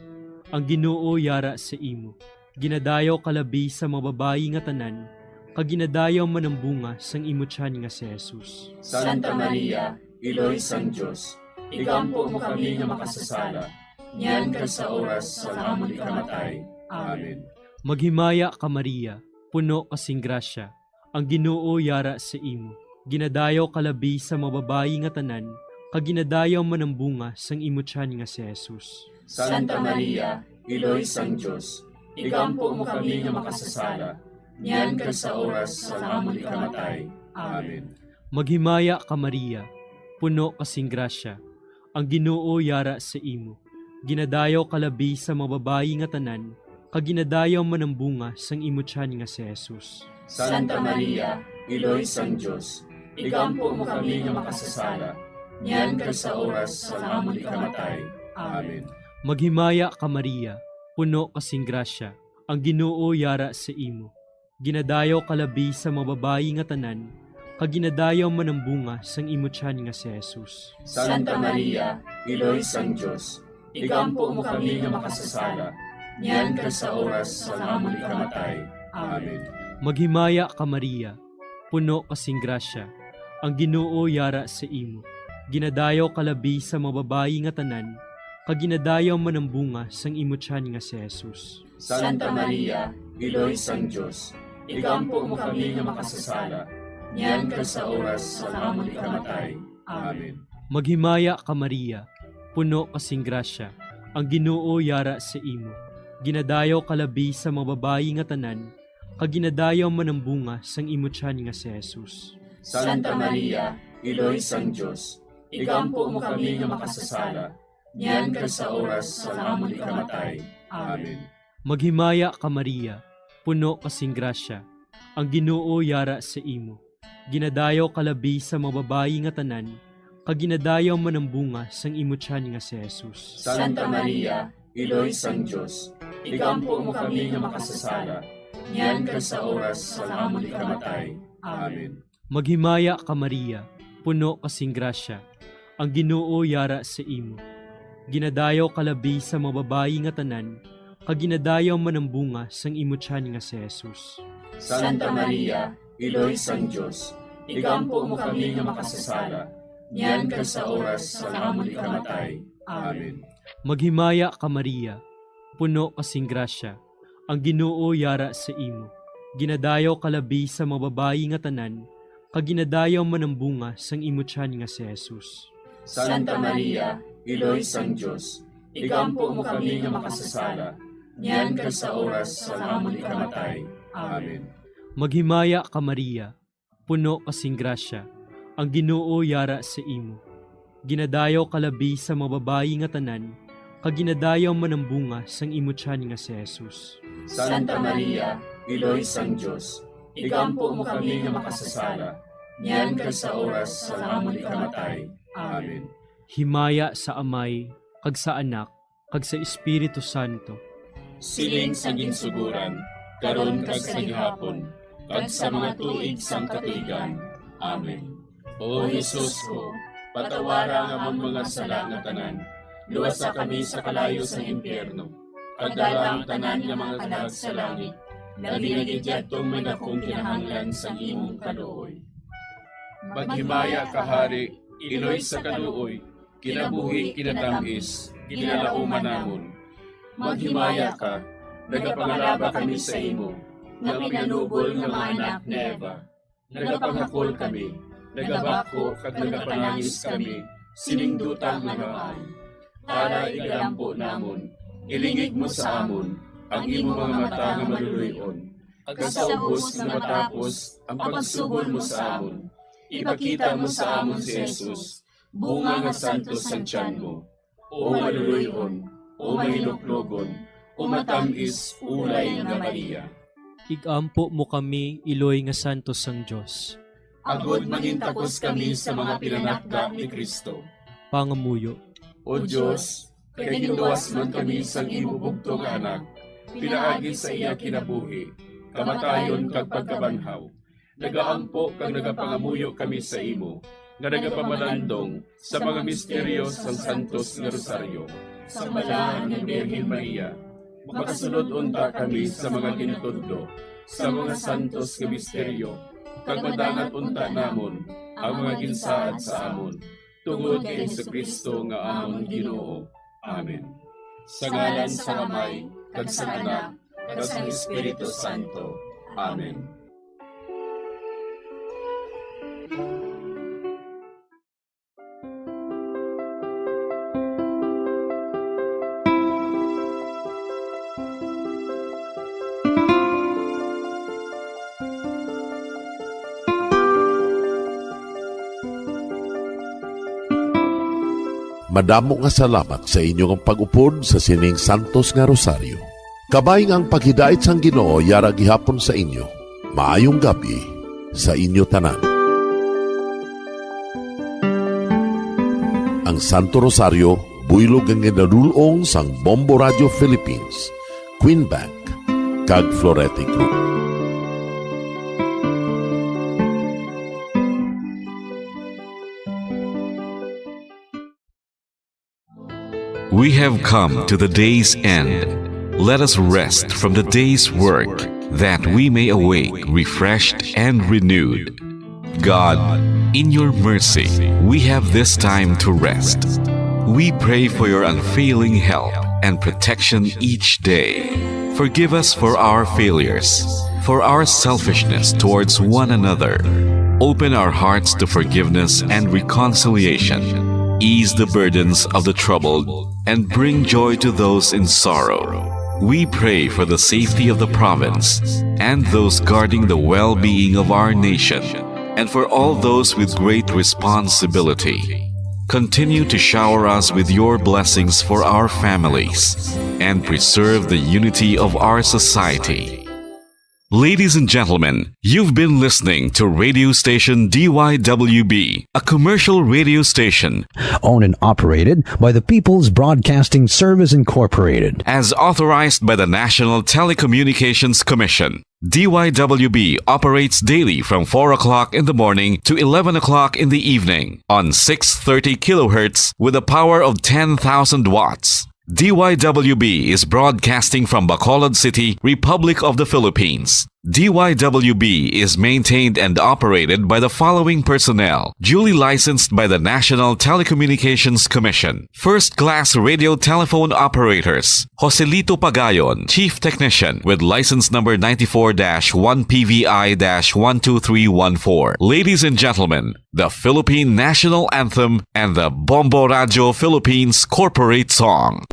ang Ginoo yara sa imo. Ginadayaw ka labi sa mga babayi nga tanan, kag ginadayaw man ang bunga sang imo tiyan nga si Jesus. Santa Maria, Iloy sang Dios, igampo mo kami nga makasasala, niyan kag sa oras sang amon ikamatay. Amen. Maghimaya ka, Maria, puno ka sing grasya, ang Ginoo yara sa imo. Ginadayaw ka labi sa mga babayi nga tanan, kag ginadayaw man ang bunga sang imo tiyan nga si Jesus. Santa Maria, Iloy sang Dios, igampo mo kami nga makasasala, niyan kag sa oras sang amon ikamatay. Amen. Maghimaya ka, Maria, puno ka sing grasya, ang Ginoo yara sa imo. Ginadayaw ka labi sa mga babayi nga tanan, kag ginadayaw man ang bunga sang imo tiyan nga si Jesus. Santa Maria, Iloy sang Dios, igampo mo kami nga makasasala, niyan kag sa oras sang amon ikamatay. Amen. Maghimaya ka, Maria, puno ka sing grasya, ang Ginoo yara sa imo. Ginadayaw ka labi sa mga babayi nga tanan, kag ginadayaw man ang bunga sang imo tiyan nga si Jesus. Santa Maria, Iloy sang Dios, igampo mo kami nga makasasala, niyan kag sa oras sang amon ikamatay. Amen. Maghimaya ka, Maria, puno ka sing grasya, ang Ginoo yara sa imo. Ginadayaw ka labi sa mga babayi nga tanan, kag ginadayaw man ang bunga sang imo tiyan nga si Jesus. Santa Maria, Iloy sang Dios, igampo mo kami nga makasasala, niyan kag sa oras sang amon ikamatay. Amen. Maghimaya ka, Maria, puno ka sing grasya, ang Ginoo yara sa imo. Ginadayaw ka labi sa mga babayi nga tanan, kag ginadayaw man ang bunga sang imo tiyan nga si Jesus. Santa Maria, Iloy sang Dios, igampo mo kami nga makasasala, niyan kag sa oras sang amon ikamatay. Amen. Maghimaya ka, Maria, puno ka sing grasya, ang Ginoo yara sa imo. Ginadayaw ka labi sa mga babayi nga tanan, kag ginadayaw man ang bunga sang imo tiyan nga si Jesus. Santa Maria, Iloy sang Dios, igampo mo kami nga makasasala, niyan kag sa oras sang amon ikamatay. Amen. Maghimaya ka, Maria, puno ka sing grasya, ang Ginoo yara sa imo. Ginadayaw ka labi sa mga babayi nga tanan, kag ginadayaw man ang bunga sang imo tiyan nga si Jesus. Santa Maria, Iloy sang Dios, igampo mo kami nga makasasala, niyan kag sa oras sang amon ikamatay. Amen. Maghimaya ka, Maria, puno ka sing grasya, ang Ginoo yara sa imo. Ginadayaw ka labi sa mga babayi nga tanan, kag ginadayaw man ang bunga sang imo tiyan nga si Jesus. Santa Maria, Iloy sang Dios, igampo mo kami nga makasasala, niyan kag sa oras sang amon ikamatay. Amen. Maghimaya ka, Maria, puno ka sing grasya, ang Ginoo yara sa imo. Ginadayaw ka labi sa mga babayi nga tanan, kag ginadayaw man ang bunga sang imo tiyan nga si Jesus. Santa Maria, Iloy sang Dios, igampo mo kami nga makasasala, niyan kag sa oras sang amon ikamatay. Amen. Himaya sa Amay, kag sa Anak, kag sa Espiritu Santo. Siling sa ginsuguran, karon kag sa gihapon, kag sa mga tuig sang katuigan. Amen. O Jesus ko, patawara ang amon mga sala nga tanan, luwasa kami sa kalayo sang impyerno, kag dala ang tanan nga mga kalag sa langit, labi na gid yadtong may dakong kinahanglan sang imong kaluoy. Maghimaya ka, Hari, Iloy sa kaluoy, kinabuhi, kinatam-is, ginalauman namon. Maghimaya ka, nagapangalaba kami sa imo, nga pinanubol nga mga anak ni Eva. Nagapangakol kami, nagabako kag nagapanangis kami sining duta nga naay. Tara, igalampo namon, ilingig mo sa amon ang imo mga mata nga maluloy-on, kag sa ubos nga matapos ang pagsugol mo sa amon, ipakita mo sa amon si Jesus, bunga nga santos sang tiyan mo. O maluloy-on, o mahinuklogon, o matam-is ulay nga Maria. Igampo mo kami, Iloy nga santos sang Dios. Agod mangintakos kami sa mga pinanakda ni Cristo. Pangamuyo. O Dios, kay ginluwas man kami sang imo bugtong nga Anak, pinaagi sa iya kinabuhi, kamatayon kag pagkabanhaw, nagaampo kag nagapangamuyo kami sa imo, nga nagapamalandong sa mga misteryo sang Santos nga Rosaryo sang Balahan nga Birhen Maria. Makasulod unta kami sa mga ginatudlo sa mga santos nga misteryo, kag madangat unta namon ang mga ginsaad sa amon, tungod kay Jesu-Cristo nga amon Ginoo. Amen. Sa ngalan sang Amay, kag sang Anak, kag sang Espiritu Santo. Amen. Madamo nga salamat sa inyo nga pag-upod sa sining santos nga rosaryo. Kabay nga ang paghidait sang Ginoo yara gihapon sa inyo. Maayong gab-i sa inyo tanan. Ang Santo Rosario, buylog nga ginadul-ong sang Bombo Radio Philippines, Queen Bank, kag Florete Group. We have come to the day's end. Let us rest from the day's work, that we may awake refreshed and renewed. God, in your mercy, we have this time to rest. We pray for your unfailing help and protection each day. Forgive us for our failures, for our selfishness towards one another. Open our hearts to forgiveness and reconciliation. Ease the burdens of the troubled and bring joy to those in sorrow. We pray for the safety of the province and those guarding the well-being of our nation, and for all those with great responsibility. Continue to shower us with your blessings for our families and preserve the unity of our society. Ladies and gentlemen, you've been listening to radio station D Y W B, a commercial radio station owned and operated by the People's Broadcasting Service Incorporated. As authorized by the National Telecommunications Commission. D Y W B operates daily from four o'clock in the morning to eleven o'clock in the evening on six thirty kilohertz with a power of ten thousand watts. D Y W B is broadcasting from Bacolod City, Republic of the Philippines. D Y W B is maintained and operated by the following personnel: duly licensed by the National Telecommunications Commission. First class radio telephone operators: Joselito Pagayon, Chief Technician, with license number ninety-four dash one P V I dash one two three one four. Ladies and gentlemen, the Philippine National Anthem and the Bombo Radio Philippines Corporate Song.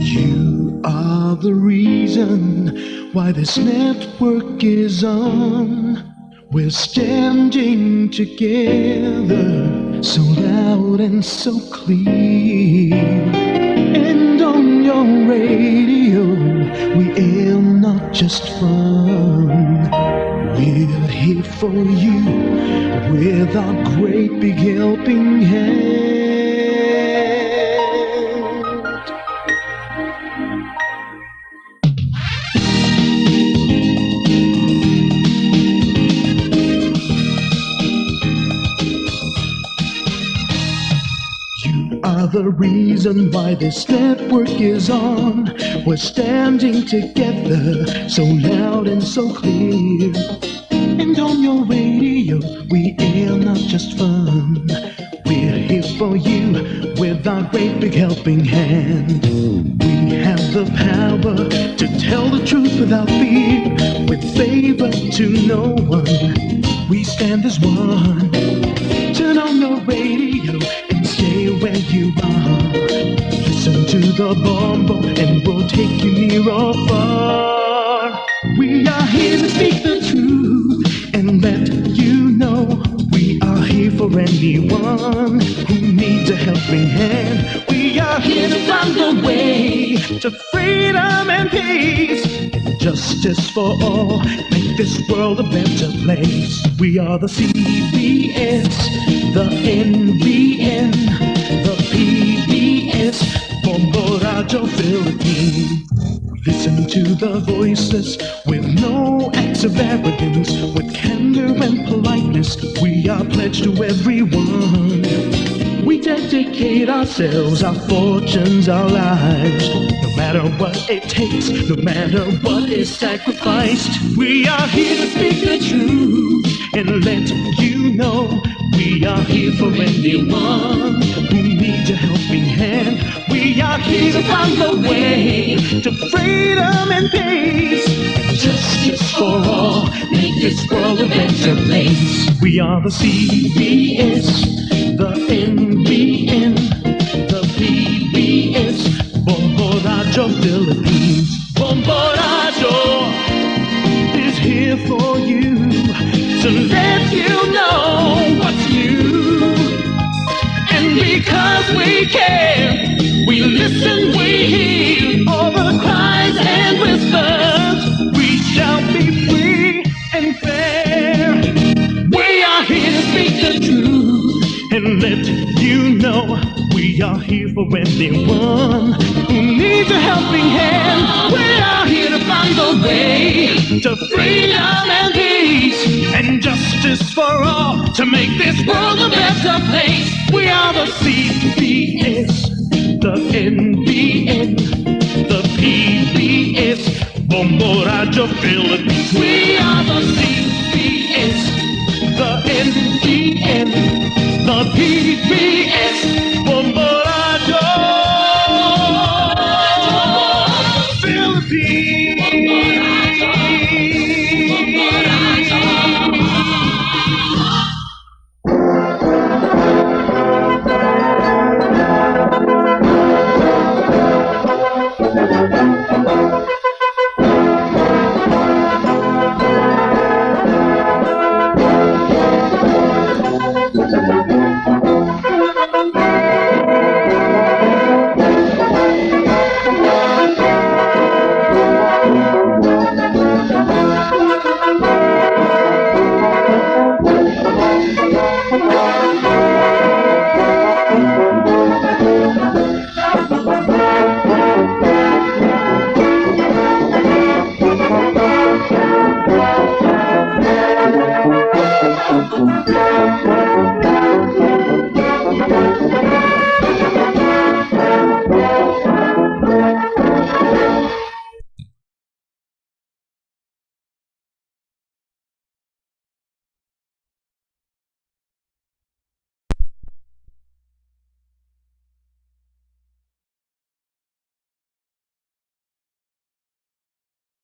You are the reason why this network is on. We're standing together, so loud and so clear. And on your radio, we air not just fun. We're here for you with our great big helping hand. You are the reason why this network is on. We're standing together, so loud and so clear. And on your radio, we air not just fun. We're here for you with our great big helping hand. We have the power to tell the truth without fear, with favor to no one. We stand as one. Turn on your radio and stay where you are. Listen to the Bombo and we'll take you near or far. We are here to speak the truth and let you know we are here for anyone who needs a helping hand. We are here to find the way to freedom and peace and justice for all. Make this world a better place. We are the C B S, the N B N, the P B S, Bombo Radio Philippines. Listen to the voices with no acts of arrogance, with candor and politeness. We are pledged to everyone. We dedicate ourselves, our fortunes, our lives, no matter what it takes, no matter what is sacrificed. We are here to speak the truth and let you know we are here for anyone who needs a helping hand. We are here to find the way to freedom and peace and justice for all. Make this world a better place. We are the C B S, the N B N, the P B S, Bombo Radio Philippines. Bombo Radio is here for you to let you know what's new. And because we care, we listen, we hear all the cries and whispers. We shall be free and fair. We are here to speak the truth and let you know we are here for anyone who needs a helping hand. We are here to find the way to freedom and peace and justice for all to make this world a better place. We are the C B S, the N B N, the P B S, Bombo Radio Philippines. We are the C B S, the N B N, the P B S,